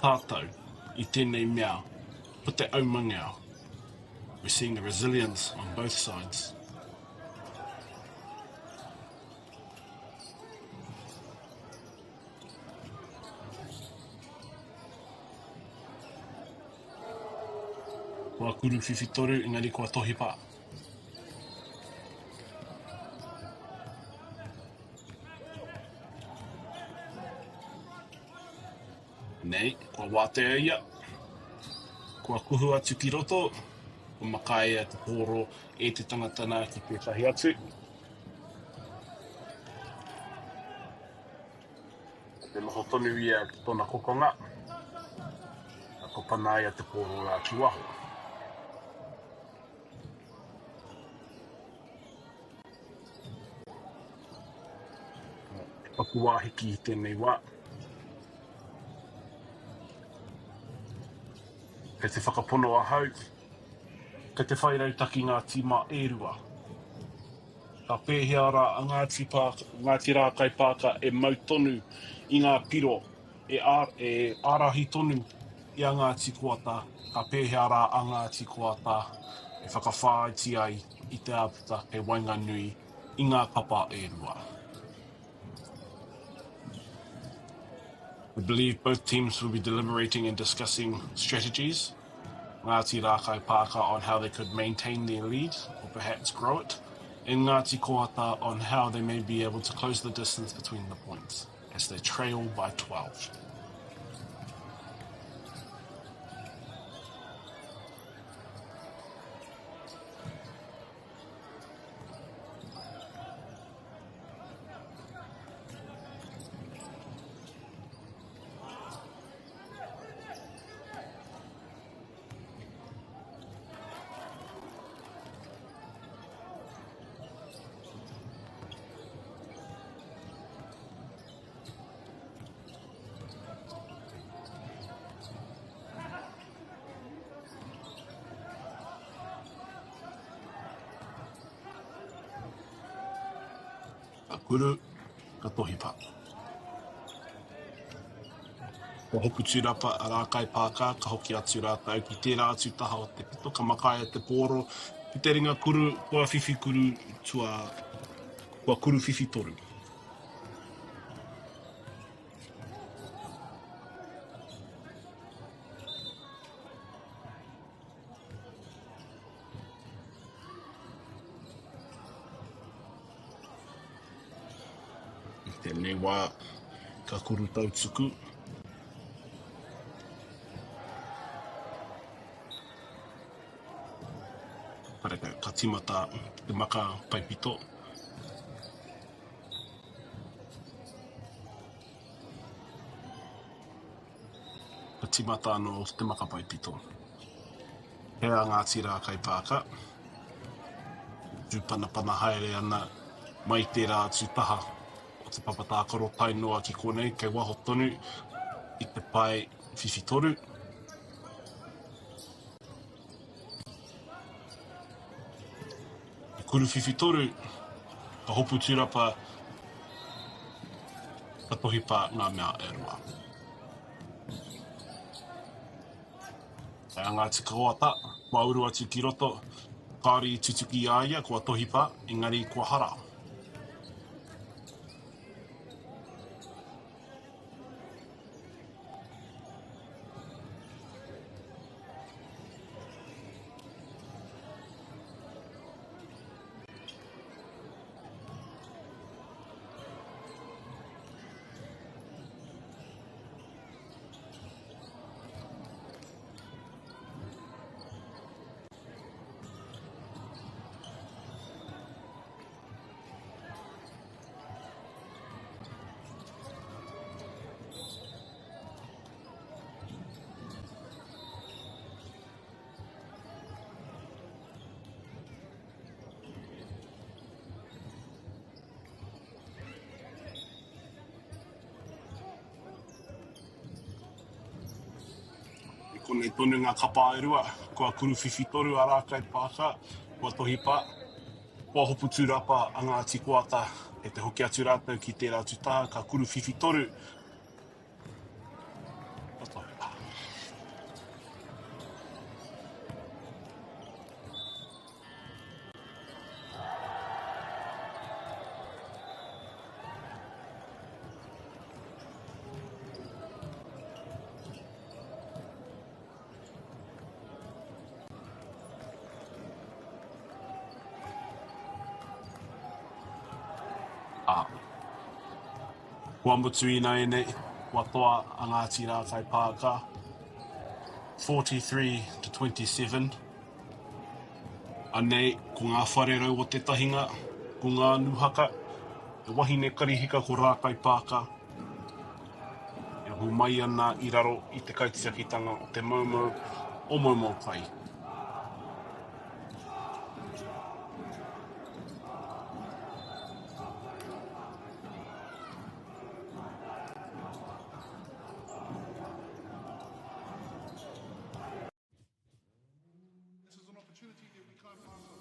tātou i tēnei mea ko te aumangea. We're seeing the resilience on both sides. Kua kuru whiwhitoru engari kua tohipa. Nei, kua wātea ia. Kua kuhu atu ki roto, kua makaia te pōro e te tangata nā ki tētahi atu. Ko te noho tonu ia ki tōna kokonga, kua panaia te pōro rā ki waho. He paku wāhiki i tēnei wā. Kei te whakapono ahau, kei te whai rautaki ngā tīma e rua. Ka pēhea rā a Ngāti Pāka, Ngāti Rākaipaaka e mau tonu i ngā piro, e e ārahi tonu i a Ngāti Koata, ka pēhea rā a Ngāti Koata e whakawhāiti ai i te āputa kei waenganui i ngā kapa e rua. We believe both teams will be deliberating and discussing strategies. Ngāti Rākaipaaka on how they could maintain their lead or perhaps grow it, and Ngāti Koata on how they may be able to close the distance between the points as they trail by 12. Ka kuru, ka tohipa. Ka hopu tūrapa a Rākaipākā, ka hoki atu rātou ki tērā atu taha o te pito, ka makaia te pōro ki te ringa kuru, kua whiwhi kuru tua, kua kuru whiwhi toru. I tēnei wā, ka kuru tautuku. Karekau, ka tīmata te maka paipito. Ka tīmata anō te maka paipito. He a Ngāti Rākaipāka. Tūpanapana haere ana mai tērā atu taha o te papa tākaro tae noa ki konei, kei waho tonu i te pae whiwhitoru. Te kuru whiwhitoru, ka hopu tūrapa, ka tohipa ngā mea e rua. Kei a Ngāti Koata, kua uru atu ki roto, kāore i tutuki i a ia, kua tohipa, engari kua hara. I konei tonu ngā kapa e rua, kua kuruwhiwhi toru a Rākaipāka, kua Tohipa, kua hopu tūrapa a Ngāti Koata, kei te hoki atu rātou ki tērā atu taha, ka kuruwhiwhi toru a Tohipa. Ā, kua mutu ināianei, kua toa a Ngāti Rākaipāka, 43 to 27. Anei, ko ngā whare rau o te tahinga, ko ngā nuhaka, he wahine karihika ko Rākaipāka, e ahu mai ana i raro i te kaitiakitanga o te moumou o Moumoukai. This is an opportunity that we can't pass up.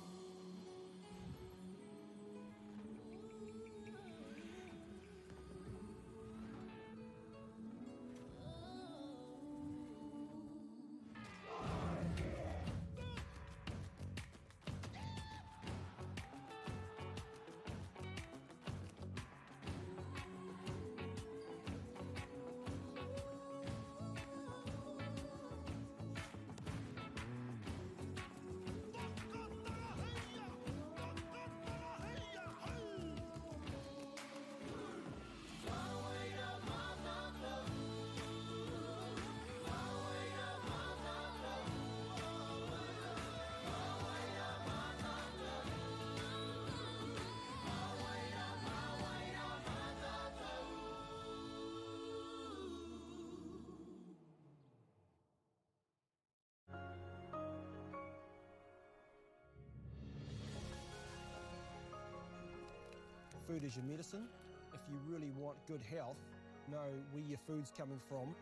Food is your medicine. If you really want good health, know where your food's coming from.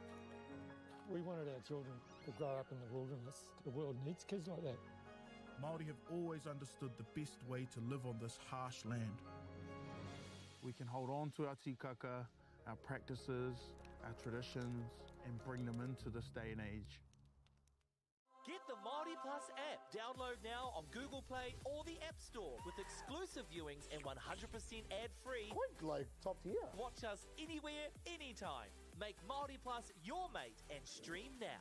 We wanted our children to grow up in the wilderness. The world needs kids like that. Māori have always understood the best way to live on this harsh land. We can hold on to our tikaka, our practices, our traditions, and bring them into this day and age. Get the Māori Plus app. Download now on Google Play or the App Store with exclusive viewings and 100% ad-free. Quite like top tier. Watch us anywhere, anytime. Make Māori Plus your mate and stream now.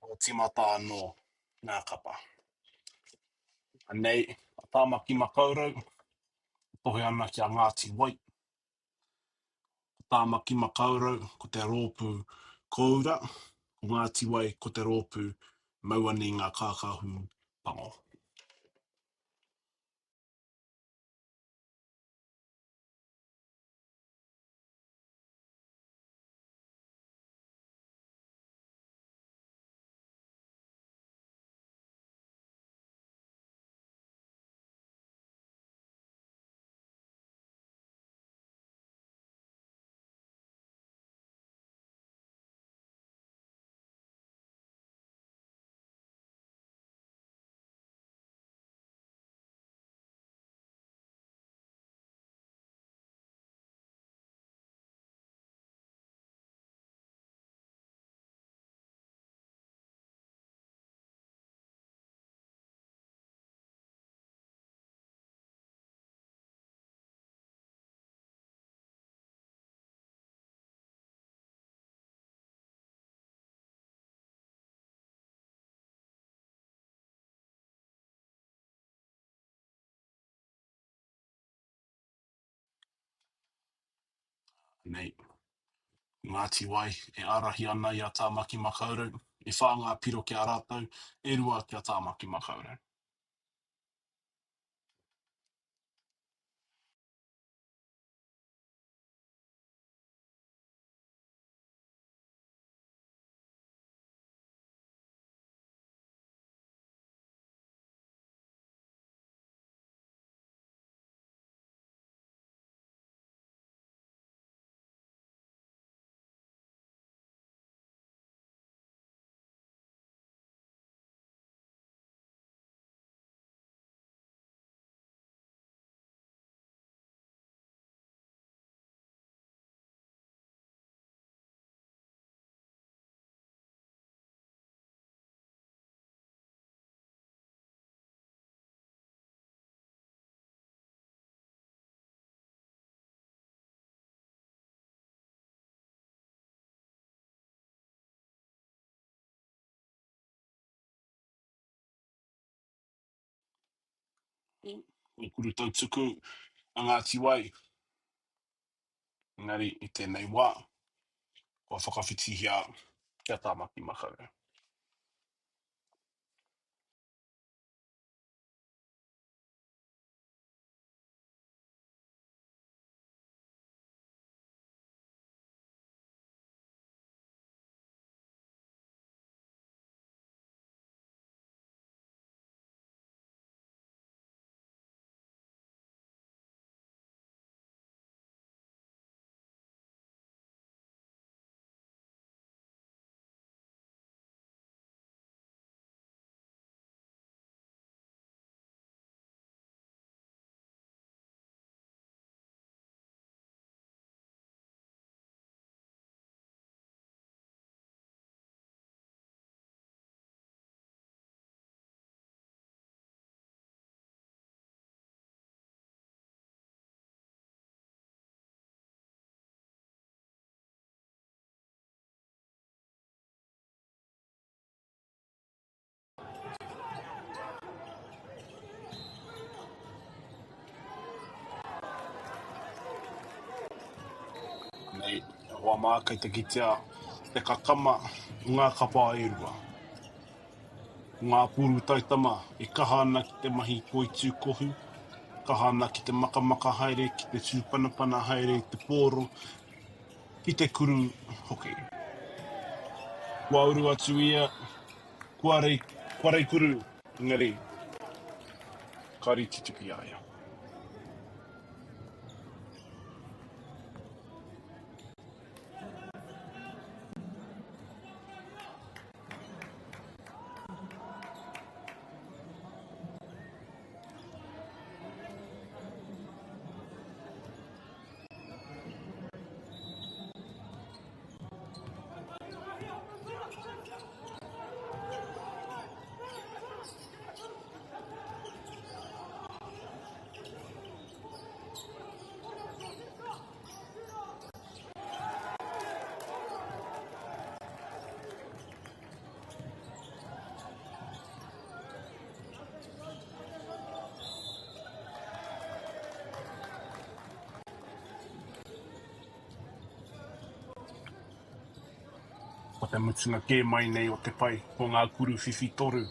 Kua tīmata anō ngā kapa. Anei a Tāmaki Makaurau e tohe ana ki a Ngāti Wai. Ko Tāmaki Makaurau ko te rōpū Kōura, ko Ngāti Wai, ko te rōpū mau ana i ngā kākahu pango. Nei, Ngāti Wai e ārahi ana i a Tāmaki Makaurau, e whā ngā piro ki a rātou, e rua ki a Tāmaki Makaurau. Ko Kuru Tautuku a Ngāti Wai, engari i tēnei wā, kua whakawhitihia ki a Tāmaki Makaurau. Nei, e hoa mā, kei te kitea te kakama o ngā kapa e rua. Ko ngā pūru taitama e kaha ana ki te mahi poitūkohu, kaha ana ki te makamaka haere, ki te tūpanapana haere i te pōro, ki te kuru hoki. Kua uru atu ia, kua rei, kua rei kuru, engari, ka rītituki a ia. Te mutunga kē mai nei o te pai ko ngā kuru whiwhitoru.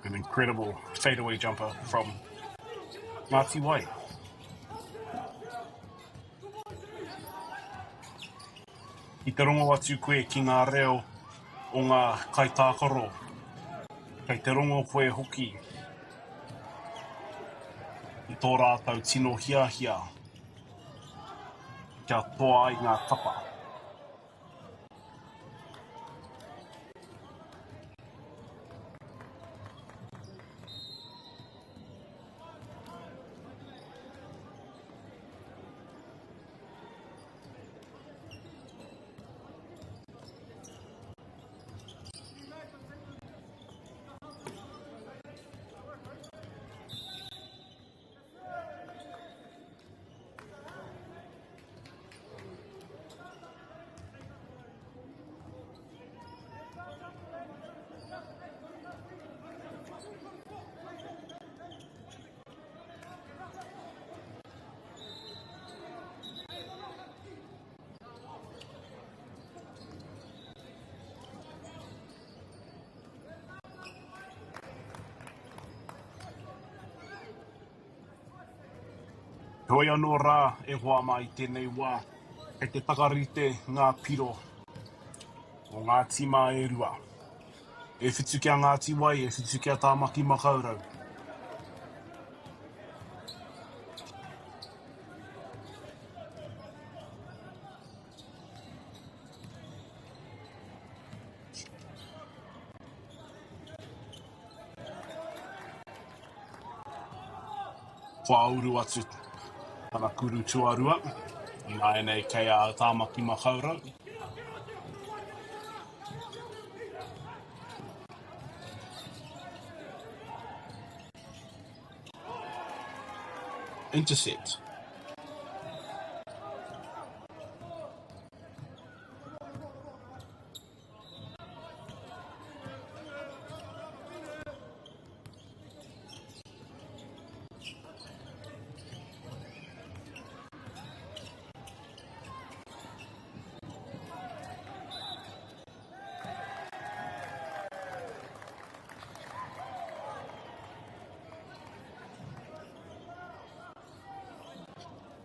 An incredible fadeaway jumper from Ngāti Wai. I te rongo atu koe ki ngā reo o ngā kaitākaro, kei te rongo koe hoki i tō rātou tino hiahia kia toa ai ngā kapa. Heoi anō rā e hoa mā i tēnei wā, kei te takarite ngā piro o ngā tīma e rua. E whitu ki a Ngāti Wai, e whitu ki a Tāmaki Makaurau. Kua uru atu tana kuru tuarua, ināianei kei a Tāmaki Makaurau. Intercept.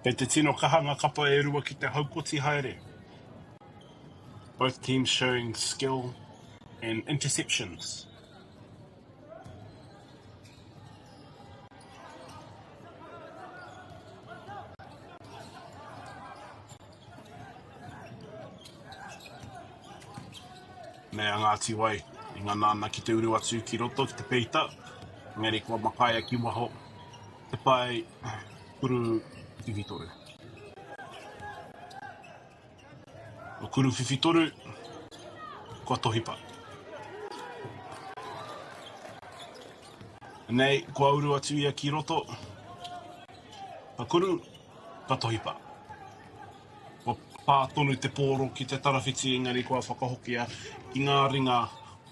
Kei te tino kaha ngā kapa e rua ki te haukoti haere. Both teams showing skill and interceptions. Nei a Ngāti Wai i ngana ana ki te uru atu ki roto ki te peita, engari kua makaia ki waho te pae kuru whiwhitoru. O kuru whiwhitoru, kua tohipa. Nei, kua uru atu ia ki roto, ka kuru, ka tohipa. Kua pā tonu te pōro ki te tarawhiti engari kua whakahokia ki ngā ringa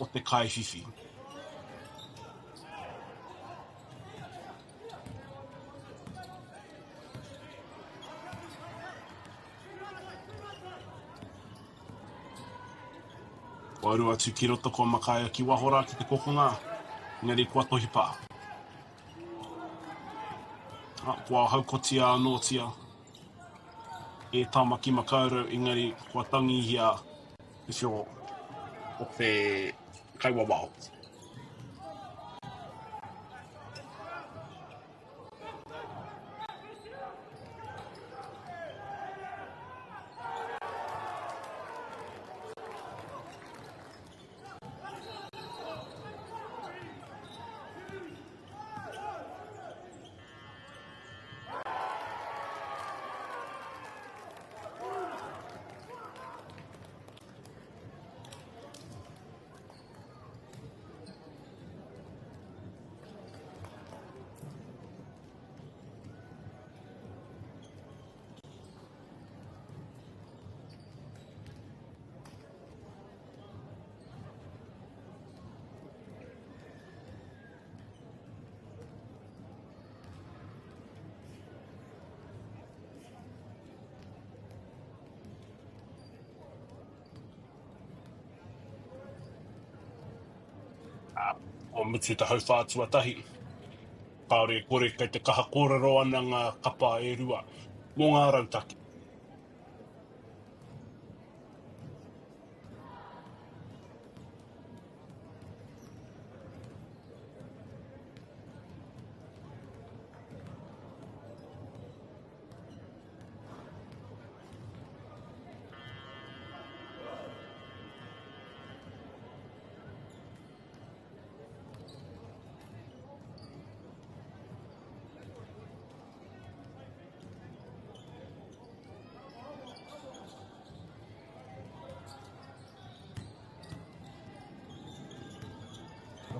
o te kaiwhiwhi. Kua uru atu ki roto, kua makaia ki waho rā ki te kokonga, engari kua tohipā. Kua haukotia anōtia e Tāmaki Makaurau engari kua tangihia te whio o te kaiwawao. Ā, kua mutu te hauwhā tuatahi. Kāore e kore kei te kaha kōrero ana ngā kapa e rua mō ngā rautaki.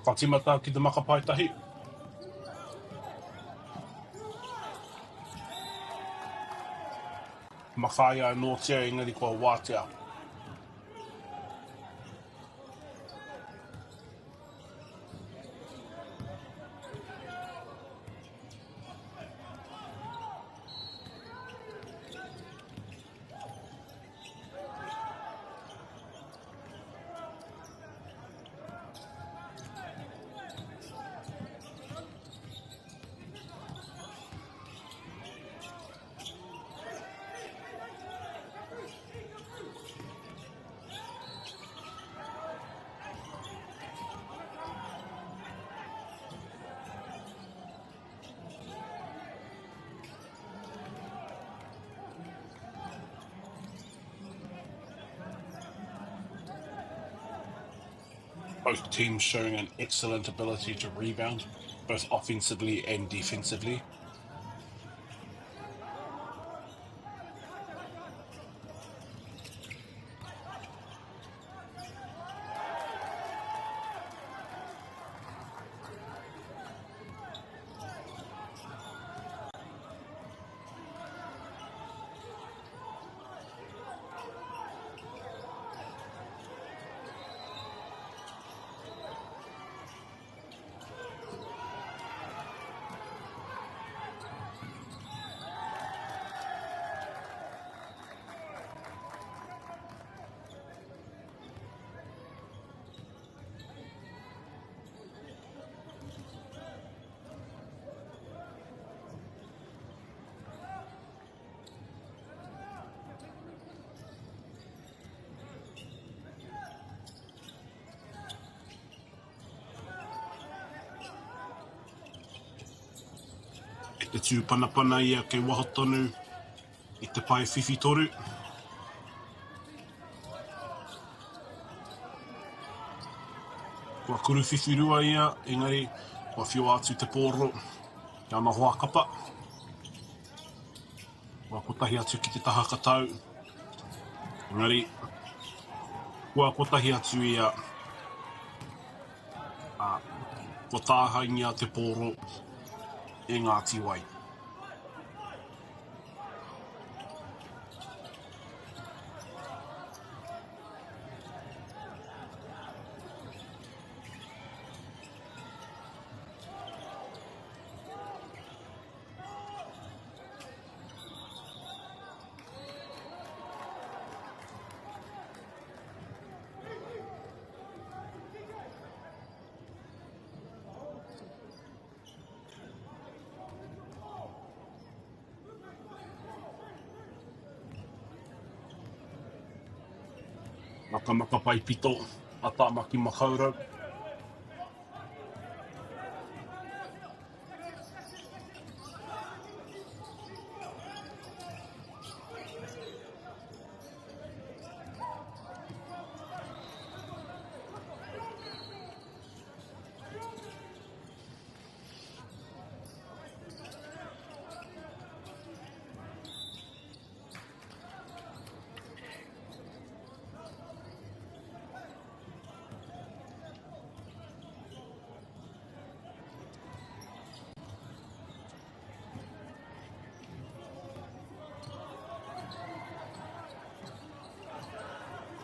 Ka tīmata ki te maka paetahi. Makaia anōtia engari kua wātea. Both teams showing an excellent ability to rebound, both offensively and defensively. E te tūpanapana ia kei waho tonu i te pae whiwhitoru. Kua kuruwhiwhirua ia, engari kua whiua atu te pōro ki ana hoa kapa. Kua kotahi atu ki te taha katau, engari kua kotahi atu ia, ā, kua tāhaingia te pōro e Ngāti Wai. Makamaka Paipito a Tāmaki Makaurau.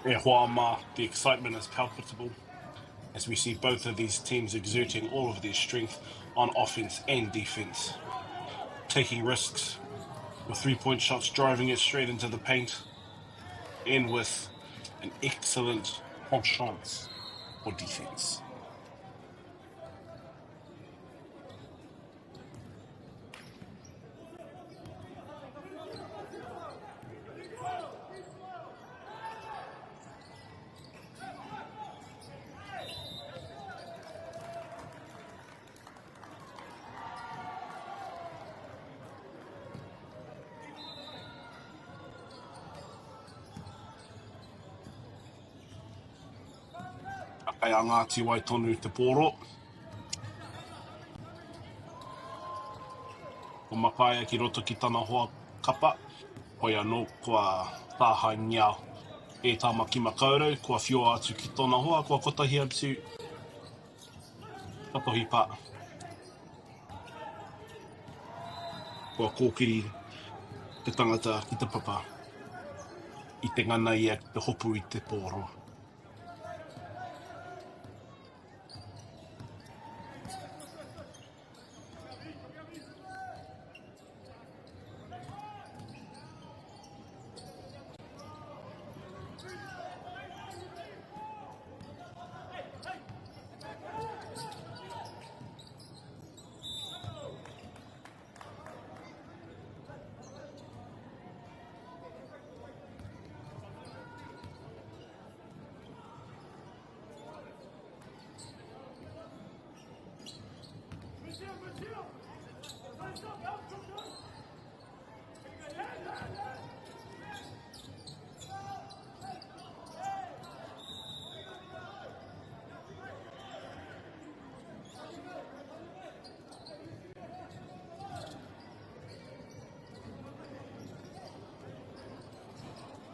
E hoa mā, the excitement is palpable as we see both of these teams exerting all of their strength on offense and defense, taking risks with three-point shots, driving it straight into the paint, and with an excellent penchant for defense. Kei a Ngāti Wai tonu te pōro. Ko Makaia ki roto ki tana hoa kapa, hoi anō kua tāhaengia e Tāmaki Makaurau, kua whioa atu ki tōna hoa, kua kotahi atu ka tohi pā. Kua kōkiri te tangata ki te papa i te ngana ia ki te hopu i te pōro.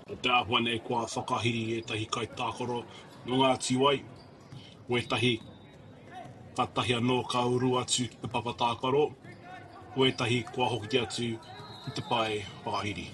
Ko te āhua nei kua whakahiri ētahi kaitākaro nō Ngāti Wai, wētahi kātahi anō ka uru atu ki te papa tākaro, wētahi kua hoki atu ki te pae whakahiri.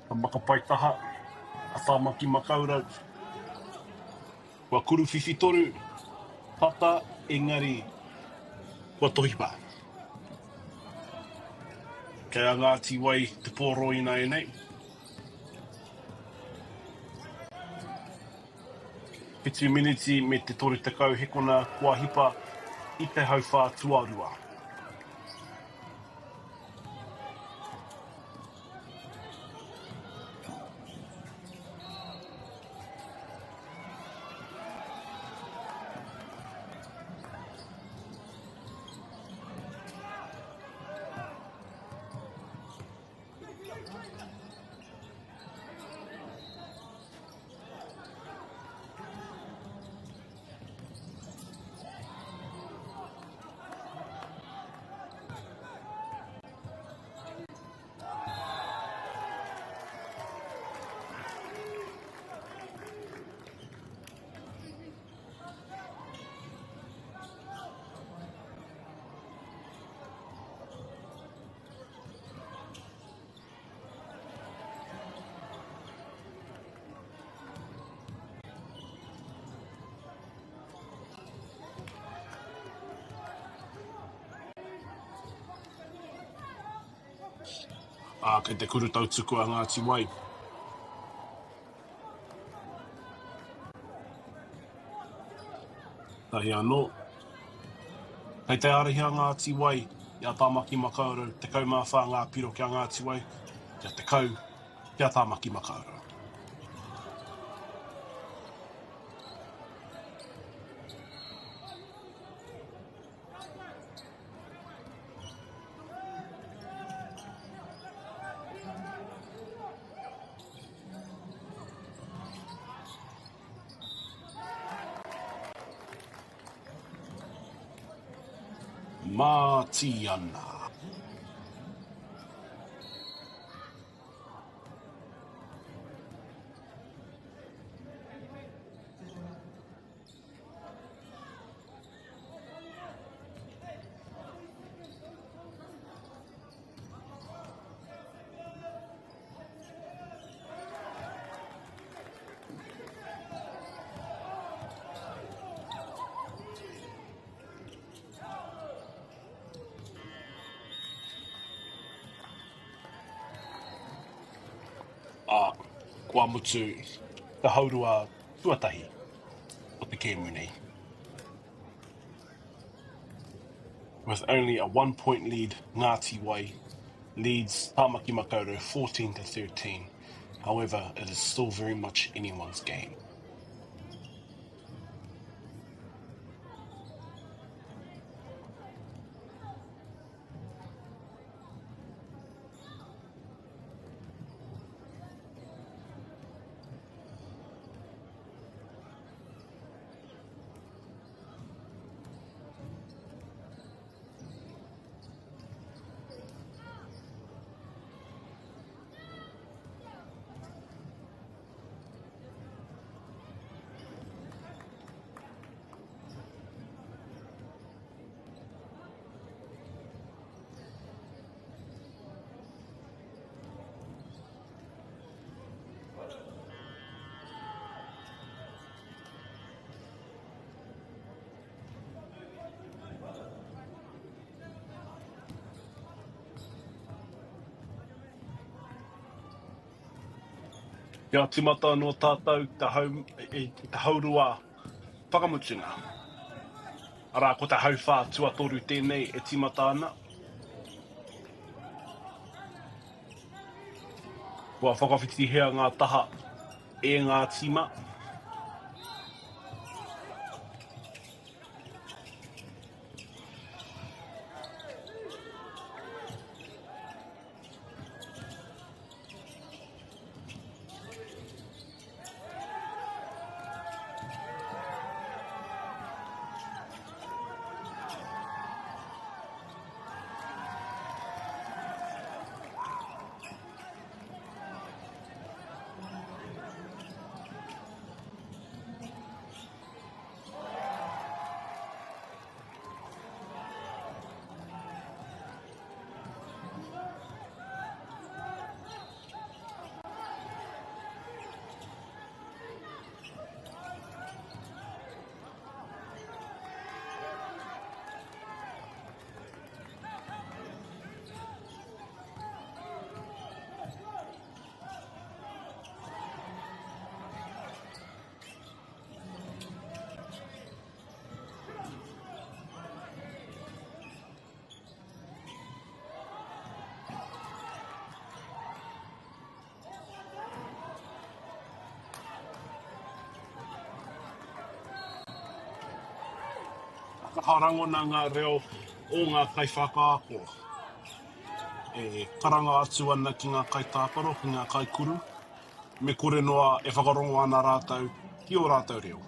Ka makapaitaha a Tāmaki Makaurau. Kua kuruwhiwhi toru, tata engari kua tohipa. Kei a Ngāti Wai te pōro ināianei. Whitu miniti me te 30 hekona kua hipa i te hauwhā tuarua. Ā, kei te kuru tautuku a Ngāti Wai. Tahi anō. Kei te ārahi a Ngāti Wai i a Tāmaki Makaurau, 14 ngā piro ki a Ngāti Wai, kia 10 ki a Tāmaki Makaurau. Mātiana. Ā, kua mutu te haurua tuatahi o te kēmu nei. With only a one point lead, Ngāti Wai leads Tāmaki Makaurau 14 to 13. However, it is still very much anyone's game. Kia tīmata anō tātou te hau, i te haurua whakamutunga. Arā, ko te hauwhā tuatoru tēnei e tīmata ana. Kua whakawhitihia ngā taha e ngā tīma. Ka rangona ngā reo o ngā kaiwhakaako e karanga atu ana ki ngā kaitākaro, ki ngā kaikuru, me kore noa e whakarongo ana rātou ki ō rātou reo.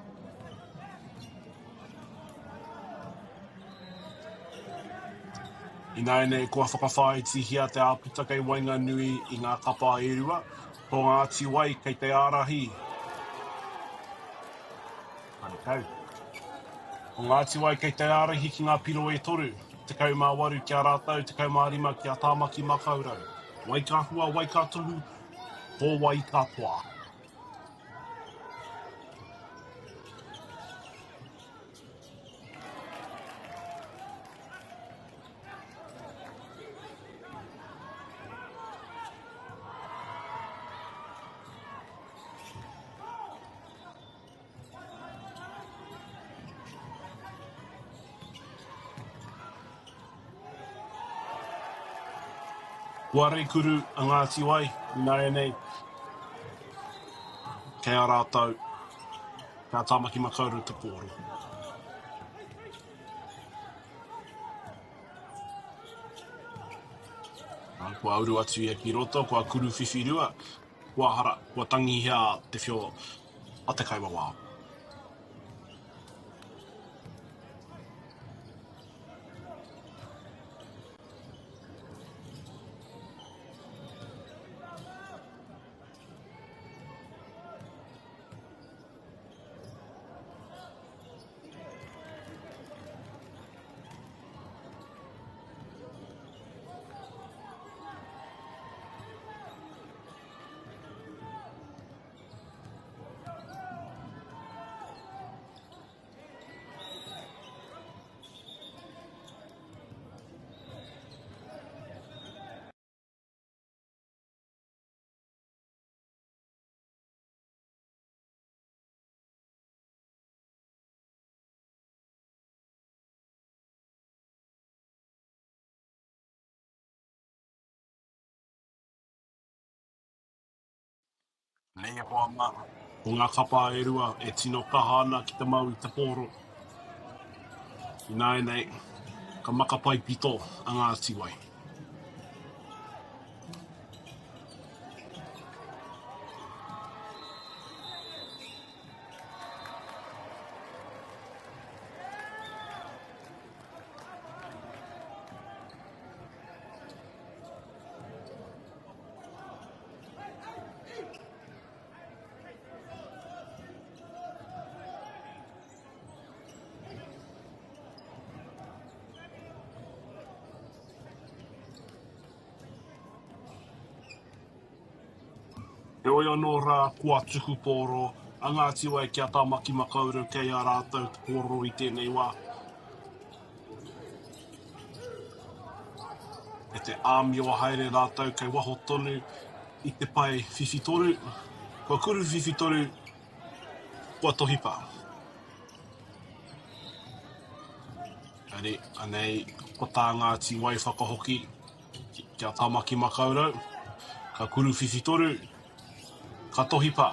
Ināianei kua whakawhāitihia te āputa kei waenganui i ngā kapa e rua, ko Ngāti Wai kei te ārahi. Karekau. Ko Ngāti Wai kei te ārahi ki ngā piro e toru, 18 ki a rātou, 15 ki a Tāmaki Makaurau. Wai ka hua, wai ka tohu, ko wai ka toa. Kua reikuru a Ngāti Wai ināianei kei a rātou, kei a Tāmaki Makaurau te pōro. Kua uru atu ia ki roto, kua kuruwhiwhirua, kua hara, kua tangihia te whio a te kaiwawao. Nei e hoa mā. Ko ngā kapa e rua e tino kaha ana ki te mau i te pōro. Ināianei, ka maka pai pito a Ngāti Wai. Heoi anō rā, kua tuku pōro a Ngāti Wai ki a Tāmaki Makaurau kei a rātou te pōro i tēnei wā. Kei te āmio haere rātou kei waho tonu i te pae whiwhitoru, kua kuru whiwhitoru, kua tohipa. Engari, anei, ko tā Ngāti Wai whakahoki ki a Tāmaki Makaurau, ka kuru whiwhitoru, ka tohipa,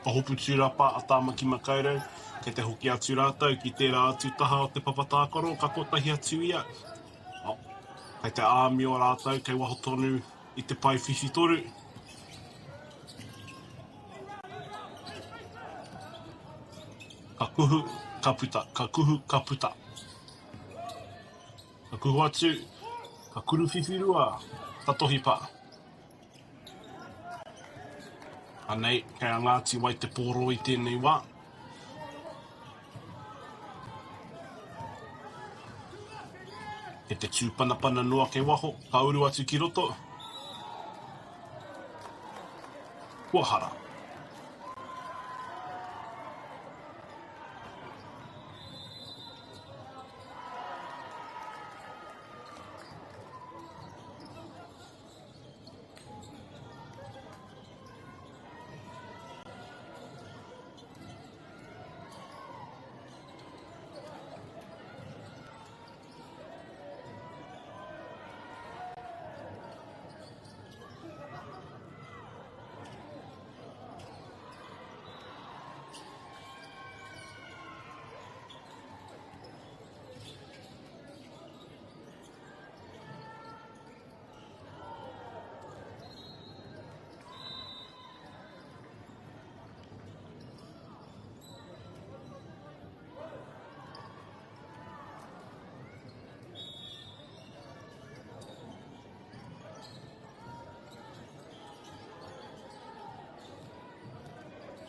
ka hopu tūrapa a Tāmaki Makaurau, kei te hoki atu rātou ki tērā atu taha o te papa tākaro, ka kotahi atu ia, oh, kei te āmio rātou kei waho tonu i te pae whiwhitoru. Ka kuhu, ka puta, ka kuhu, ka puta. Ka kuhu atu, ka kuruwhiwhirua, ka tohipa. Anei, kei a Ngāti Wai te pōro i tēnei wā. Kei te tūpanapana noa kei waho, ka uru atu ki roto. Kua hara.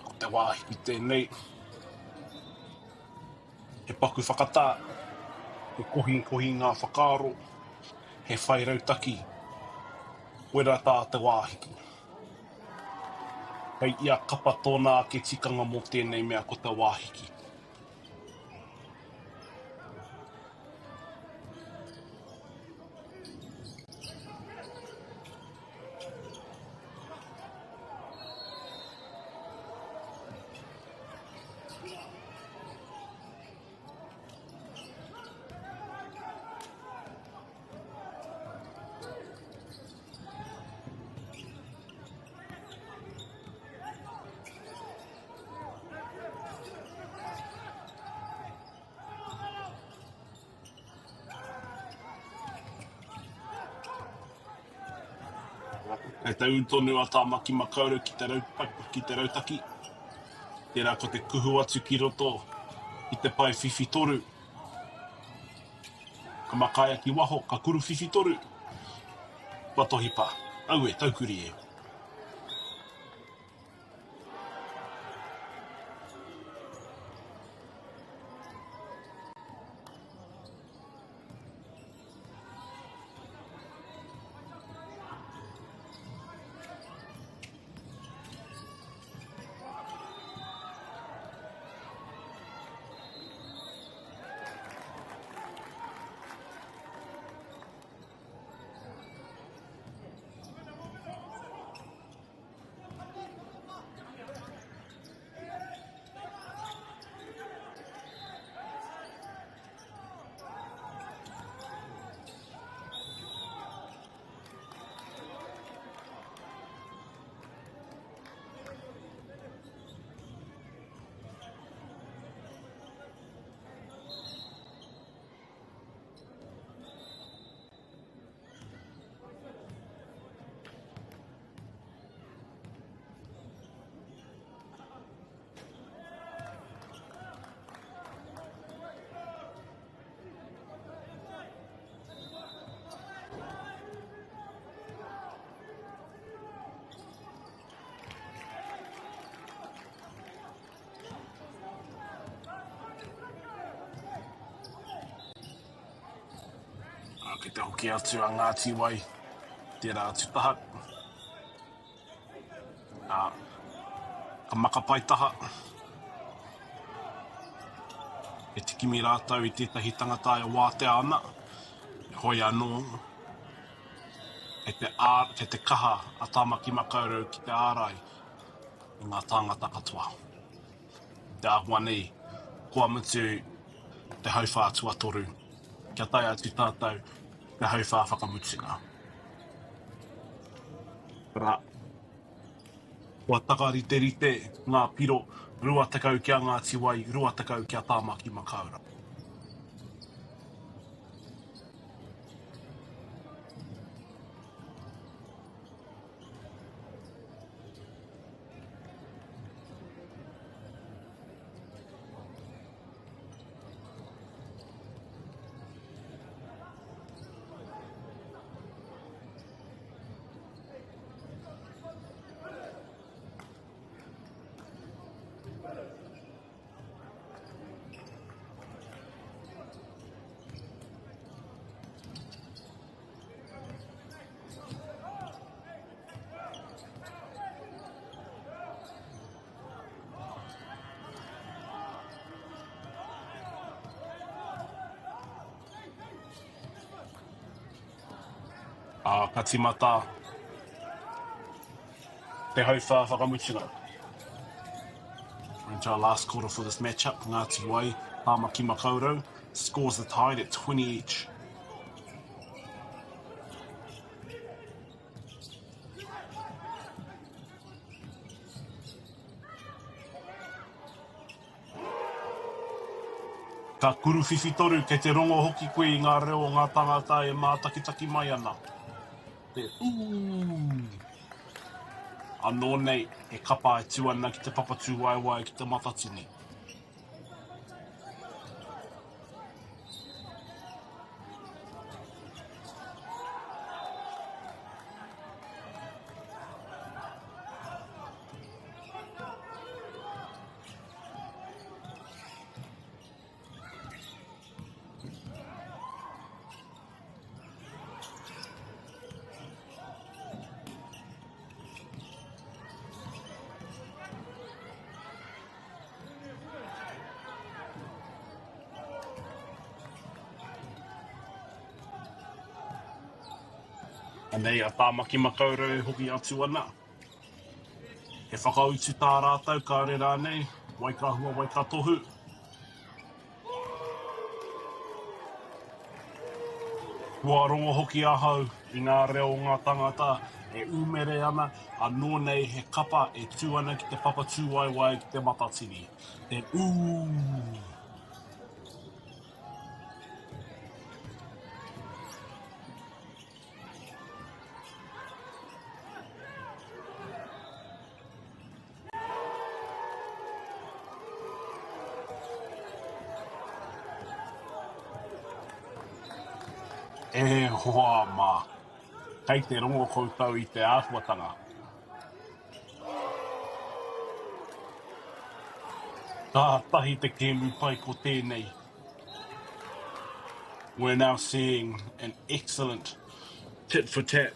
Ko te wāhi ki tēnei, he paku whakatā, he kohikohi ngā whakaaro, he whai rautaki, koirā tā te wāhiki. Kei ia kapa tōna ake tikanga mō tēnei mea ko te wāhiki. Kei te ū tonu a Tāmaki Makaurau ki te, rau, ki te rautaki. Tērā ko te kuhu atu ki roto i te pae whiwhitoru. Ka makaia ki waho, ka kuru whiwhitoru. Kua tohipa. Aue, taukuri e. Kei te hoki atu a Ngāti Wai, tērā atu taha. Ā, ka makapai taha. E te kimi rātou i tētahi tangata e wātea ana, hoi anō, kei te, ā, kei te kaha a Tāmaki Makaurau ki te ārai i ngā tāngata katoa. Te āhua nei, kua mutu te hauwhā tuatoru, kia tae atu tātou te hauwhā whakamutunga. Rā. Kua takariterite ngā piro, 20 ki a Ngāti Wai, 20 ki a Tāmaki Makaurau. Ā, ka tīmata te hauwhā whakamutunga. We're into our last quarter for this matchup. Ngāti Wai, Tāmaki Makaurau, scores the tied at 20 each. Ka kuruwhiwhi toru, kei te rongo hoki koe i ngā reo o ngā tāngata e mātakitaki mai ana. Te ū! Anō nei, he kapa e tū ana ki te papa tūwaewae ki Te Matatini. Anei a Tāmaki Makaurau e hoki atu ana. He whakautu tā rātou, kāore rānei, wai ka hua, wai ka tohu. Kua rongo hoki ahau i ngā reo o ngā tangata e umere ana, anō nei he kapa e tū ana ki te papa tūwaewae ki Te Matatini. Te ū! E hoa mā, kei te rongo koutou i te āhuatanga. Kātahi te kēmu pai ko tēnei. We're now seeing an excellent tit for tat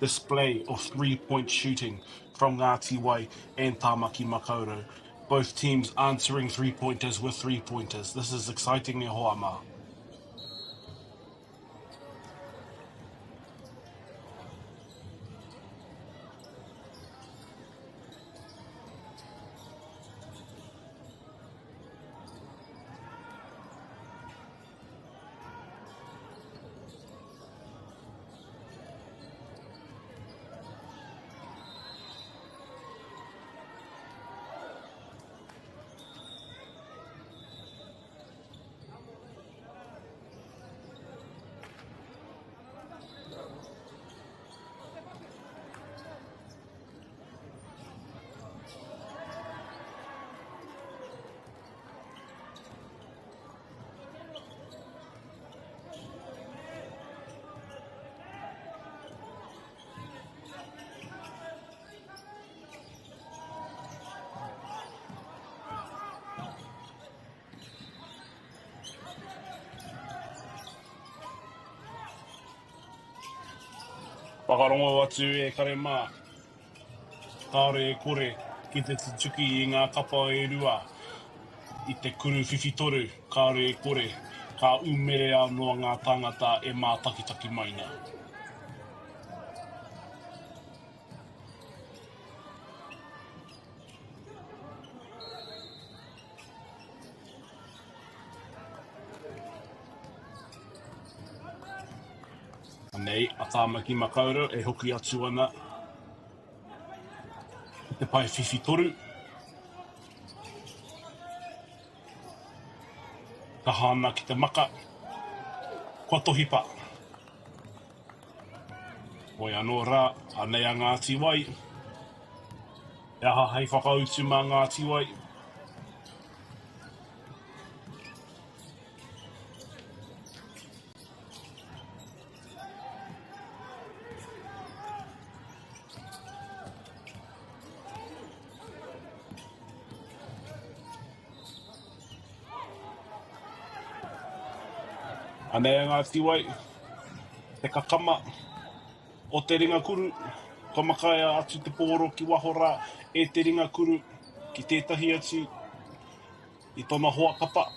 display of three-point shooting from Ngāti Wai and Tāmaki Makaurau. Both teams answering three-pointers with three-pointers. This is exciting e hoa mā. Whakarongo atu e kare mā, kāore e kore ki te tutuki i ngā kapa e rua i te kuru whiwhitoru, kāore e kore, ka umere anō ngā tāngata e mātakitaki mai nā. Anei a Tāmaki Makaurau e hoki atu ana ki te pae whiwhitoru. Kaha ana ki te maka, kua tohipa. Hoi anō rā, anei a Ngāti Wai. He aha hei whakautu mā Ngāti Wai? Anei a Ngāti Wai, te kakama o te ringa kuru, kua makaia atu te pōro ki waho rā e te ringa kuru ki tētahi atu i tona hoa kapa.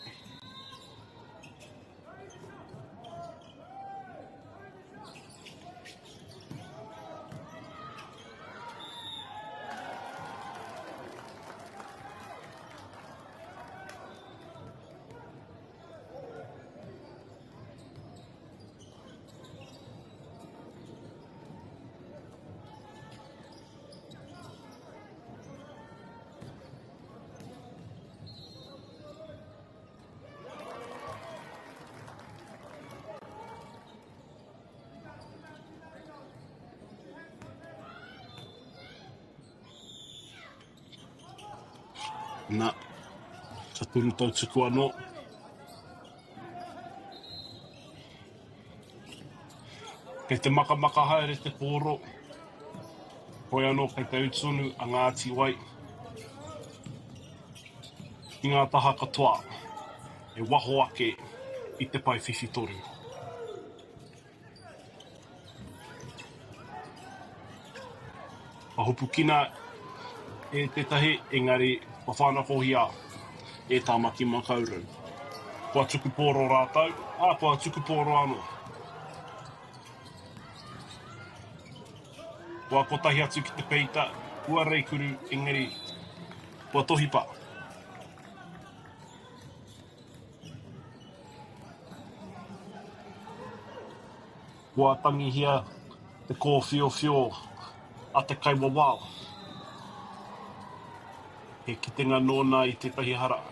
Na, ka turu tautuku anō. Kei te makamaka haere te pōro. Hoi anō kei te utunu a Ngāti Wai ki ngā taha katoa e waho ake i te pae whiwhitoru. Ka hopukina e tētahi, engari kua whānakohia e Tāmaki Makaurau. Kua tuku pōro rātou, ā, kua tuku pōro anō. Kua kotahi atu ki te peita, kua reikuru, engari kua tohipa. Kua tangihia te kōwhiowhio a te kaiwawao. He kitenga nōna i tētahi hara.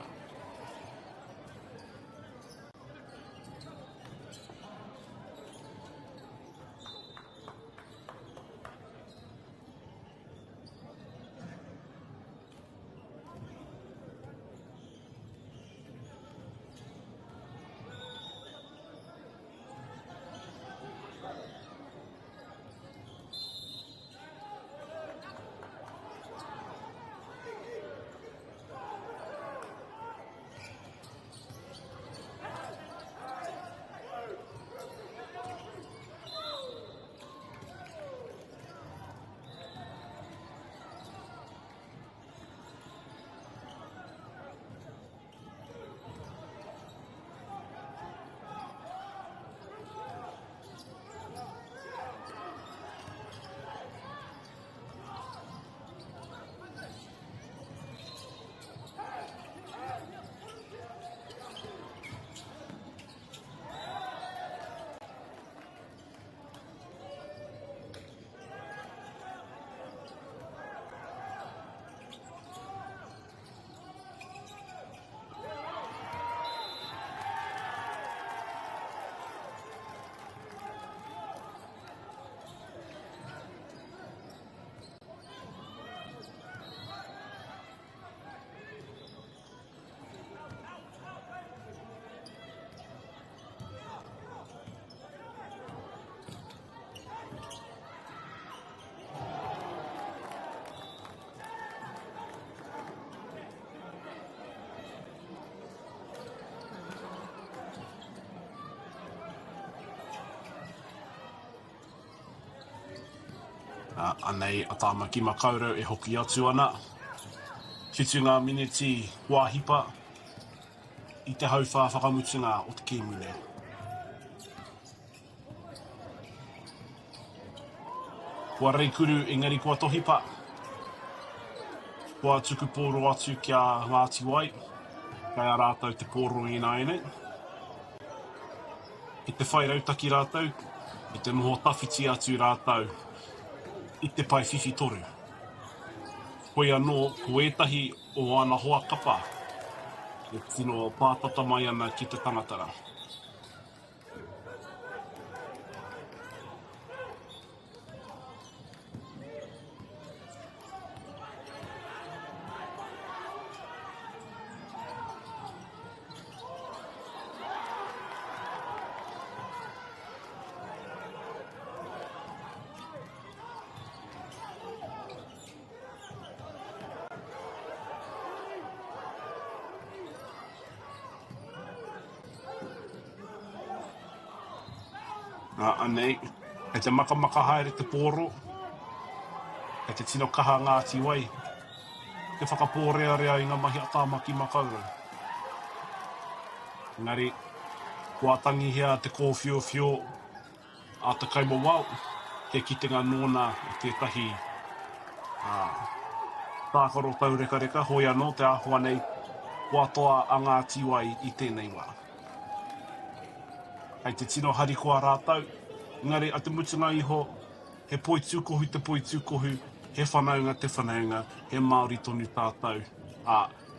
Anei a Tāmaki Makaurau e hoki atu ana. Whitu ngā miniti kua hipa i te hauwhā whakamutunga o te kēmu nei. Kua reikuru engari kua tohipa. Kua tuku pōro atu ki a Ngāti Wai. Kei a rātou te pōro ināianei. I te whai rautaki rātou, i te noho tawhiti atu rātou i te pae whiwhitoru. Hoi anō, ko ētahi o ana hoa kapa e tino pātata mai ana ki te tangata rā. Nā, anei, kei te makamaka haere te pōro, kei te tino kaha Ngāti Wai te whakapōrearea i ngā mahi a Tāmaki Makaurau. Engari, kua tangihia te kōwhiowhio a te kaimawao, he kitenga nōna i tētahi tākaro taurekareka, hoi anō te āhua nei, kua toa a Ngāti Wai i tēnei wā. Kei te tino harikoa rātou, engari a te mutunga iho, he poitūkohu te poitūkohu, he whanaunga te whanaunga, he Māori tonu tātou, ā,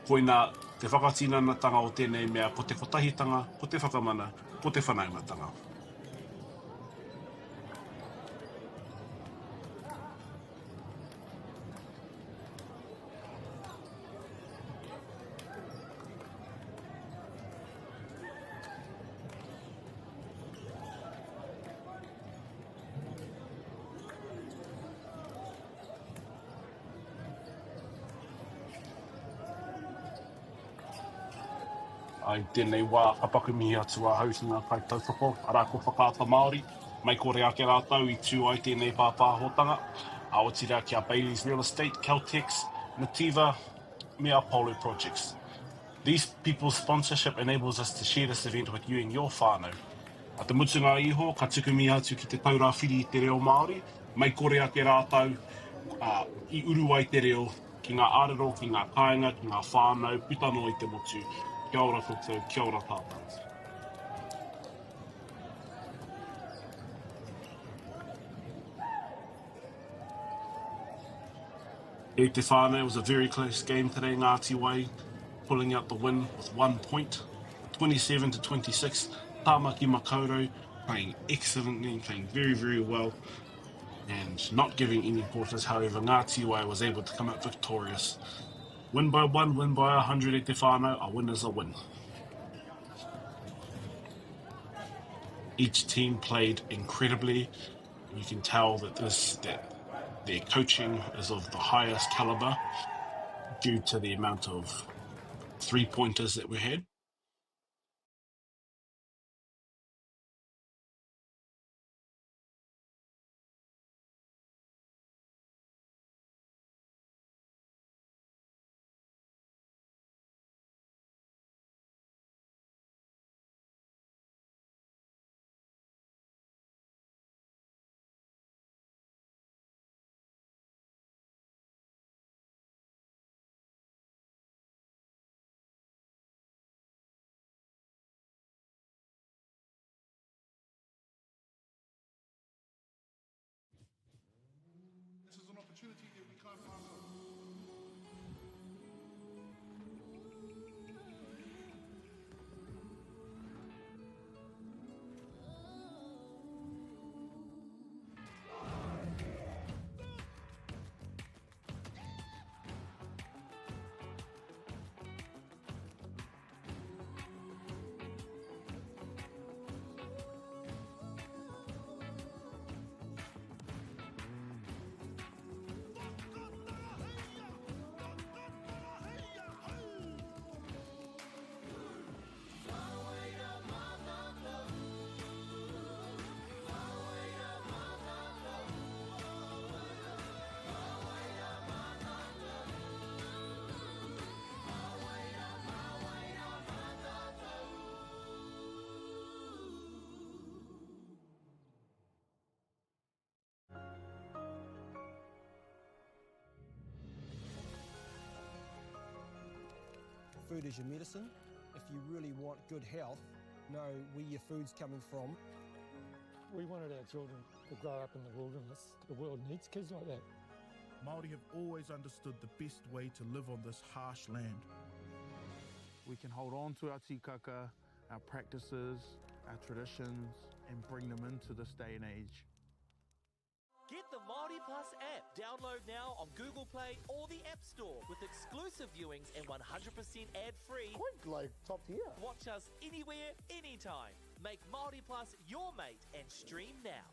koinā te whakatinanatanga o tēnei mea ko te kotahitanga, ko te whakamana, ko te whanaungatanga. I tēnei wā ka paku mihi atu ahau ki ngā kaitautoko, arā ko Whakaata Māori, mei kore ake rātou i tū ai tēnei pāpāhotanga, ā, otirā ki a Bayleys Real Estate, Caltex, Nativa me Apollo Projects. These people's sponsorship enables us to share this event with you and your whānau. A te mutunga iho, ka tuku mihi atu ki Te Taura Whiri i te Reo Māori, mei kore ake rātou, ā, i uru ai te reo ki ngā ārero, ki ngā kāinga, ki ngā whānau, puta noa i te motu. Kia ora koutou, kia ora tātou. E te whānau, it was a very close game today, Ngāti Wai pulling out the win with one point, 27 to 26. Tāmaki Makaurau playing excellently, playing very, very well and not giving any quarters. However, Ngāti Wai was able to come out victorious. Win by one, win by 100 e te whānau, a win is a win. Each team played incredibly. You can tell that this that their coaching is of the highest caliber due to the amount of three pointers that we had. Food is your medicine. If you really want good health, know where your food's coming from. We wanted our children to grow up in the wilderness. The world needs kids like that. Māori have always understood the best way to live on this harsh land. We can hold on to our tikaka, our practices, our traditions, and bring them into this day and age. Get the Māori Plus app. Download now on Google Play or the App Store with exclusive viewings and 100% ad-free. Quite like top tier. Watch us anywhere, anytime. Make Māori Plus your mate and stream now.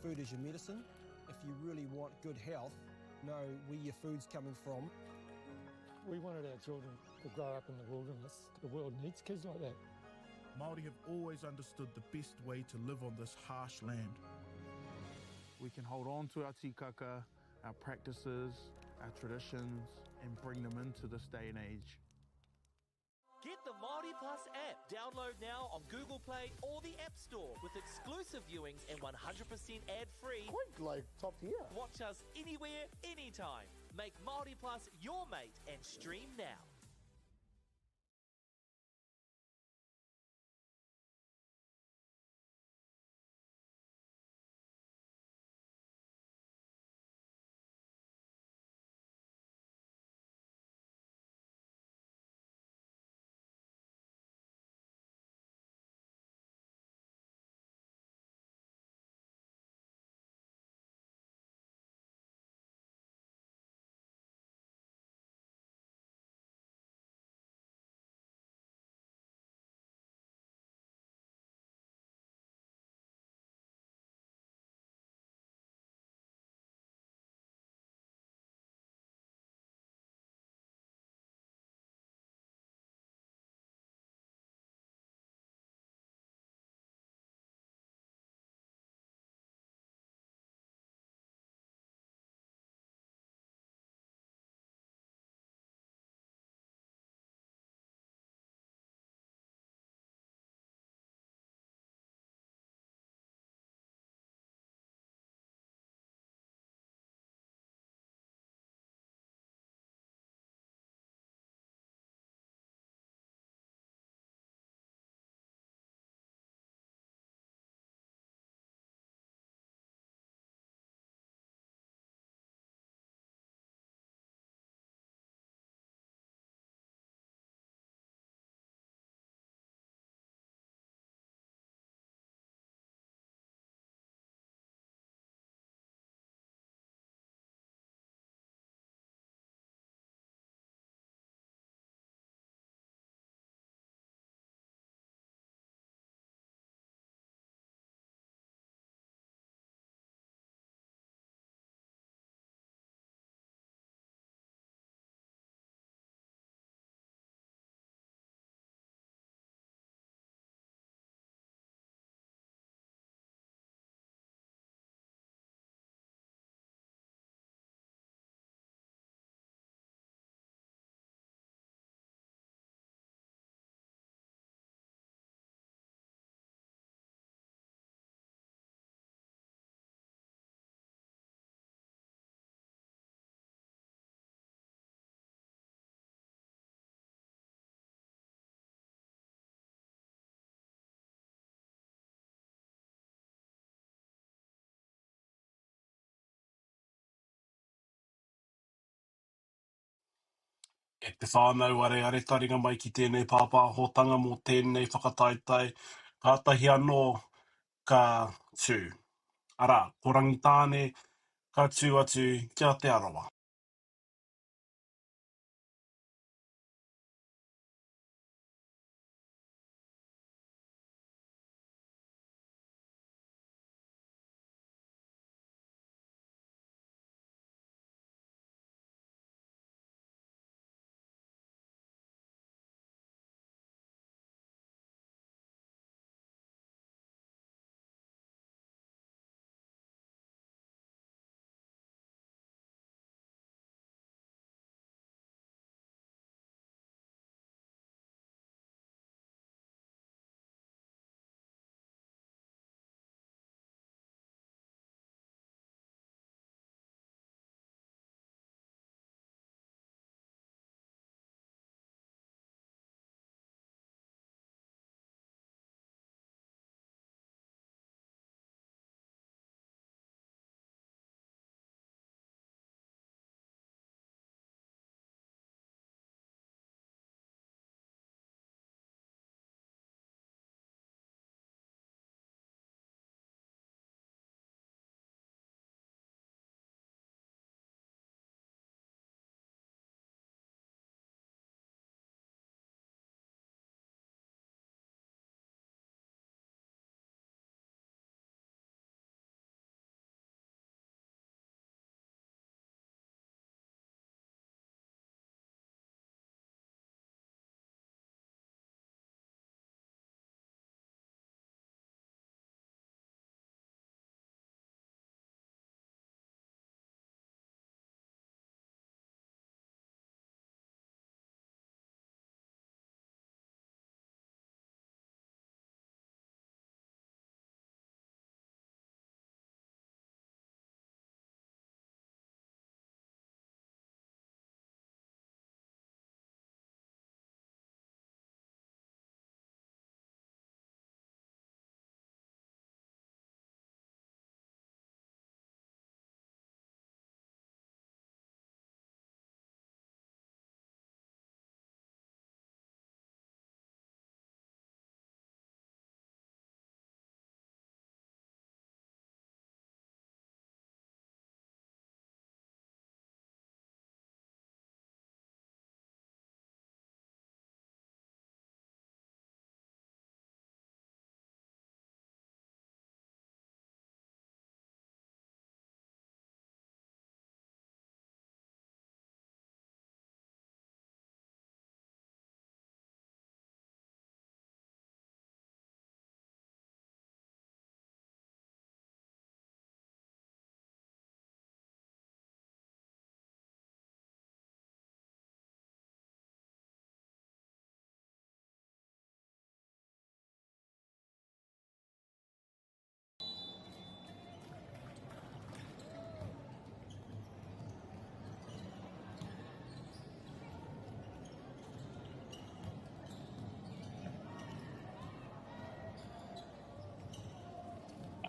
Food is your medicine. If you really want good health, know where your food's coming from. We wanted our children to grow up in the wilderness. The world needs kids like that. Māori have always understood the best way to live on this harsh land. We can hold on to our tikaka, our practices, our traditions, and bring them into this day and age. Get the Māori Plus app. Download now on Google Play or the App Store with exclusive viewings and 100% ad-free. Quite like top tier. Watch us anywhere, anytime. Make Māori Plus your mate and stream now. E te whānau areare taringa mai ki tēnei pāpāhotanga mō tēnei whakataetae, kātahi anō ka tū. Arā, ko Rangitāne ka tū atu ki a Te Arawa.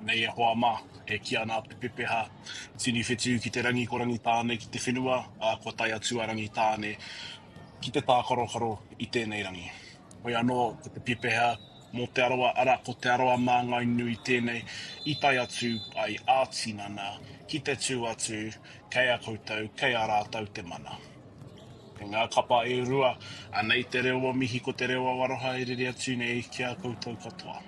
Nei e hoa mā, e kī ana te pepeha, Tini whetū ki te rangi ko Rangitāne ki te whenua, ā, kua tae atu a Rangitāne ki te tākarokaro i tēnei rangi. Hoi anō, ko te pepeha mō Te Arawa, arā, ko Te Arawa Māngai Nui tēnei i tae atu ai ā-tinana ki te tū atu kei a koutou, kei a rātou te mana. E ngā kapa e rua, anei te reo o mihi ko te reo o aroha e rere atu nei ki a koutou katoa.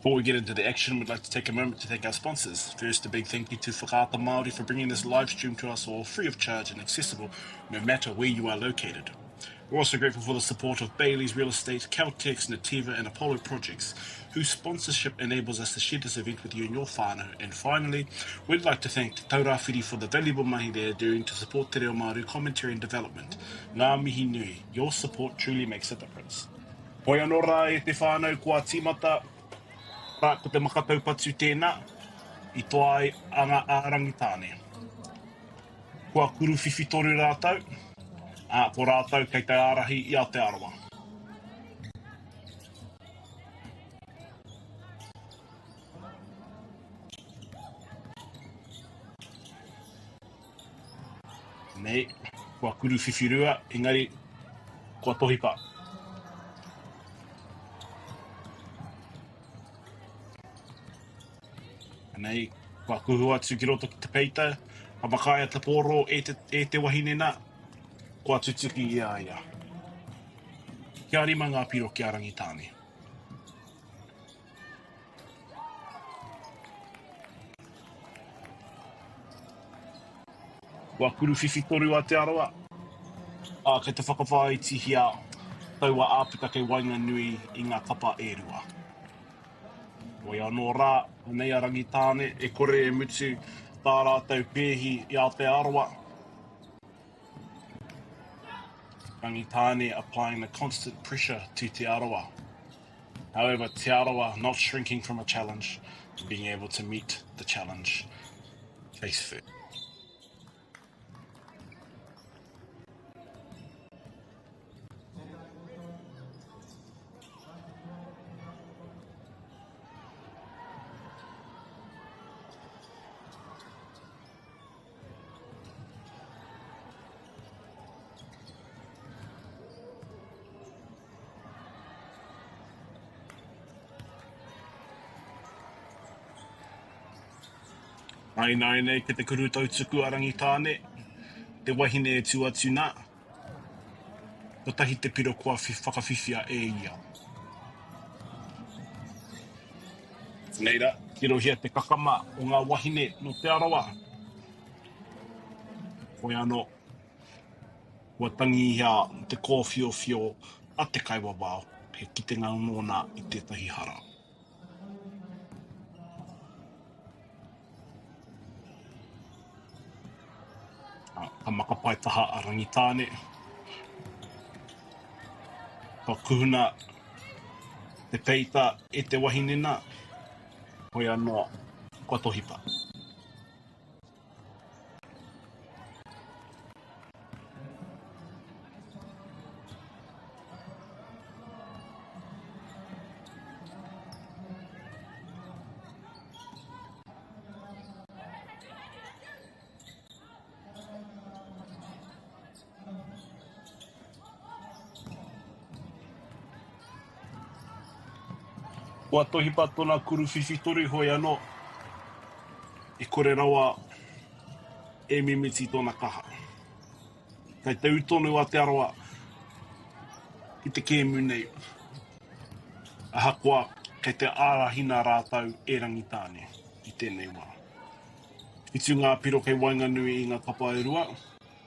Before we get into the action, we'd like to take a moment to thank our sponsors. First, a big thank you to Whakaata Māori for bringing this live stream to us all free of charge and accessible no matter where you are located. We're also grateful for the support of Bailey's Real Estate, Caltex, Nativa, and Apollo Projects, whose sponsorship enables us to share this event with you and your whānau. And finally, we'd like to thank Te Taurāwhiri for the valuable mahi they are doing to support Te Reo Māori commentary and development. Ngā mihi nui, your support truly makes a difference. Hoi anō rā e te whānau kua tīmata rā ko te maka taupatu tēnā i toa ai a ngā a Rangitāne. Kua kuruwhiwhi toru rātou, ā, ko rātou kei te ārahi i a Te Arawa. Nei, kua kuruwhiwhirua, engari kua tohipa. Nei, kua kuhu atu ki roto ki te peita, ka makaia te pōro e te, e te wahine nā, kua tutuki i a ia. Kia rima ngā piro ki a Rangitāne. Kua kuruwhiwhi toru a Te Arawa, ā, kei te whakawhāitihia taua āputa kei waenganui i ngā kapa e rua. Hoi anō rā, anei a Rangitāne, e kore e mutu tā rātou pēhi i a Te Arawa. Rangitāne applying the constant pressure to Te Arawa. However, Te Arawa not shrinking from a challenge and being able to meet the challenge face first. Ai nāianei ki te kuru tautuku a Rangitāne, te wahine e tū atu nā, kotahi te piro kua whakawhiwhia e ia. Nei rā, tirohia te kakama o ngā wahine nō Te Arawa. Hoi anō, Kua tangihia te kōwhiowhio a te kaiwawao, he kitenga nōna i tētahi hara. Ka makapae taha a Rangitāne. Ka kuhuna te peita e te wahine nā, hoi anō, kua tohipa. Kua tohipa tona kuruwhiwhi toru hoi ano, e kore rawa e mimiti tona kaha. Kei te u tonu a Te Arawa ki te kēmu nei, ahakoa kei te ārahina rātou e Rangitāne i tēnei wā. Whitu ngā piro kei waenganui i ngā kapa e rua,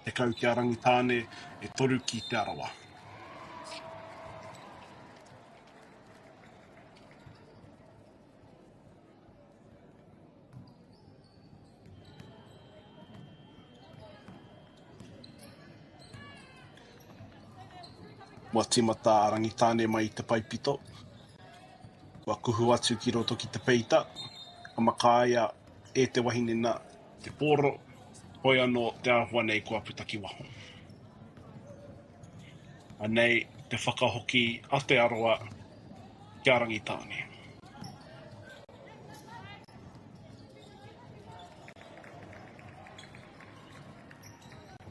10 ki a Rangitāne, e toru ki Te Arawa. Kua tīmata a Rangitāne mai i te paepito. Kua kuhu atu ki roto ki te peita, ka makaia e te wahine nā te pōro, hoi anō te āhua nei kua puta ki waho. Anei te whakahoki a Te Arawa ki a Rangitāne.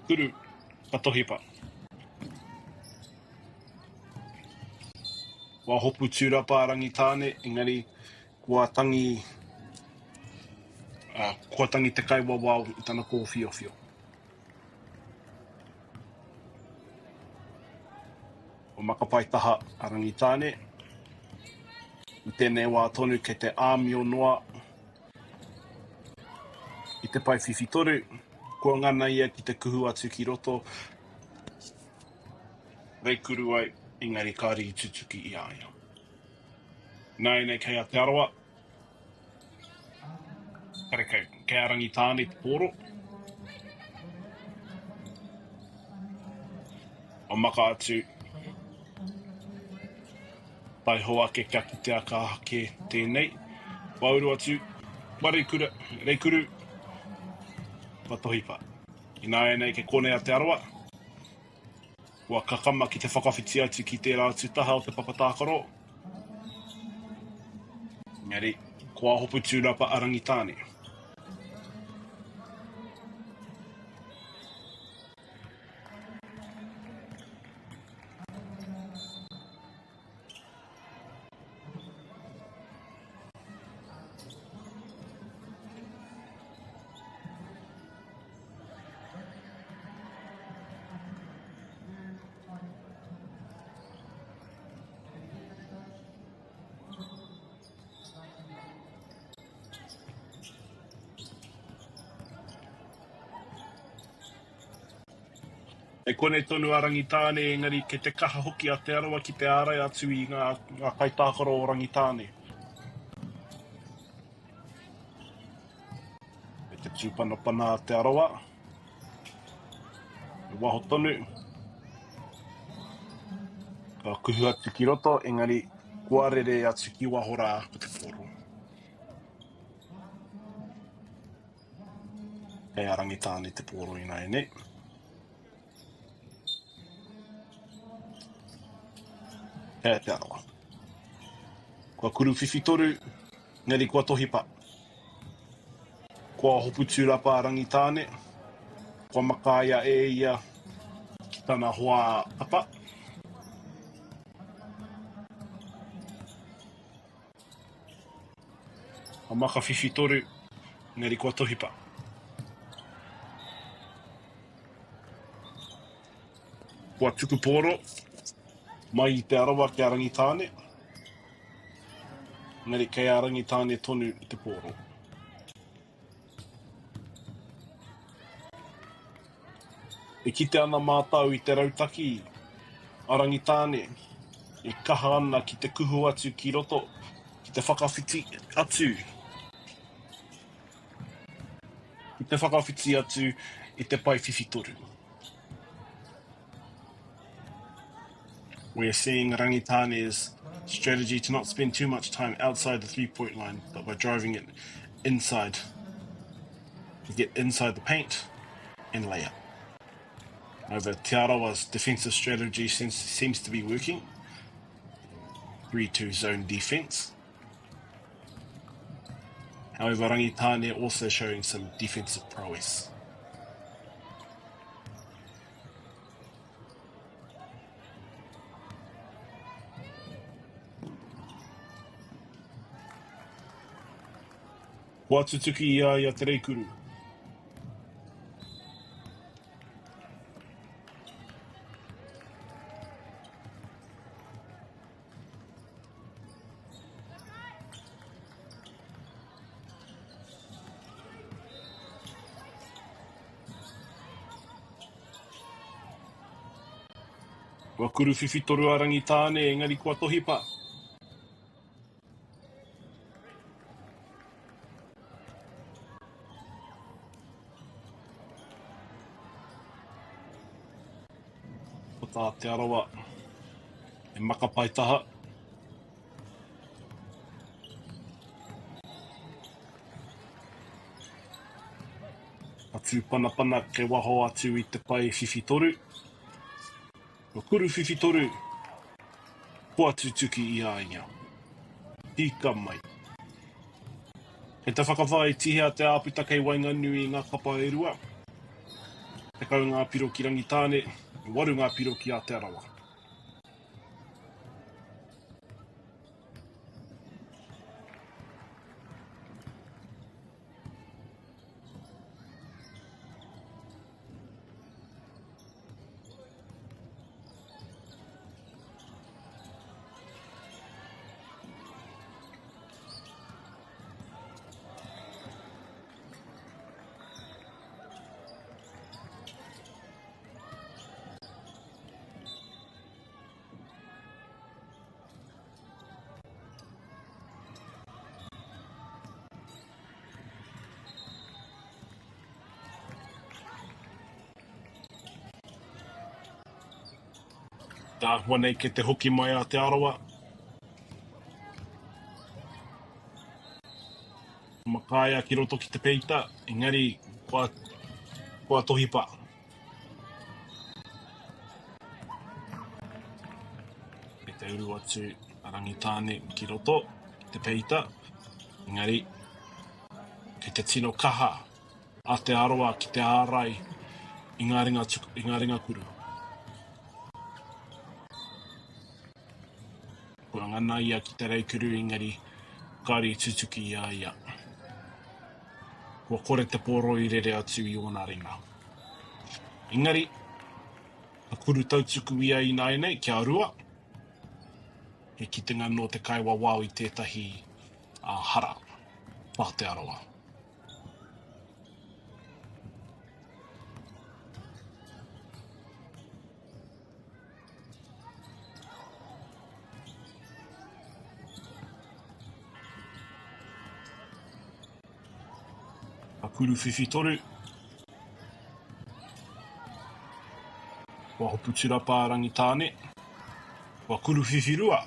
Kuru, ka tohipa. Kua hopu tūrapa a Rangitāne, engari kua tangi, kua tangi te kaiwawao i tana kōwhiowhio. Ko Makapaetaha a Rangitāne. I tēnei wā tonu kei te āmio noa i te pae whiwhitoru. Kua ngana ia ki te kuhu atu ki roto, reikuru ai, engari kāre i tutuki i a ia. Nāianei kei a Te Arawa. Karekau, kei a Rangitāne te pōro. O maka atu, taiho ake kia kitea ka hake tēnei. Kua uru atu, kua reikura, reikuru, kua tohipa. Ināianei kei konei a Te Arawa. Kua kakama ki te whakawhiti atu ki tērā atu taha o te papa tākaro. Engari, kua hopu tūrapa a Rangitāne. Kei konei tonu a Rangitāne engari kei te kaha hoki a Te Arawa ki te ārai atu i ngā, ngā kaitākaro o Rangitāne. Me te tūpanapana a Te Arawa. I waho tonu. Ka kuhu atu ki roto engari kua rere atu ki waho rā ko te pōro. Kei a Rangitāne te pōro ināianei. Kei a Te Arawa. Kua kuru whiwhitoru, engari kua tohipa. Kua hopu tūrapa a Rangitāne, kua makaia e ia ki tana hoa tapa. Ka maka whiwhitoru, engari kua tohipa. Kua tuku pōro mai i Te Arawa ki a Rangitāne, engari kei a Rangitāne tonu te pōro. E kite ana mātau i te rautaki a Rangitāne e kaha ana ki te kuhu atu ki roto, ki te whakawhiti atu, ki te whakawhiti atu i te pae whiwhitoru. We are seeing Rangitāne's strategy to not spend too much time outside the three-point line, but by driving it inside, to get inside the paint and lay up. However, Te Arawa's defensive strategy seems, seems to be working. 3-2 zone defense. However, Rangitāne also showing some defensive prowess. Kua tutuki i a ia te reikuru. Kua kuruwhiwhitoru a Rangitāne, engari kua tohipa. Ko tā Te Arawa e maka paetaha. Ka tūpanapana kei waho atu i te pae whiwhitoru. Kua kuru whiwhitoru, kua tutuki i a ia. Hika mai. Kei te whakawhāitihia te āputa kei waenganui i ngā kapa e rua. 10 ngā piro ki Rangitāne, 8 ngā piro ki a Te Arawa. Tāhua nei kei te hoki mai a Te Arawa. Makaia ki roto ki te peita, engari kua, kua tohipa. Kei te uru atu a Rangitāne ki roto ki te peita, engari kei te tino kaha a Te Arawa ki te ārai i ngā ringa, i ngā ringa kuru. Kua ngana ia ki te reikuru engari kāore i tutuki i a ia. Kua kore te pōro i rere atu i ōna ringa. Engari, ka kuru tautuku ia ināianei kia rua, he kitenga nō te kaiwawao i tētahi hara mā Te Arawa. Ka kuruwhiwhitoru. Kua hopu turapa a Rangitāne. Kua kuruwhiwhirua.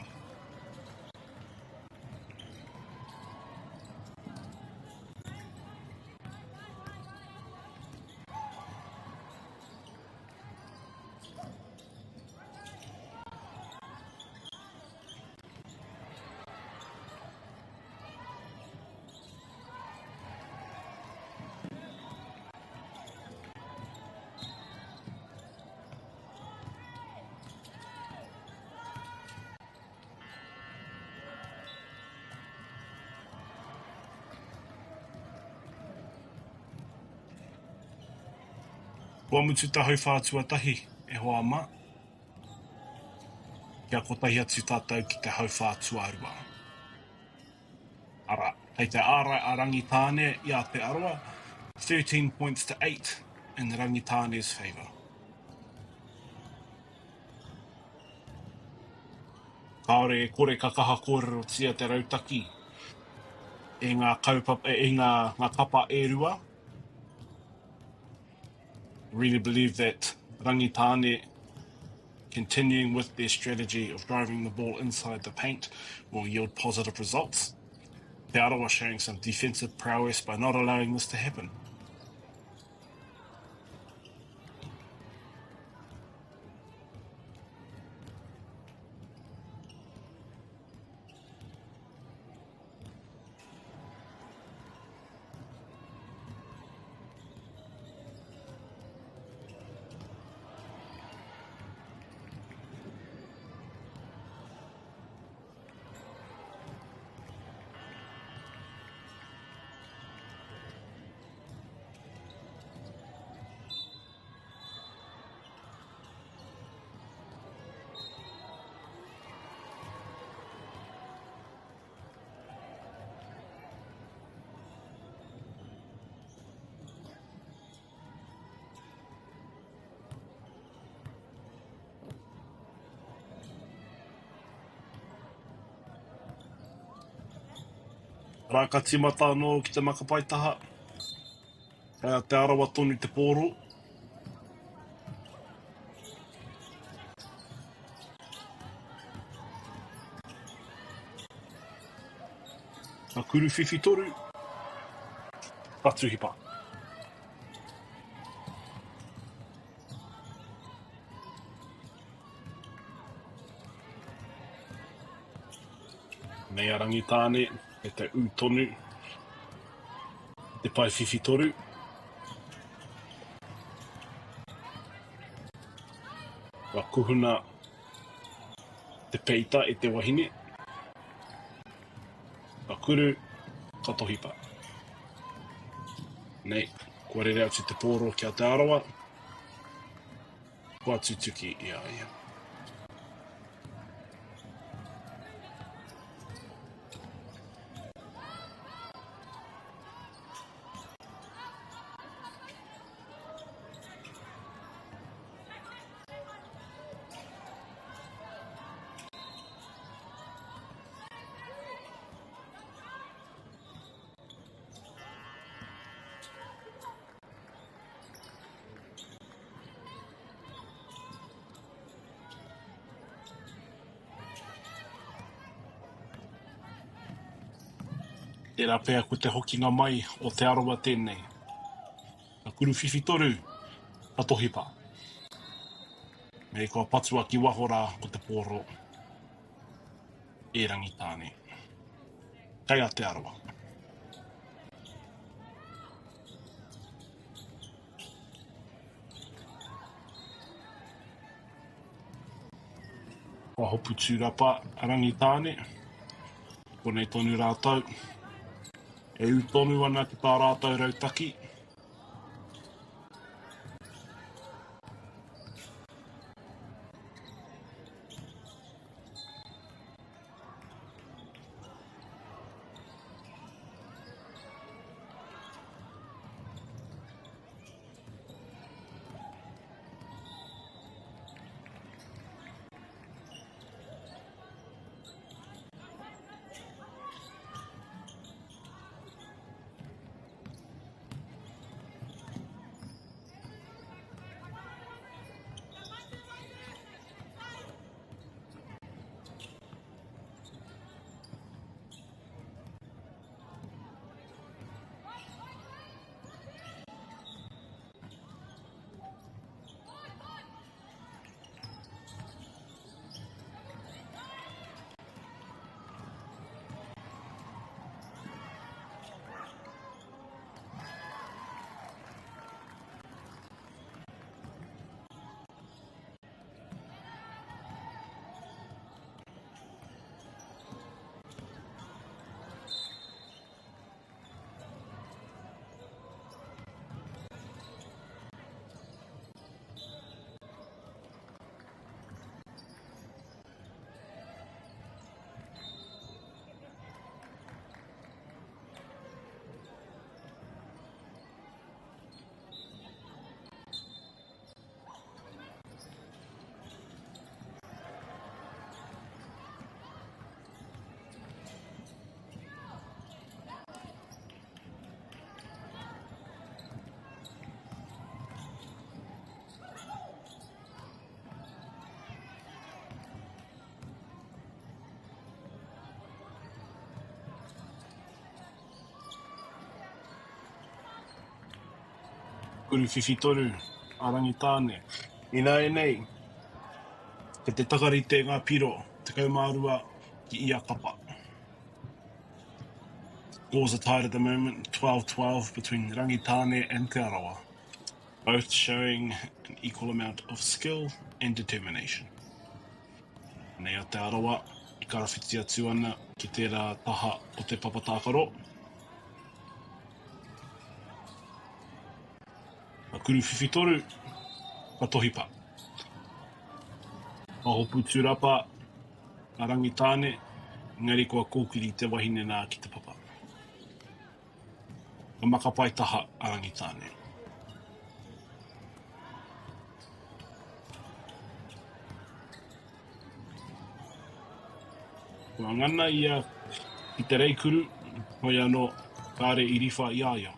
Kua mutu ta hauwhā tuatahi, e hoa ma. Kia kotahi atu tātou ki te hauwhā tuarua. Arā, kei te ārai a Rangitāne i a Te Arawa, 13 points to 8 in Rangitāne's favour. Kāore e kore ka kaha kōrerotia te rautaki e ngā kaupapa, e ngā, ngā kapa e rua. Really believe that Rangitāne continuing with their strategy of driving the ball inside the paint will yield positive results. Te Arawa showing some defensive prowess by not allowing this to happen. Arā ka tīmata anō ki te makapaitaha. Kei a Te Arawa tonu te pōro. Ka kuruwhiwhi toru, ka tuhipa. Nei a Rangitāne e te ū tonu i te pae whiwhi toru. Kua kuhuna te peita e te wahine. Ka kuru, ka tohipa. Nei, kua rere atu te pōro ki a Te Arawa. Kua tutuki i a ia. Tērā pea ko te hokinga mai o Te Arawa tēnei. Ka kuruwhiwhi toru, ka tohipa. Me kua patua ki waho rā ko te pōro e Rangitāne. Kei a Te Arawa. Kua hopu tūrapa a Rangitāne, konei tonu rātou e ū tonu ana ki tā rātou rautaki. Uruwhiwhi toru a Rangitāne. Ināianei, kei te takarite ngā piro 12 ki ia kapa. Scores are tied at the moment, 12-12 between Rangitāne and Te Arawa, both showing an equal amount of skill and determination. Nei a Te Arawa e karawhiti atu ana ki tērā taha o te papa tākaro. Ka kuruwhiwhi toru, ka tohipa. Ka hopu tūrapa a Rangitāne, engari kua kōkiri te wahine nā ki te papa. Ka makapai taha a Rangitāne. Kua ngana ia ki te reikuru. Hoi anō, kāre i riwha i a ia.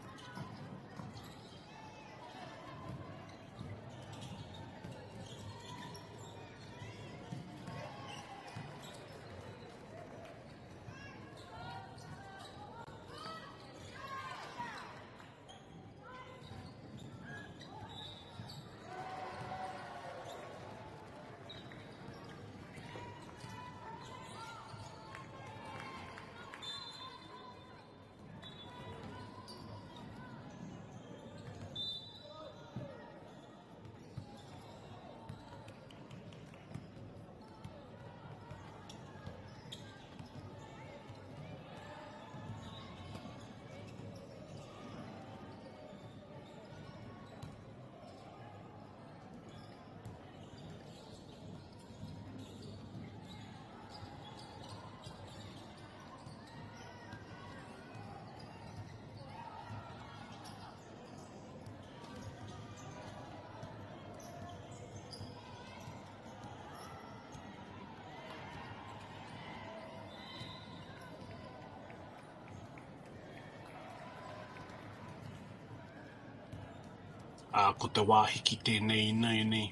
Ā, ko te wā hiki tēnei ināianei.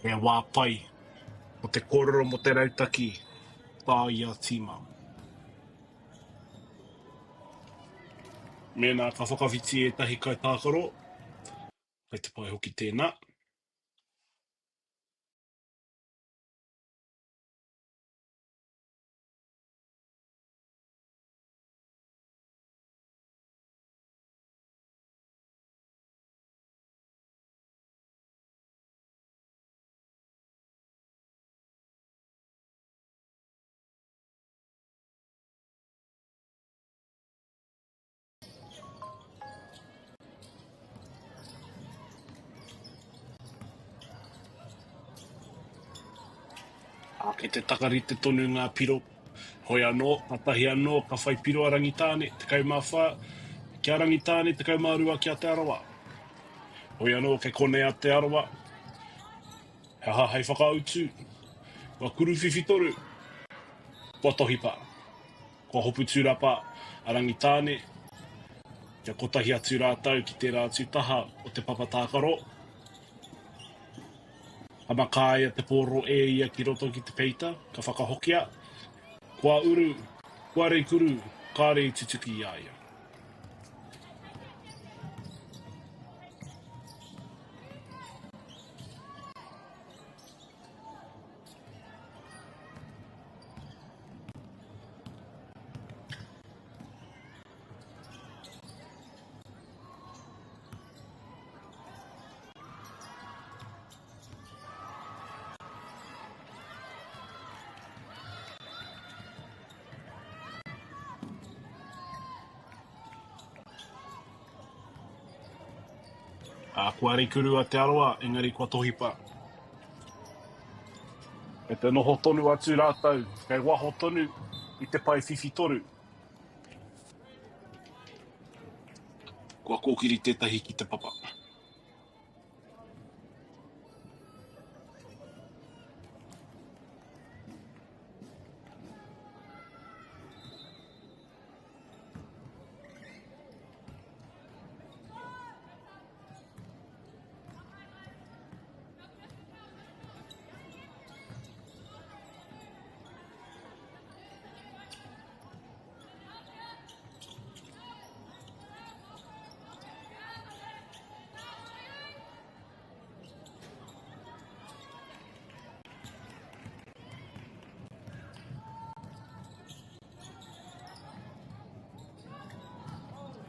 He wā pai mō te kōrero mō te rautaki tā ia tīma. Mēnā ka whakawhiti ētahi kaitākaro, kei te pai hoki tēnā. Ā, kei te takarite tonu ngā piro. Hoi anō, kātahi anō ka whai piro a Rangitāne, 14, ki a Rangitāne, 12 ki a Te Arawa. Hoi anō, kei konei a Te Arawa. He aha hei whakautu? Kua kuruwhiwhi toru, kua tohipa. Kua hopu tūrapa a Rangitāne, kia kotahi atu rātou ki tērā atu taha o te papa tākaro. Ka makaia te pōro e ia ki roto ki te peita, ka whakahokia, Kua uru, kua reikuru, kāore i tutuki i a ia. Ā, kua rikuru a Te Arawa, engari kua tohipa. Kei te noho tonu atu rātou, kei waho tonu i te pae whiwhitoru. Kua kōkiri tētahi ki te papa.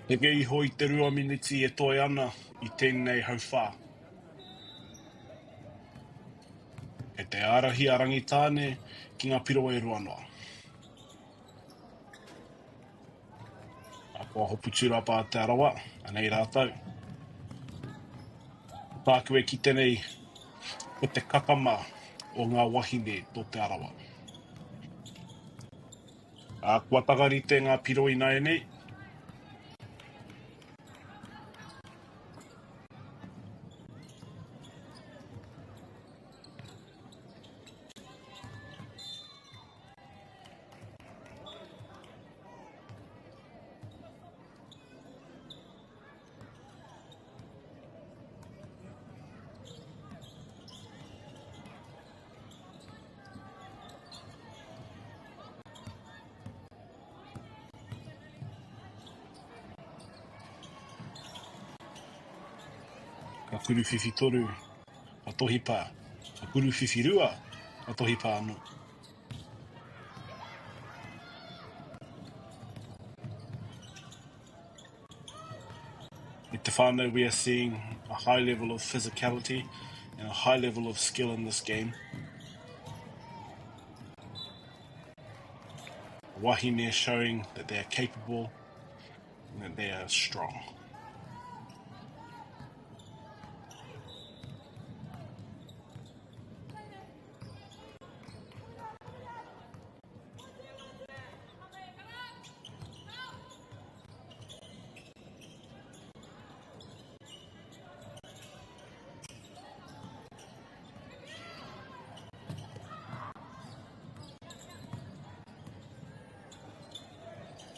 Heke iho i te rua miniti e toe ana i tēnei hauwhā. Kei te ārahi a Rangitāne ki ngā piro e rua noa. Kua hopu tūrapa a Te Arawa, anei rātou. Ko tāku e kite nei, ko te kakama o ngā wahine tō Te Arawa. Ā, kua takarite ngā piro ināianei. Ka kuruwhiwhi toru, ka tohipa, ka kuruwhiwhi rua, ka tohipa anō. I te whānau we are seeing a high level of physicality and a high level of skill in this game. Wahine showing that they are capable and that they are strong.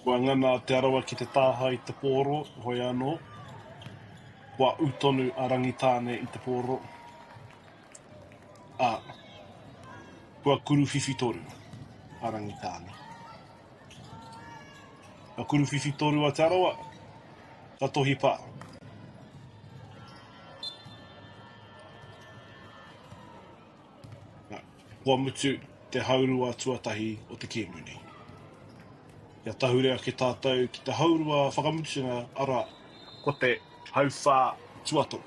Kua ngana a Te Arawa ki te tāhae i te pōro, hoi anō, kua ū tonu a Rangitāne i te pōro, ā, kua kuruwhiwhitoru a Rangitāne. Ka kuruwhiwhitoru a Te Arawa, ka tohi pā. Kua mutu te haurua tuatahi o te kēmu nei. Kia tahuri ake tātou ki te haurua whakamutunga, arā, ko te hauwhā tuatoru.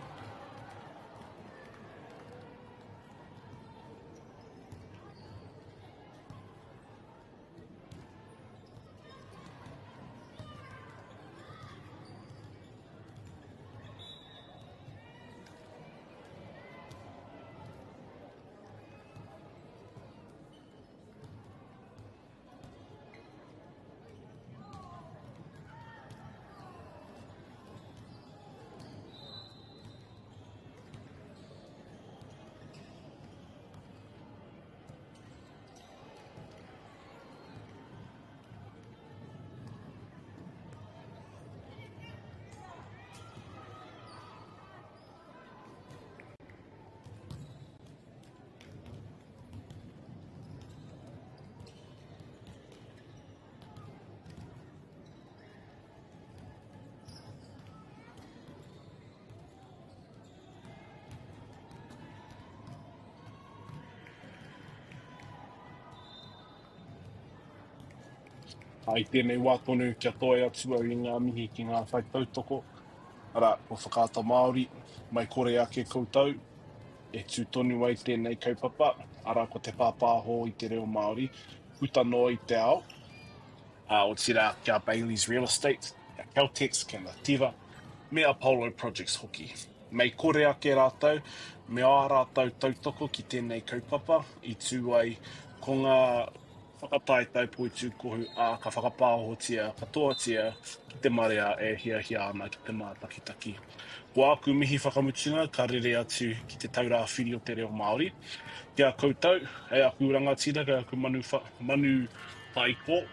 I tēnei wā tonu kia toe atu au i ngā mihi ki ngā whai tautoko, arā, ko Whakaata Māori, mai kore ake koutou e tū tonu ai tēnei kaupapa, arā, ko te pāpāho i te reo Māori, puta noa i te ao, ā, otirā ki a Bayleys Real Estate, ki a Caltex, ki a Nativa, me Apollo Projects hoki. Mei kore ake rātou me ā rātou tautoko ki tēnei kaupapa i tū ai ko ngā whakataetae poitūkohu, ā, ka whakapāohotia katoatia ki te marea e hiahia ana ki te mātakitaki. Ko āku mihi whakamutunga ka rere atu ki Te Taura Whiri o te Reo Māori. Ki a koutou, e aku rangatira, kei aku manu, manu taiko,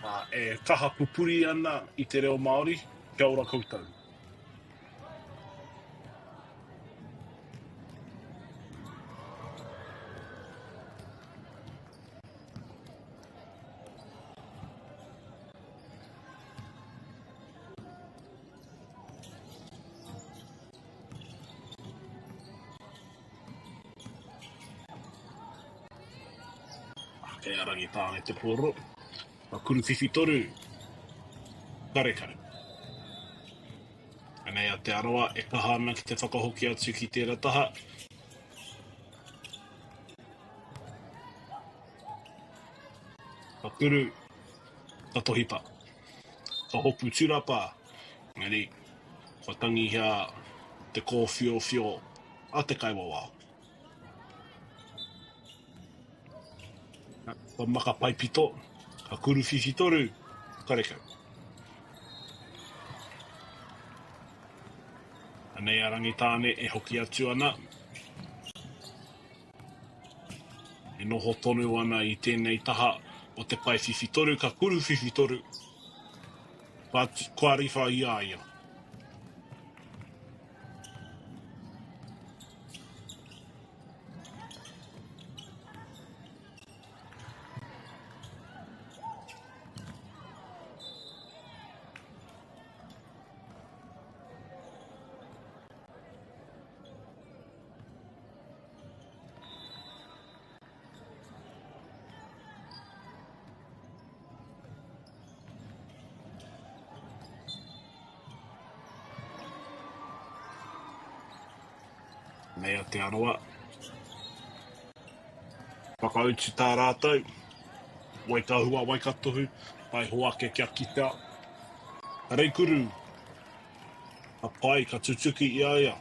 ā, e kaha pupuri ana i te reo Māori, kia ora koutou. Kei a Rangitāne te pōro. Ka kuruwhiwhi toru. Karekare. Anei a Te Arawa e kaha ana ki te whakahoki atu ki tērā taha. Ka turu, ka tohipa. Ka hopu turapa, engari kua tangihia te kōwhiowhio a te kaiwawao. Kua maka paipito, ka kuruwhiwhi toru, karekau. Anei a Rangitāne e hoki atu ana. E noho tonu ana i tēnei taha o te pae whiwhi toru, ka kuru whiwhi toru, kua, kua riwha i a ia. Anei a Te Arawa. Whakautu tā rātou. Wai ka hua, wai ka tohu. Taiho ake kia kitea. Reikuru. Ka pai, ka tutuki i a ia.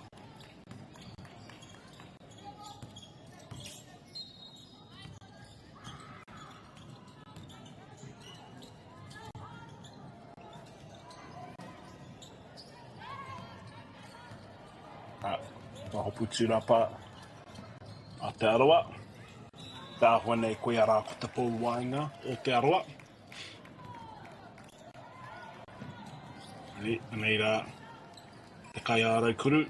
Ka hopu tūrapa a Te Arawa. Te āhua nei koia rā ko te pou waenga o Te Arawa. Anei, anei rā te kaiārai kuru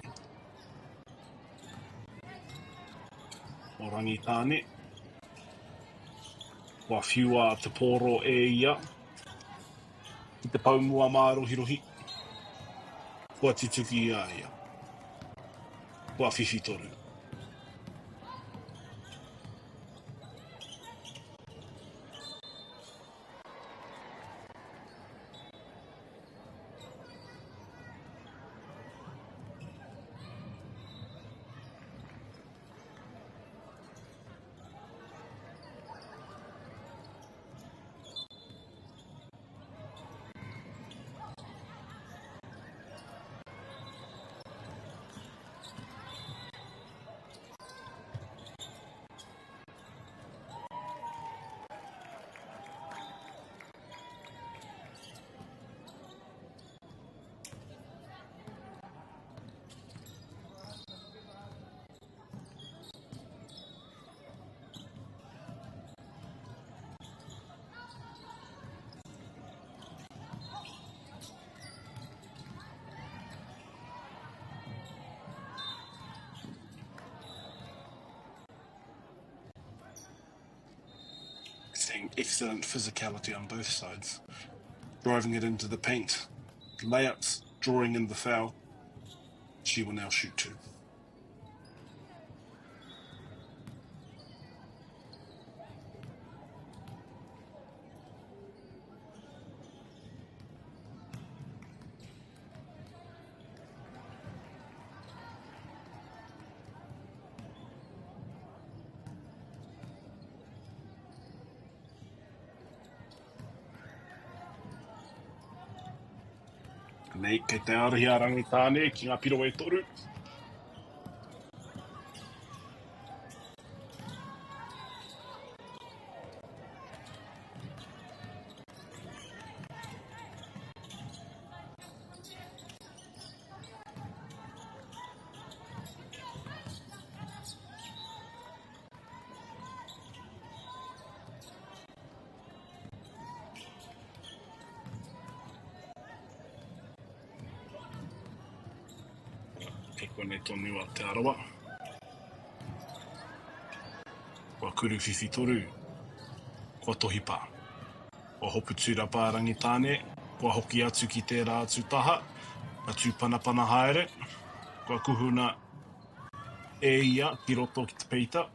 o Rangitāne. Kua whiua te pōro e ia ki te pou mua mārohirohi. Kua tutuki i a ia. Kua whiwhi toru. Seeing excellent physicality on both sides, driving it into the paint, layups, drawing in the foul. She will now shoot two. Nei, kei te ārahi a Rangitāne ki ngā piro e toru. Kei konei tonu a Te Arawa. Kua kuruwhiwhi toru, kua tohipa. Kua hopu tūrapa a Rangitāne, kua hoki atu ki tērā atu taha, ka tūpanapana haere, kua kuhuna e ia ki roto ki te peita.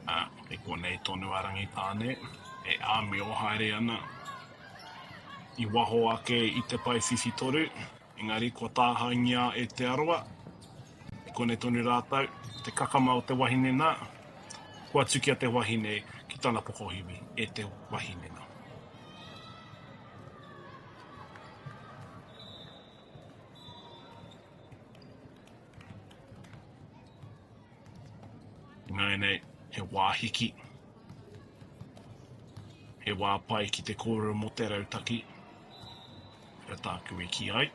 Ā, i konei tonu a Rangitāne e āmio haere ana i waho ake i te pae whiwhitoru, engari kua tāhaengia e Te Arawa, i konei tonu rātou, te kakama o te wahine nā, kua tukia te wahine ki tana pokohiwi e te wahine nā. Ināianei, he wā hiki. He wā pai ki te kōrero mō te rautaki. Ko tāku e kī ai.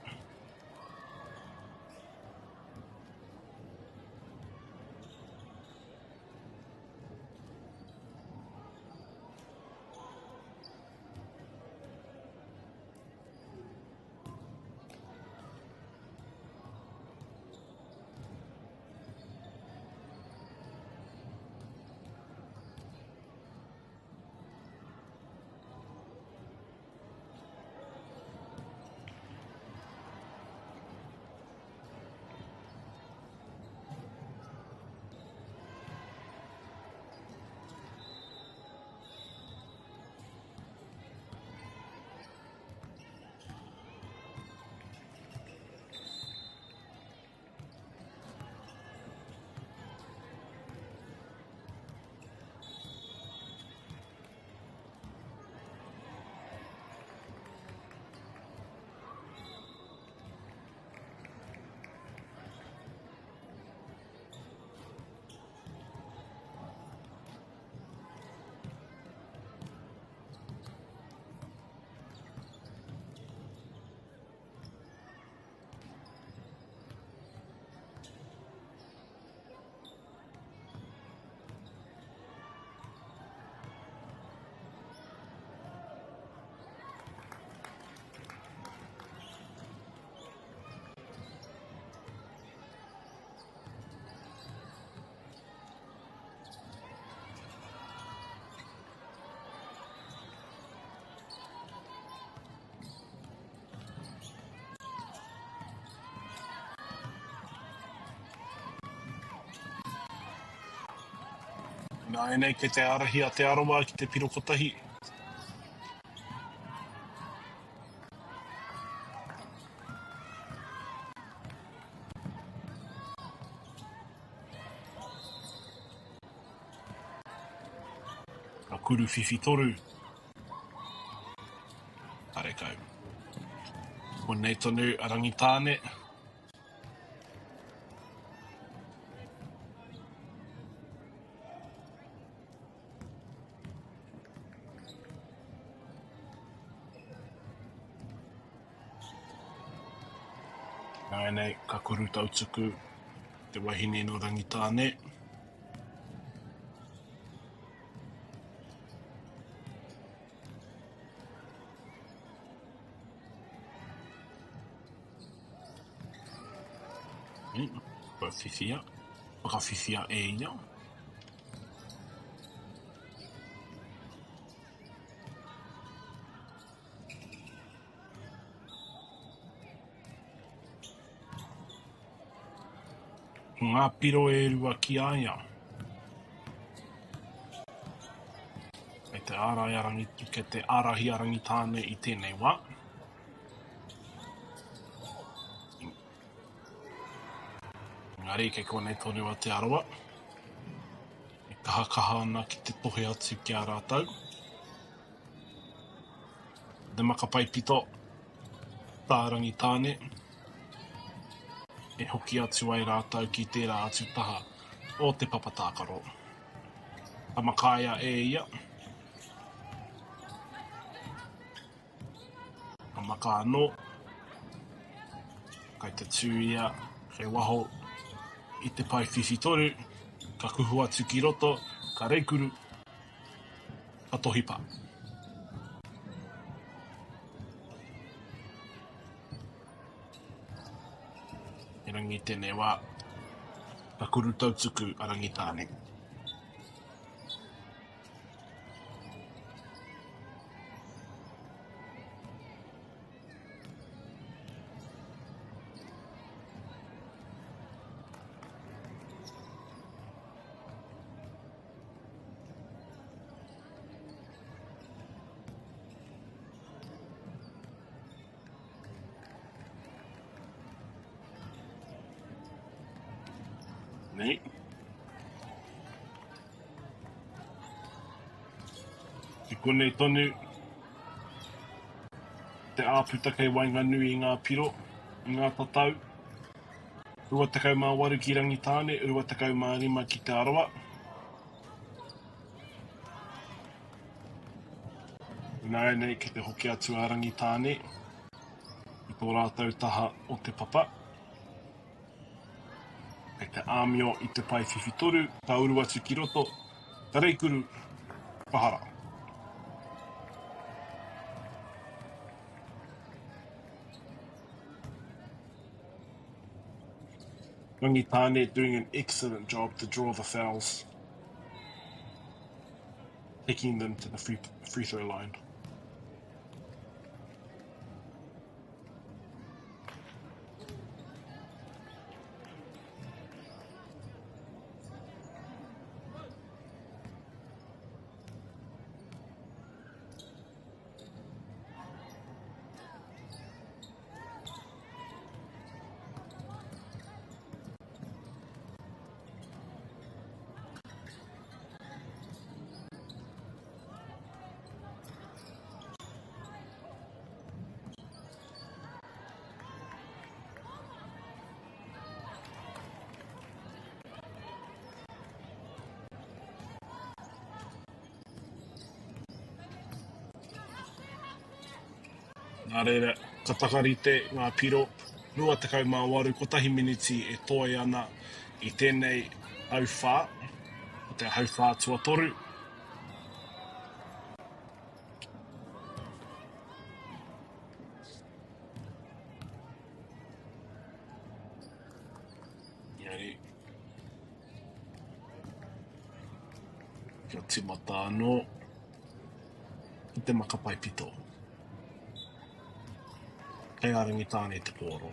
Nāianei kei te ārahi a Te Arawa ki te piro kotahi. Ka kuru whiwhi toru. Karekau. Konei tonu a Rangitāne. Nāianei, ka kuru tautuku te wahine nō Rangitāne. Kua whiwhia, whakawhiwhia e ia. Ko ngā piro e rua ki a ia. Kei te ārai a Rangi, kei te ārahi a Rangitāne i tēnei wā. Engari kei konei tonu a Te Arawa. E kahakaha ana ki te tohe atu ki a rātou. Te makapai pito, tā Rangitāne, e hoki atu ai rātou ki tērā atu taha o te papa tākaro. Ka makaia e ia. Ka maka anō. Kai te tū ia kei waho i te pae whiwhi toru, ka kuhu atu ki roto, ka reikuru, ka tohipa. Erangi tēnei wā, ka kuru tautuku a Rangitāne. Nei. I konei tonu te āputa kei waenganui i ngā piro, i ngā tatau. 28 ki Rangitāne, 25 ki Te Arawa. Ināianei kei te hoki atu a Rangitāne i tō rātou taha o te papa. Kei te āmio i te pae whiwhitoru, ka uru atu ki roto, ka reikuru, ka hara. Rangitāne doing an excellent job to draw the fouls, taking them to the free, free throw line. Nā reira, ka takarite ngā piro 28, kotahi miniti e toe ana i tēnei hauwhā, ko te hauwhā tuatoru. Engari, kia tīmata anō ki te maka paepito. Kei a Rangitāne te pōro.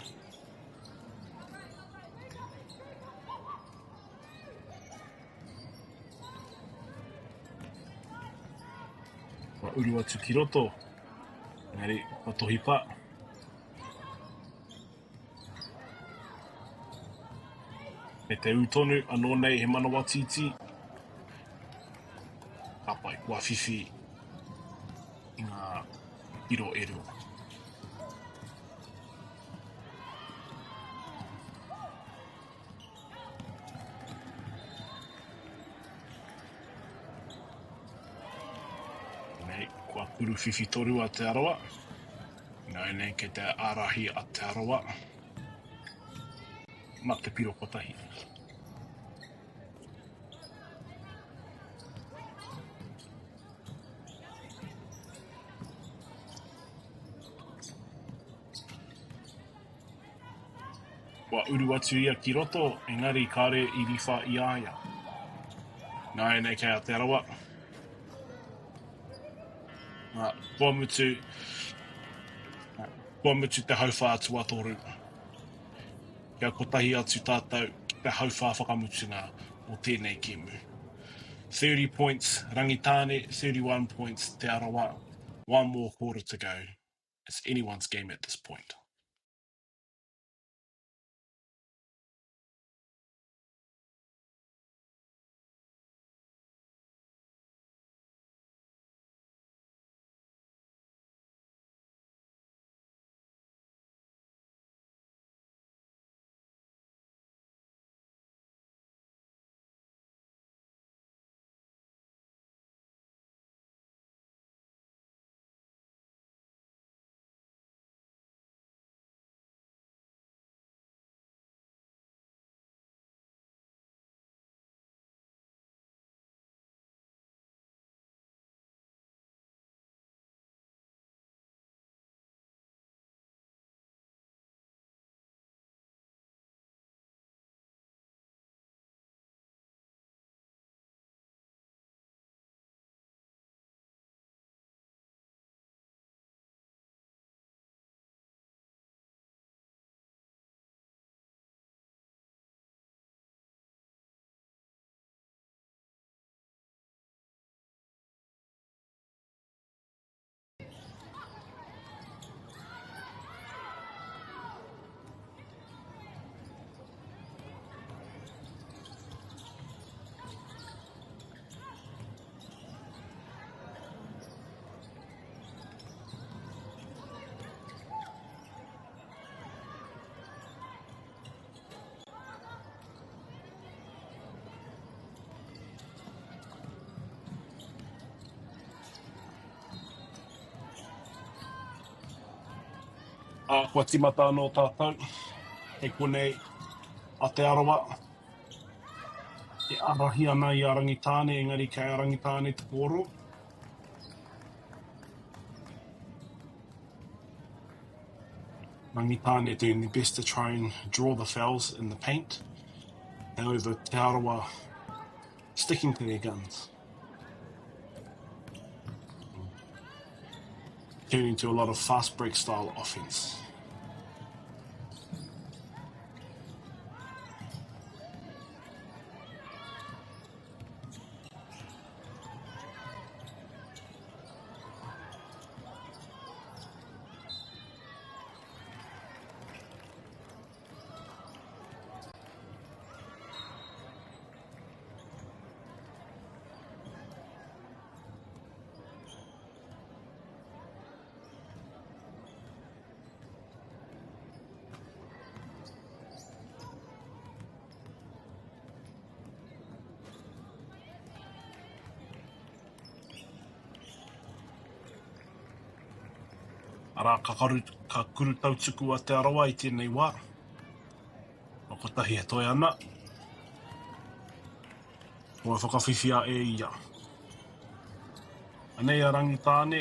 Kua uru atu ki roto, engari kua tohipa. Me te ū tonu, anō nei he manawa tītī. Ka pai, kua whiwhi i ngā piro e rua. Nei, kua kuruwhiwhi toru a Te Arawa. Nāianei kei te ārahi a Te Arawa mā te piro kotahi. Kua uru atu ia ki roto, engari kāre i riwha i a ia. Nāianei kei a Te Arawa. Nā, kua mutu, kua mutu te hauwhā tuatoru. Kia kotahi atu tātou ki te hauwhā whakamutunga o tēnei kēmu. 30 points Rangitāne, 31 points Te Arawa, one more quarter to go. It's anyone's game at this point. Ā, kua tīmata anō tātou hei konei a Te Arawa e ārahi ana i a Rangitāne, engari kei a Rangitāne te pōro. Rangitāne doing their best to try and draw the fouls in the paint. However, Te Arawa sticking to their guns. Turning to a lot of fast break style offense. Arā, ka, karu, ka kuru tautuku a Te Arawa i tēnei wā. Ko kotahi e toe ana. Kua whakawhiwhia e ia. Anei a Rangitāne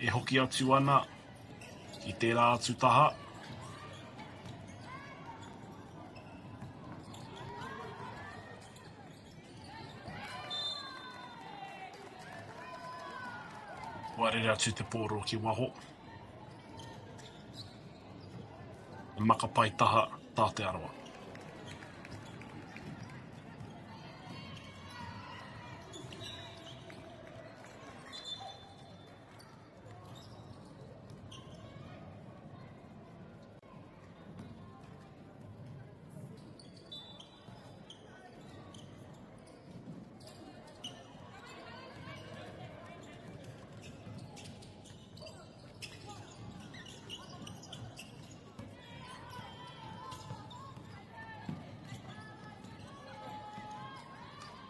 e hoki atu ana ki tērā atu taha. Kua rere atu te pōro ki waho. He makapai taha tā Te Arawa.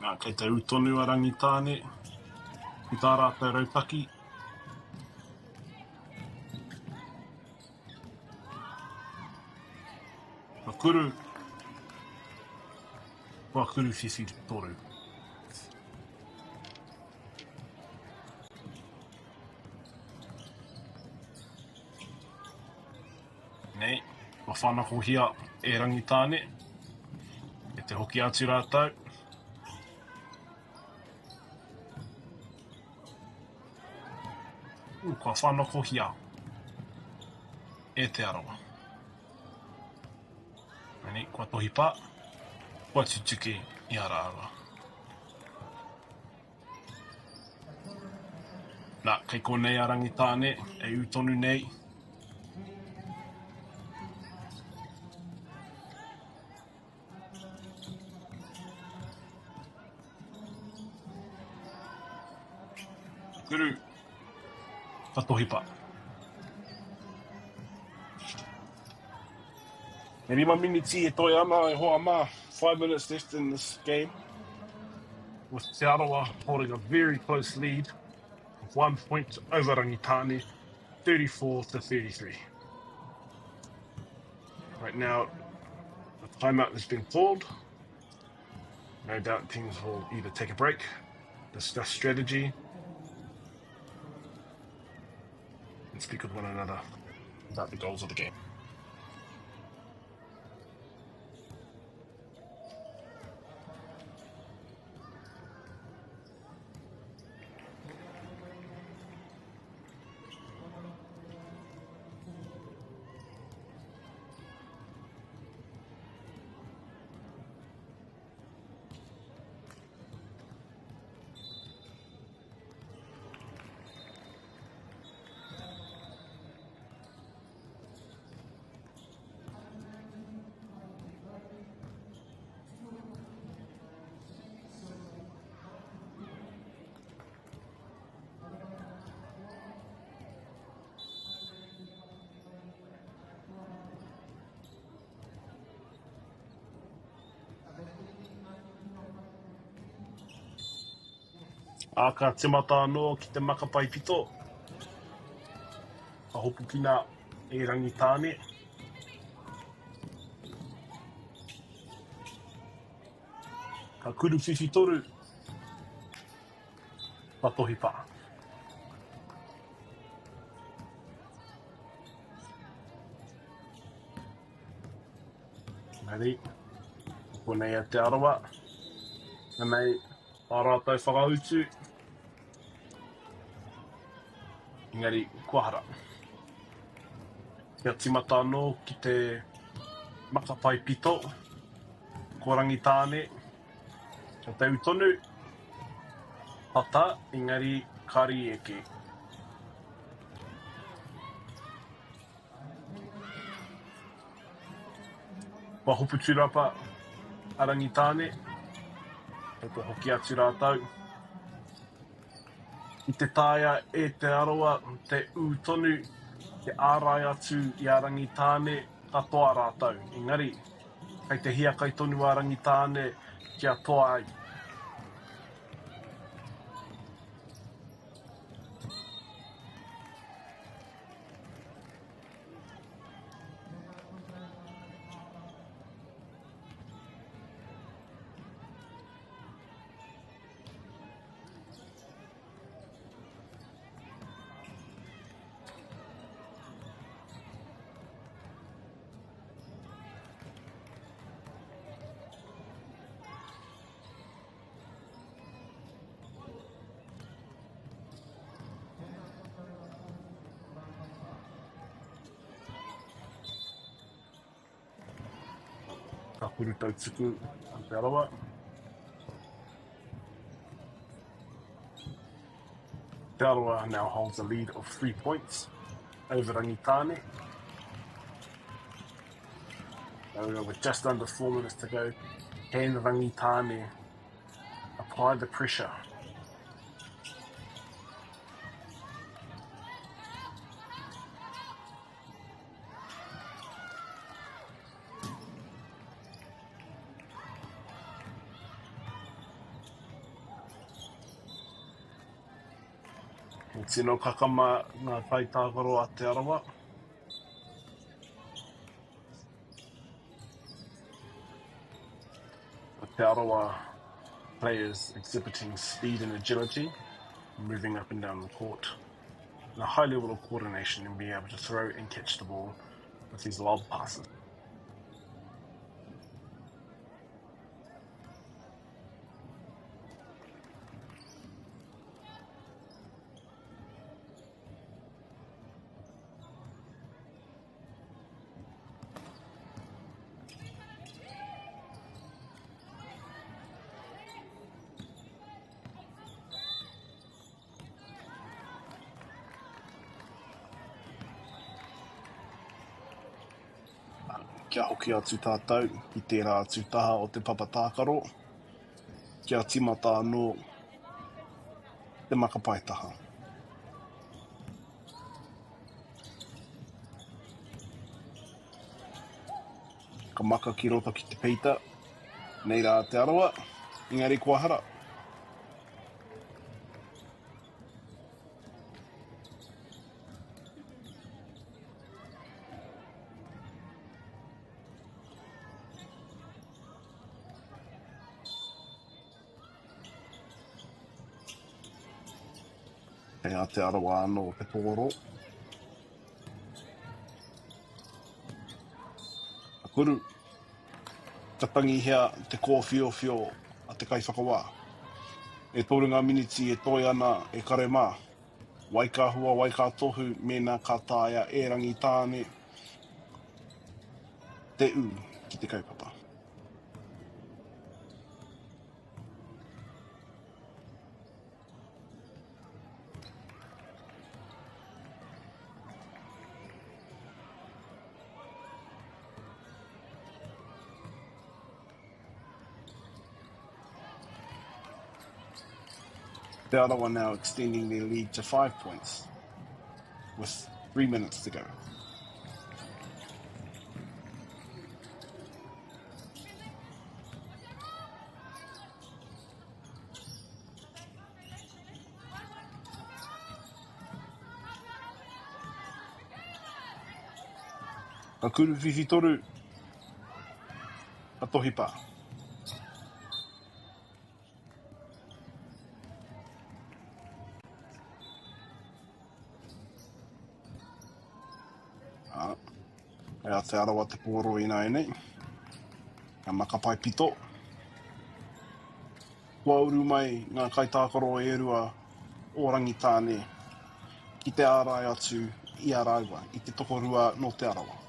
Nā, kei te ū tonu a Rangitāne ki tā rātou rautaki. Ka kuru, kua kuru whiwhi toru. Nei, kua whanakohia e Rangitāne, e te hoki atu rātou. Kua whanakohia e Te Arawa. Nei, kua tohi pā, kua tutuki i a rāua. Nā, kei konei a Rangitāne e ū tonu nei. Guru, ka tohipa. E rima miniti e toe ana e hoa mā. 5 minutes left in this game, with Te Arawa holding a very close lead of 1 point over Rangitāne, 34-33. Right now, the timeout has been called. No doubt teams will either take a break, discuss strategy, and speak with one another about the goals of the game. Ā, ka timata anō ki te maka paipito, ka hopukina e Rangitāne. Ka kuruwhiwhi toru, ka tohi pā. Engari, konei a Te Arawa, anei tā rātou whakautu, engari kua hara. Kia tīmata anō ki te maka pai pito, ko Rangitāne, ko Te Utonu, tata, engari kari eke. Kua hopu turapa a Rangitāne, kei te hoki atu rātou. I te taea e Te Arawa te ū tonu, te ārai atu i a Rangitāne, ka toa rātou. Engari, kei te hiakai tonu a Rangitāne kia toa ai. Ka kuru tautuku a Te Arawa. Te Arawa now holds a lead of 3 points over Rangitāne. With just under 4 minutes to go, can Rangitāne apply the pressure? He tino kakama ngā kaitākaro a Te Arawa. Te Arawa players exhibiting speed and agility, moving up and down the court, and a high level of coordination in being able to throw and catch the ball with these lob passes. Kia hoki atu tātou ki tērā atu taha o te papa tākaro, kia tīmata anō te maka paetaha. Ka maka ki roto ki te peita, nei rā Te Arawa, engari kua hara. Kei a Te Arawa anō te pōro. Ka kuru, ka tangihia te kōwhiowhio a te kaiwhakawā. E toru ngā miniti e toe ana e kare mā. Wai ka hua, wai ka tohu mēnā ka taea e Rangitāne te ū ki te kaupapa. Te Arawa now extending their lead to 5 points with 3 minutes to go. Ka kuruwhiwhi toru, ka tohi pā. Ā, kei a Te Arawa te pōro ināianei. Ka makapae pito. Kua uru mai ngā kaitākaro e rua o Rangitāne ki te ārai atu i a rāua, i te tokorua nō Te Arawa.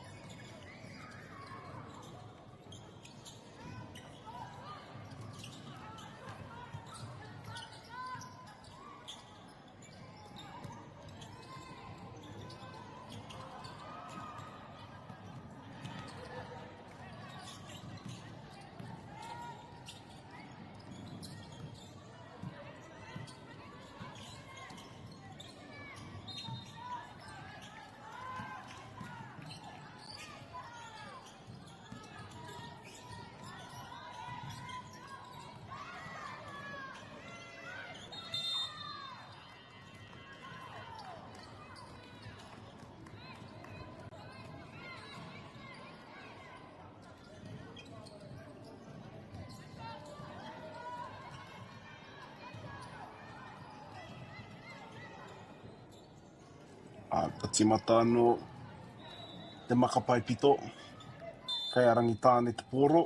Ā, ka tīmata anō te makapae pito, kei a Rangitāne te pōro.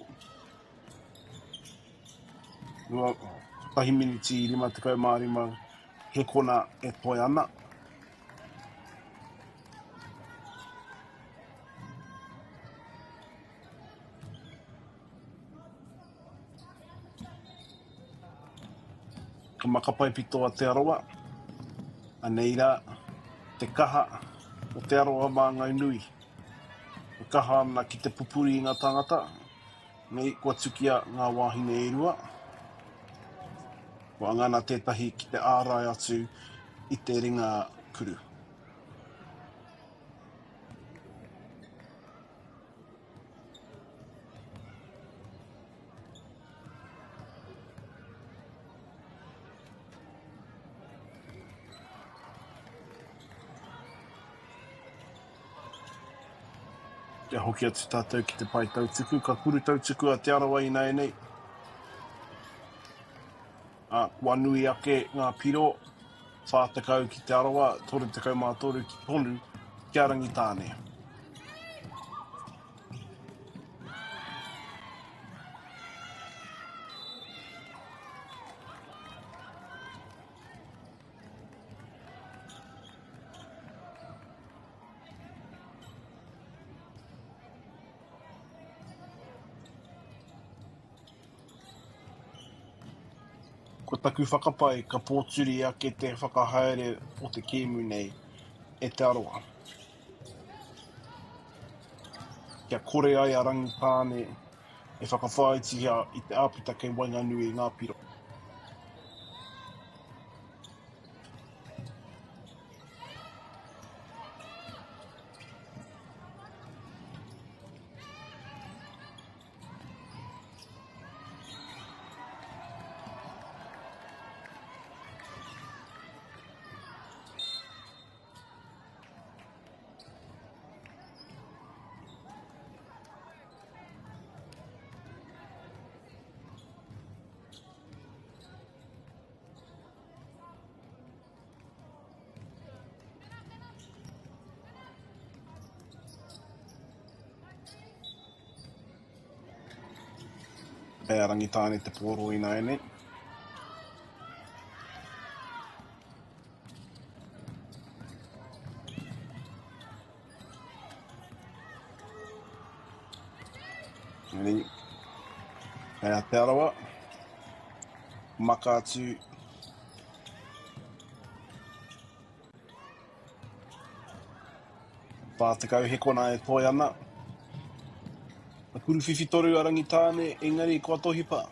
Rua, kotahi miniti 55 hekona e toe ana. Ka makapae pito a Te Arawa, anei rā te kaha o Te Arawa māngai nui. E kaha ana ki te pupuri i ngā tāngata, nei kua tukia ngā wāhine e rua. Kua ngana tētahi ki te ārai atu i te ringa kuru. Kia hoki atu tātou ki te pae tautuku, ka kuru tautuku a Te Arawa ināianei. Ā, kua nui ake ngā piro, 40 ki Te Arawa, 33 ki tonu ki a Rangitāne. Ko taku whakapae ka pōturi ake te whakahaere o te kēmu nei e Te Arawa. Kia kore ai a Rangitāne e whakawhāitihia i te āputa kei waenganui i ngā piro. Kei a Rangitāne te pōro ināianei. Engari, kei a Te Arawa, maka atu 40 hekona e toe ana. A kuruwhiwhitoru a Rangitāne, engari kua tohipa.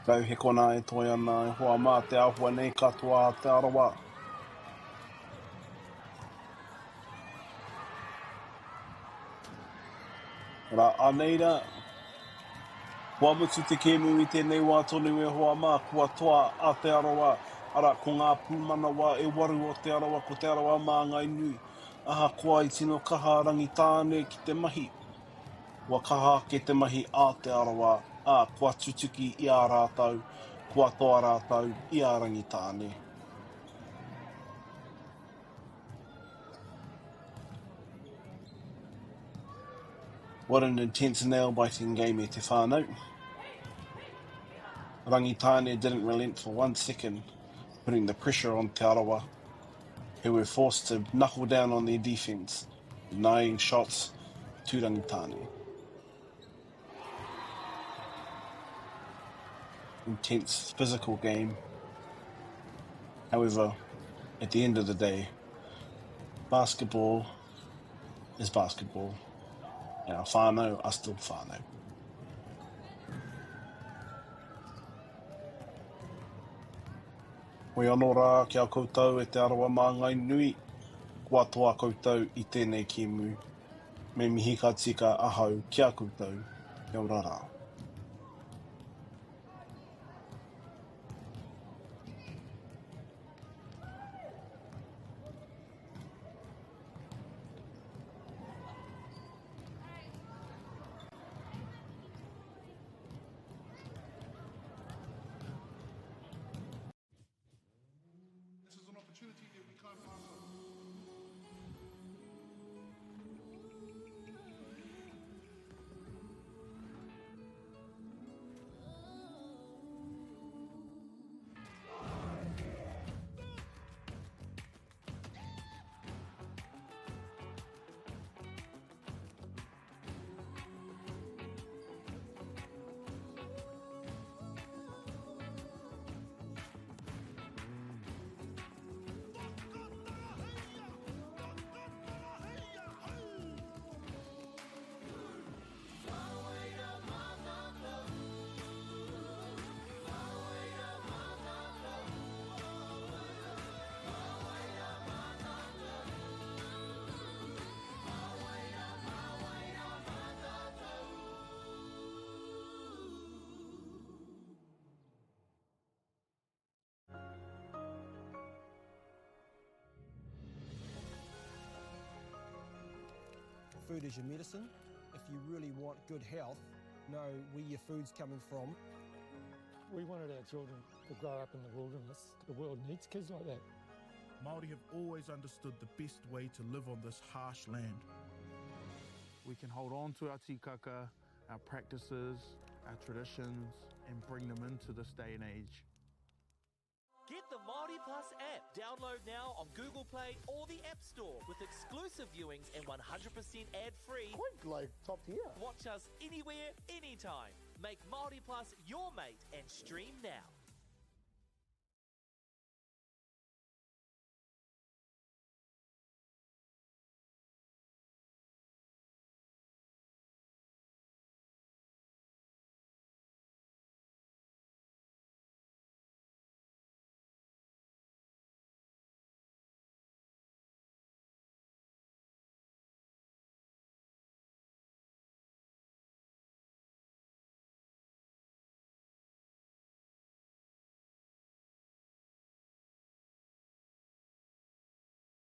Tekau hekona e toe ana e hoa mā te āhua nei katoa a Te Arawa. Rā, anei rā. Kua mutu te kēmu i tēnei wā tonu e hoa mā, kua toa a Te Arawa, arā, ko ngā pūmanawa e waru o Te Arawa, ko Te Arawa māngai nui. Ahakoa i tino kaha a Rangitāne ki te mahi, kua kaha ake te mahi a Te Arawa, ā, kua tutuki i a rātou, kua toa rātou i a Rangitāne. What an intense nail-biting game e te whānau. Rangitāne didn't relent for one second, putting the pressure on Te Arawa, who were forced to knuckle down on their defence, denying shots to Rangitāne. Intense physical game. However, at the end of the day, basketball is basketball. And our whānau are still whānau. Hoi anō rā ki a koutou e Te Arawa māngai nui, kua toa koutou i tēnei kēmu. Me mihi ka tika ahau ki a koutou. Kia ora rā. This is an opportunity that we can't pass up. Food is your medicine. If you really want good health, know where your food's coming from. We wanted our children to grow up in the wilderness. The world needs kids like that. Māori have always understood the best way to live on this harsh land. We can hold on to our tikaka, our practices, our traditions, and bring them into this day and age. Get the Māori Plus app. Download now on Google Play or the App Store with exclusive viewings and 100% ad-free. Quite like top tier. Watch us anywhere, anytime. Make Māori Plus your mate and stream now.